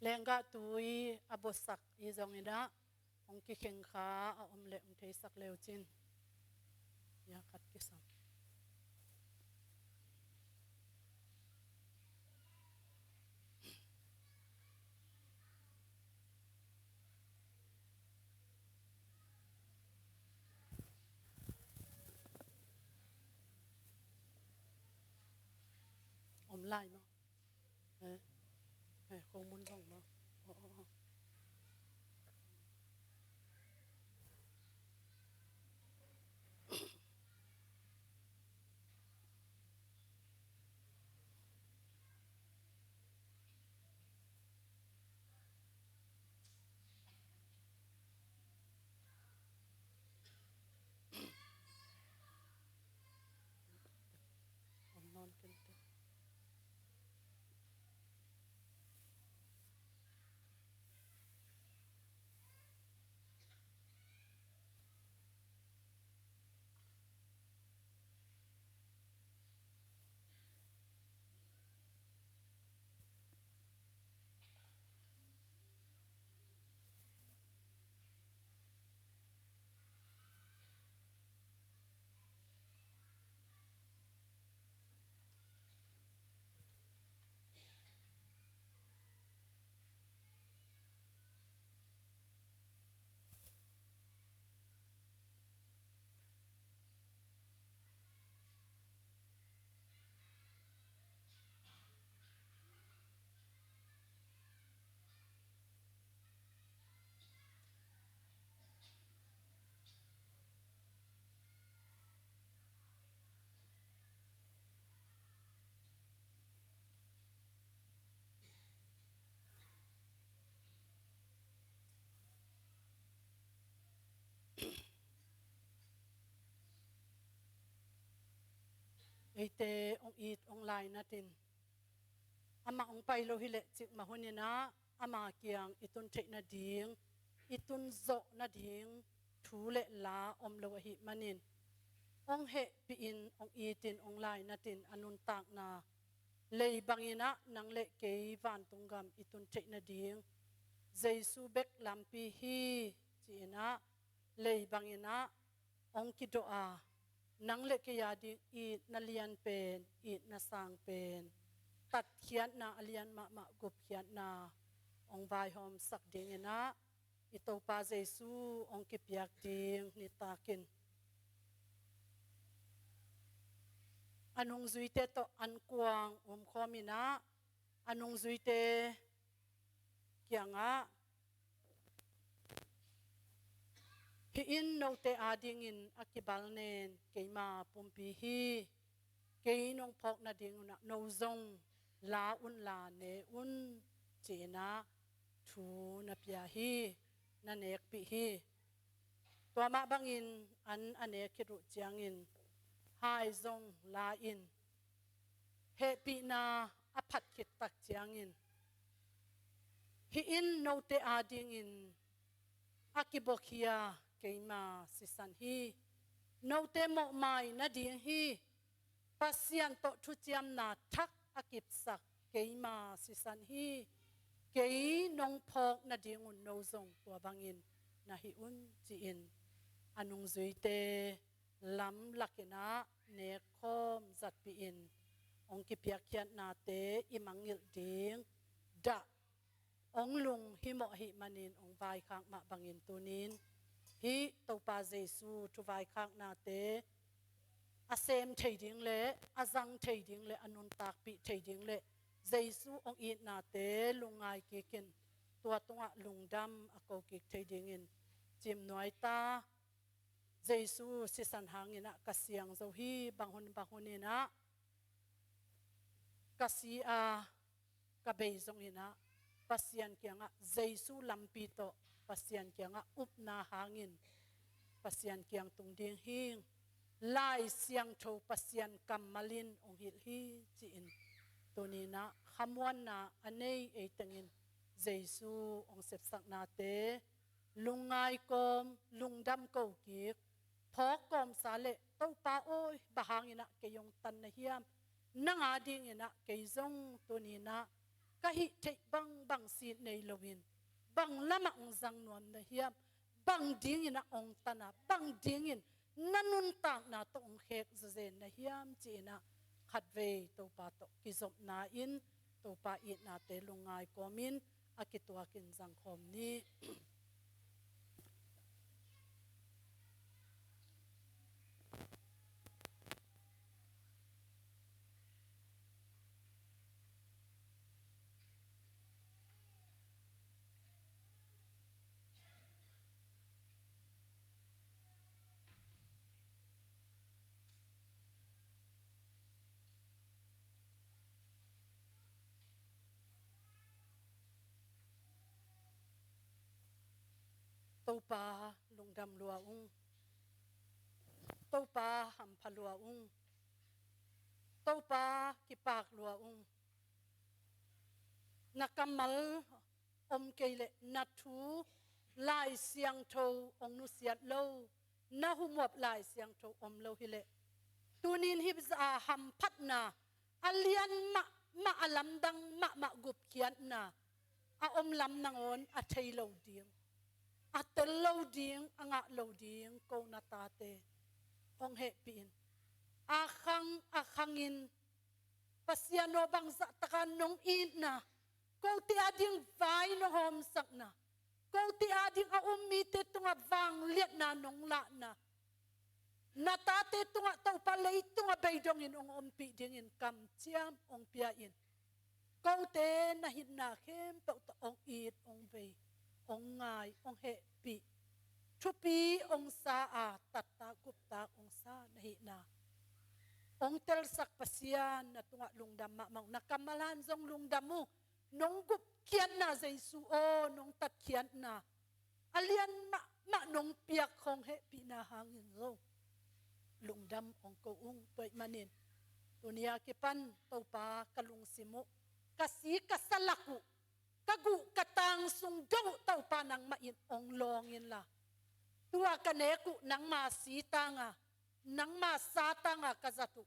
Lenggah tui a buatsak i zong in ah, hong kikheng kha a om leh hong theisak leu cin. Ia khat kisam. Om lai maw? Eh, eh, kong mun zong maw? Oh, oh, oh. Om nawn kei te. Eite hong it hong lainatin, amah hong pai lo hileh cikmah hunin ah ama kiang i tun theih nading, i tun zawh nading thu le la om lo ahih manin, hong hehpih in, hong itin, hong lainatin a nuntakna lei bangin ah nang le kei vantung gam i tun theih nading Jesu bek lampi hi, ci-in ah lei bangin ah hong kidawh a, nang le kei a ding itna lian pen, itna sang pen, tatkhiatna a lian mahmah gupkhiatna hong vaihawmsak dingin ah i Topa Jesu hong kipiak ding nitakin a nungzuite tawh ankuang umkhawm in ah a nungzuite kiangah, hih inn note adingin a kibal nen keima pumpi hi. Kei nong phawk nadingun ah no zong la un la ne un, ci-in ah thu na pia hi, na nekpih hi. Tua mah bangin an a nek khit uh ciangin hai zong la in, hehpihna a phat khit tak ciangin, hih inn note adingin a kibuakhia keima sisan hi. Note mawhmai nading hi. Pasian tawh thuciamna thak a kipsak keima sisan hi. Kei nong phawk nadingun no zong tua bangin na hi un, ci-in a nungzuite lamlakin ah nekkhawm zatpih in hong kipiakkhiatnate i mangngilh ding dah hong lunghimawh ahih manin hong vaikhak mah bangin tunin hih Topa Jesu thuvaikhaknate a sem thei ding le a zang thei ding le a nuntakpih thei ding le Jesu hong itnate lungngai kikin tua tungah lungdam a ko kik thei dingin cimnuai ta. Jesu sisan hangin ah ka siang zo hi. Bang hun bang hun in ah ka si a, ka bei zongin ah Pasian kiangah Jesu lampi tawh Pasian kiangah upna hangin Pasian kiang tung ding hing. Lai Siangtho Pasian kammal in hong hilh hi, ci-in tuninah khamuanna a nei ei tengin Jesu hong sepsaknate lungngai kawm, lungdam ko kik, phawk kawmsa le, Topa aw, bang hanginah kei hong tan na hiam? Nang a dinginah kei zong tuninah ka hih theih bangbang sit nei loin, bang lamah hong zang nuam na hiam? Bang dingin a hong tan a, bang dingin na nuntakna tawh hong khek zazen na hiam ci-in ah, khatvei Topa tawh kizopna in, Topa itnate lungngai kawmin a kituakin zangkhawm ni. Topa lungdam lua ung. Topa hampha lua ung. Topa kipak lua ung. Na kammal om kei leh na thu Lai Siangtho hong nusiat lo, na humuap Lai Siangtho om lo hileh, tunin hih zah a hamphatna, a lian mahmah, a lamdang mahmah gupkhiatna a om lam nangawn a thei lo ding, a tel lo ding, a ngah lo ding ko na tate hong hehpih in. A khang a khangin Pasian aw, bangzah taka nong itna, kote ading vai nong hawmsakna, kote ading a um mite tungah vangliatna nong lahna, na tate tungah Topa leitungah bei dongin hong ompih dingin kamciam hong pia in. Kote na hinna khempeuh tawh hong it, hong bei, hong ngai, hong hehpih, thupi hong sa a, tatta guptak hong sa na hihna hong telsak Pasian, na tungah lungdam mahmah ung. Na kammal han zong lungdam uh. Nong gupkhiatna Jesu aw, nong tatkhiatna, a lian mahmah nong piak hong hehpihna hangin zo lungdam hong ko ung. Tua ahih manin tuni a kipan Topa ka lungsim uh, ka si ka sa lak uh, ka guh ka tang sung dong uh Topa nangmah in hong lawng inla, tua ka nek uh nangma si tanga, nangma sa tanga ka zat uh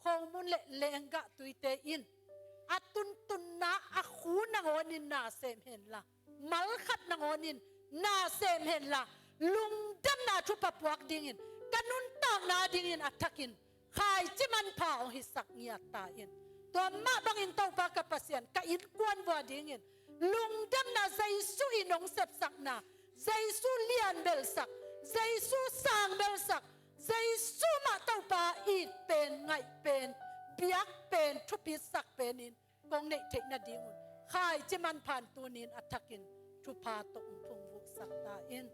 khomun le lenggah tuite in a tuntunna a khu nangawnin na sem henla, malkhat nangawnin na sem henla, lungdamna thupha puak dingin, ka nuntakna dingin a thakin khaici manpha hong hisak ngiat ta in. Tua mah bangin Topa ka Pasian, ka innkuan vua dingin lungdamna, Jesu in hong sepsakna, Jesu lianbelsak, Jesu sangbelsak, Jesu mah Topa it pen, ngaih pen, biak pen, thupisak penin kong neih theih nadingun khaici manphan tunin a thakin thupha tawh hong phungvuhsak ta in.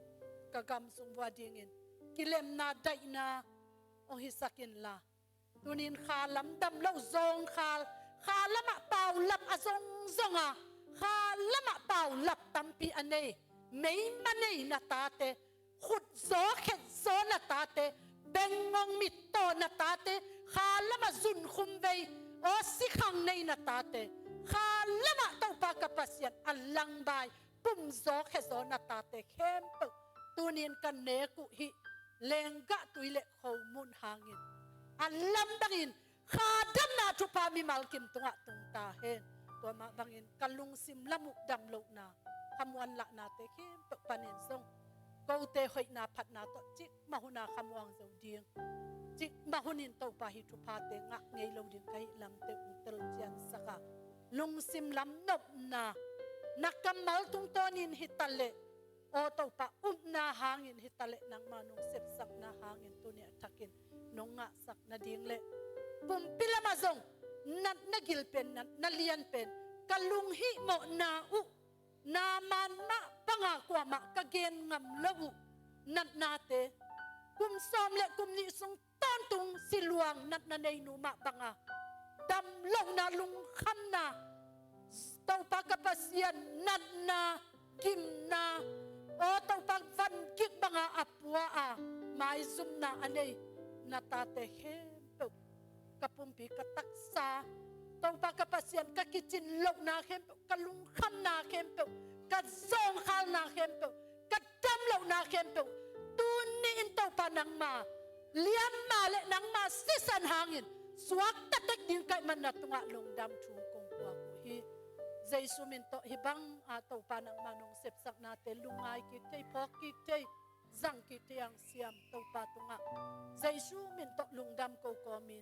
Ka gam sung vua dingin kilemna, daihna hong hisak inla, tunin kha lam dam loh zawngkhal, kha lamah paulap a zongzong a, kha lamah paulap tampi a nei, meima nei na tate, khutzaw khetzaw na tate, bengngong mittaw na tate, kha lamah zunkhum vei, aw, sikhang nei na tate, kha lamah Topa ka Pasian a langbai, pumzaw khezaw na tate khempeuh tunin ka nek uh hih lenggah tui le khomun hangin a lamdangin kha damna thupha mimal kim tungah tung ta hen. Tua mah bangin ka lungsim lam uh damlohna, khamuan lahnate khempeuh panin zong kote hoihna phatna tawh cikmah huna khamuang zo ding, cikmah hunin Topa hih thuphate ngah ngei lo ding ka hih lamte hong telciansak a, lungsim lam nopna, na kammal tungtawnin hi taleh, aw Topa, upna hangin hi taleh, nangma nong sepsakna hangin tuni a thakin nong ngahsak nading le pumpi lamah zong natna gil pen, natna lian pen, ka lunghihmawhna uh, na man mah banga kuamah ka gen ngam lo uh natnate, kum sawm le kum nih sung tawntung siluang natna neinu mah banga damlohna, lungkhamna, Topa ka Pasian, natna, gimna, aw Topa, vangik banga a pua a maizumna a nei na tate khempeuh, ka pumpi, ka taksa, Topa ka Pasian, ka kicin lohna khempeuh, ka lungkhamna khempeuh, ka zawngkhalna khempeuh, ka damlohna khempeuh, tuni in Topa nangma liamma le nangma sisan hangin suakta tek ding ka hih man na tungah lungdam thu kong puak uh hi. Jesu min tawh hih bang a Topa nangmah nong sepsaknate lungngai kik thei, phawk kik thei, zang kik thei ang siam Topa tungah Jesu min tawh lungdam ko kawmin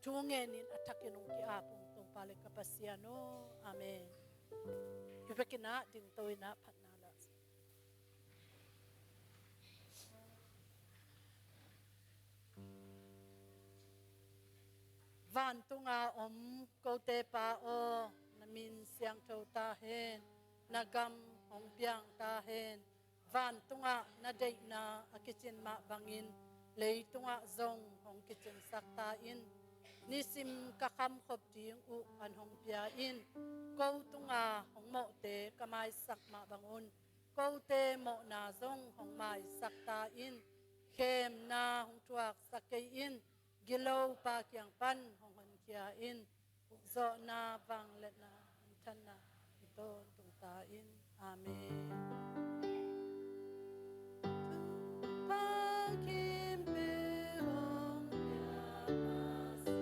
thu ngenin a thakin hong ki-ap ung Topa le ka Pasian aw. Amen. Hi vekin ah dingto in ah phatna la. Vantunga om kote Pa aw, na min siangtho ta hen, na gam hong piang ta hen, vantungah na deihna a kicin mah bangin leitungah zong hong kicinsak ta in. Nisim ka khamkhop ding uh an hong pia in, ko tunga hong mawhte ka maisak mah bangun kote mawhna zong hong maisak ta in. Khemna hong thuaksak kei in, gilopa kiang pan hong honkhia in. Hukzawhna, vangliatna, minthanna i tawntung ta in. Amen. Tupa khempeuh hong piak masa.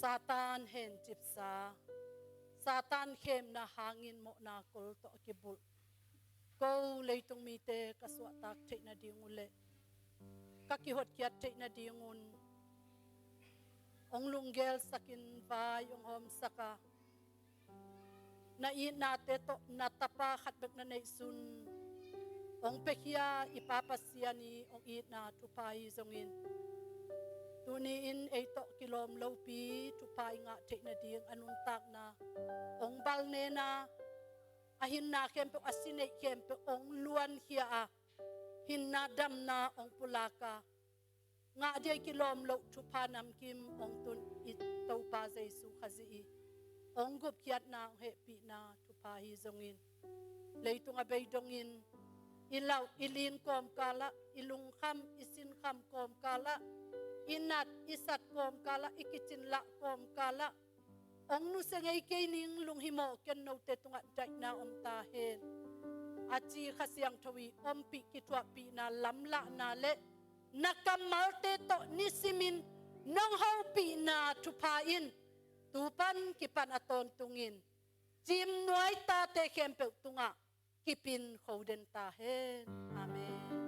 Satan hencipsa, Satan khemna hangin mawhna kol tawh a kibulh ko leitung mite ka suahtak theih nading uh le ka kihotkhiat theih nadingun hong lunggelsakin vai hong hawmsak a, na itnate tawh na tapa khat bek na neihsun hong piakhia i Pa Pasian i hong itna thupha hi zongin, tuni-in ei tawh kilawm lopi thupha i ngah theih nading a nuntakna hong balnena, a hinna khempeuh, a sineih khempeuh hong luankhia a, hinna damna hong pulak a, ngah dia i kilawm loh thupha namkim hong tun i Topa Jesu Khazih i hong gupkhiatna, hong hehpihna thupha hi zongin, leitung a bei dongin i lauh i lin kawmkalah, i lungkham i sinkham kawmkalah, i nat i sat kawmkalah, i kicinlah kawmkalah hong nusia ngei kei ning, lunghimawh ken, note tungah daihna om ta hen. A ci Kha Siangtho i ompih kithuahpihna, lamlahna le na kammalte tawh nisimin nong hopihna thupha in tu pan kipan a tawntungin cimnuai tate khempeuh tungah kipin kho den ta hen. Amen.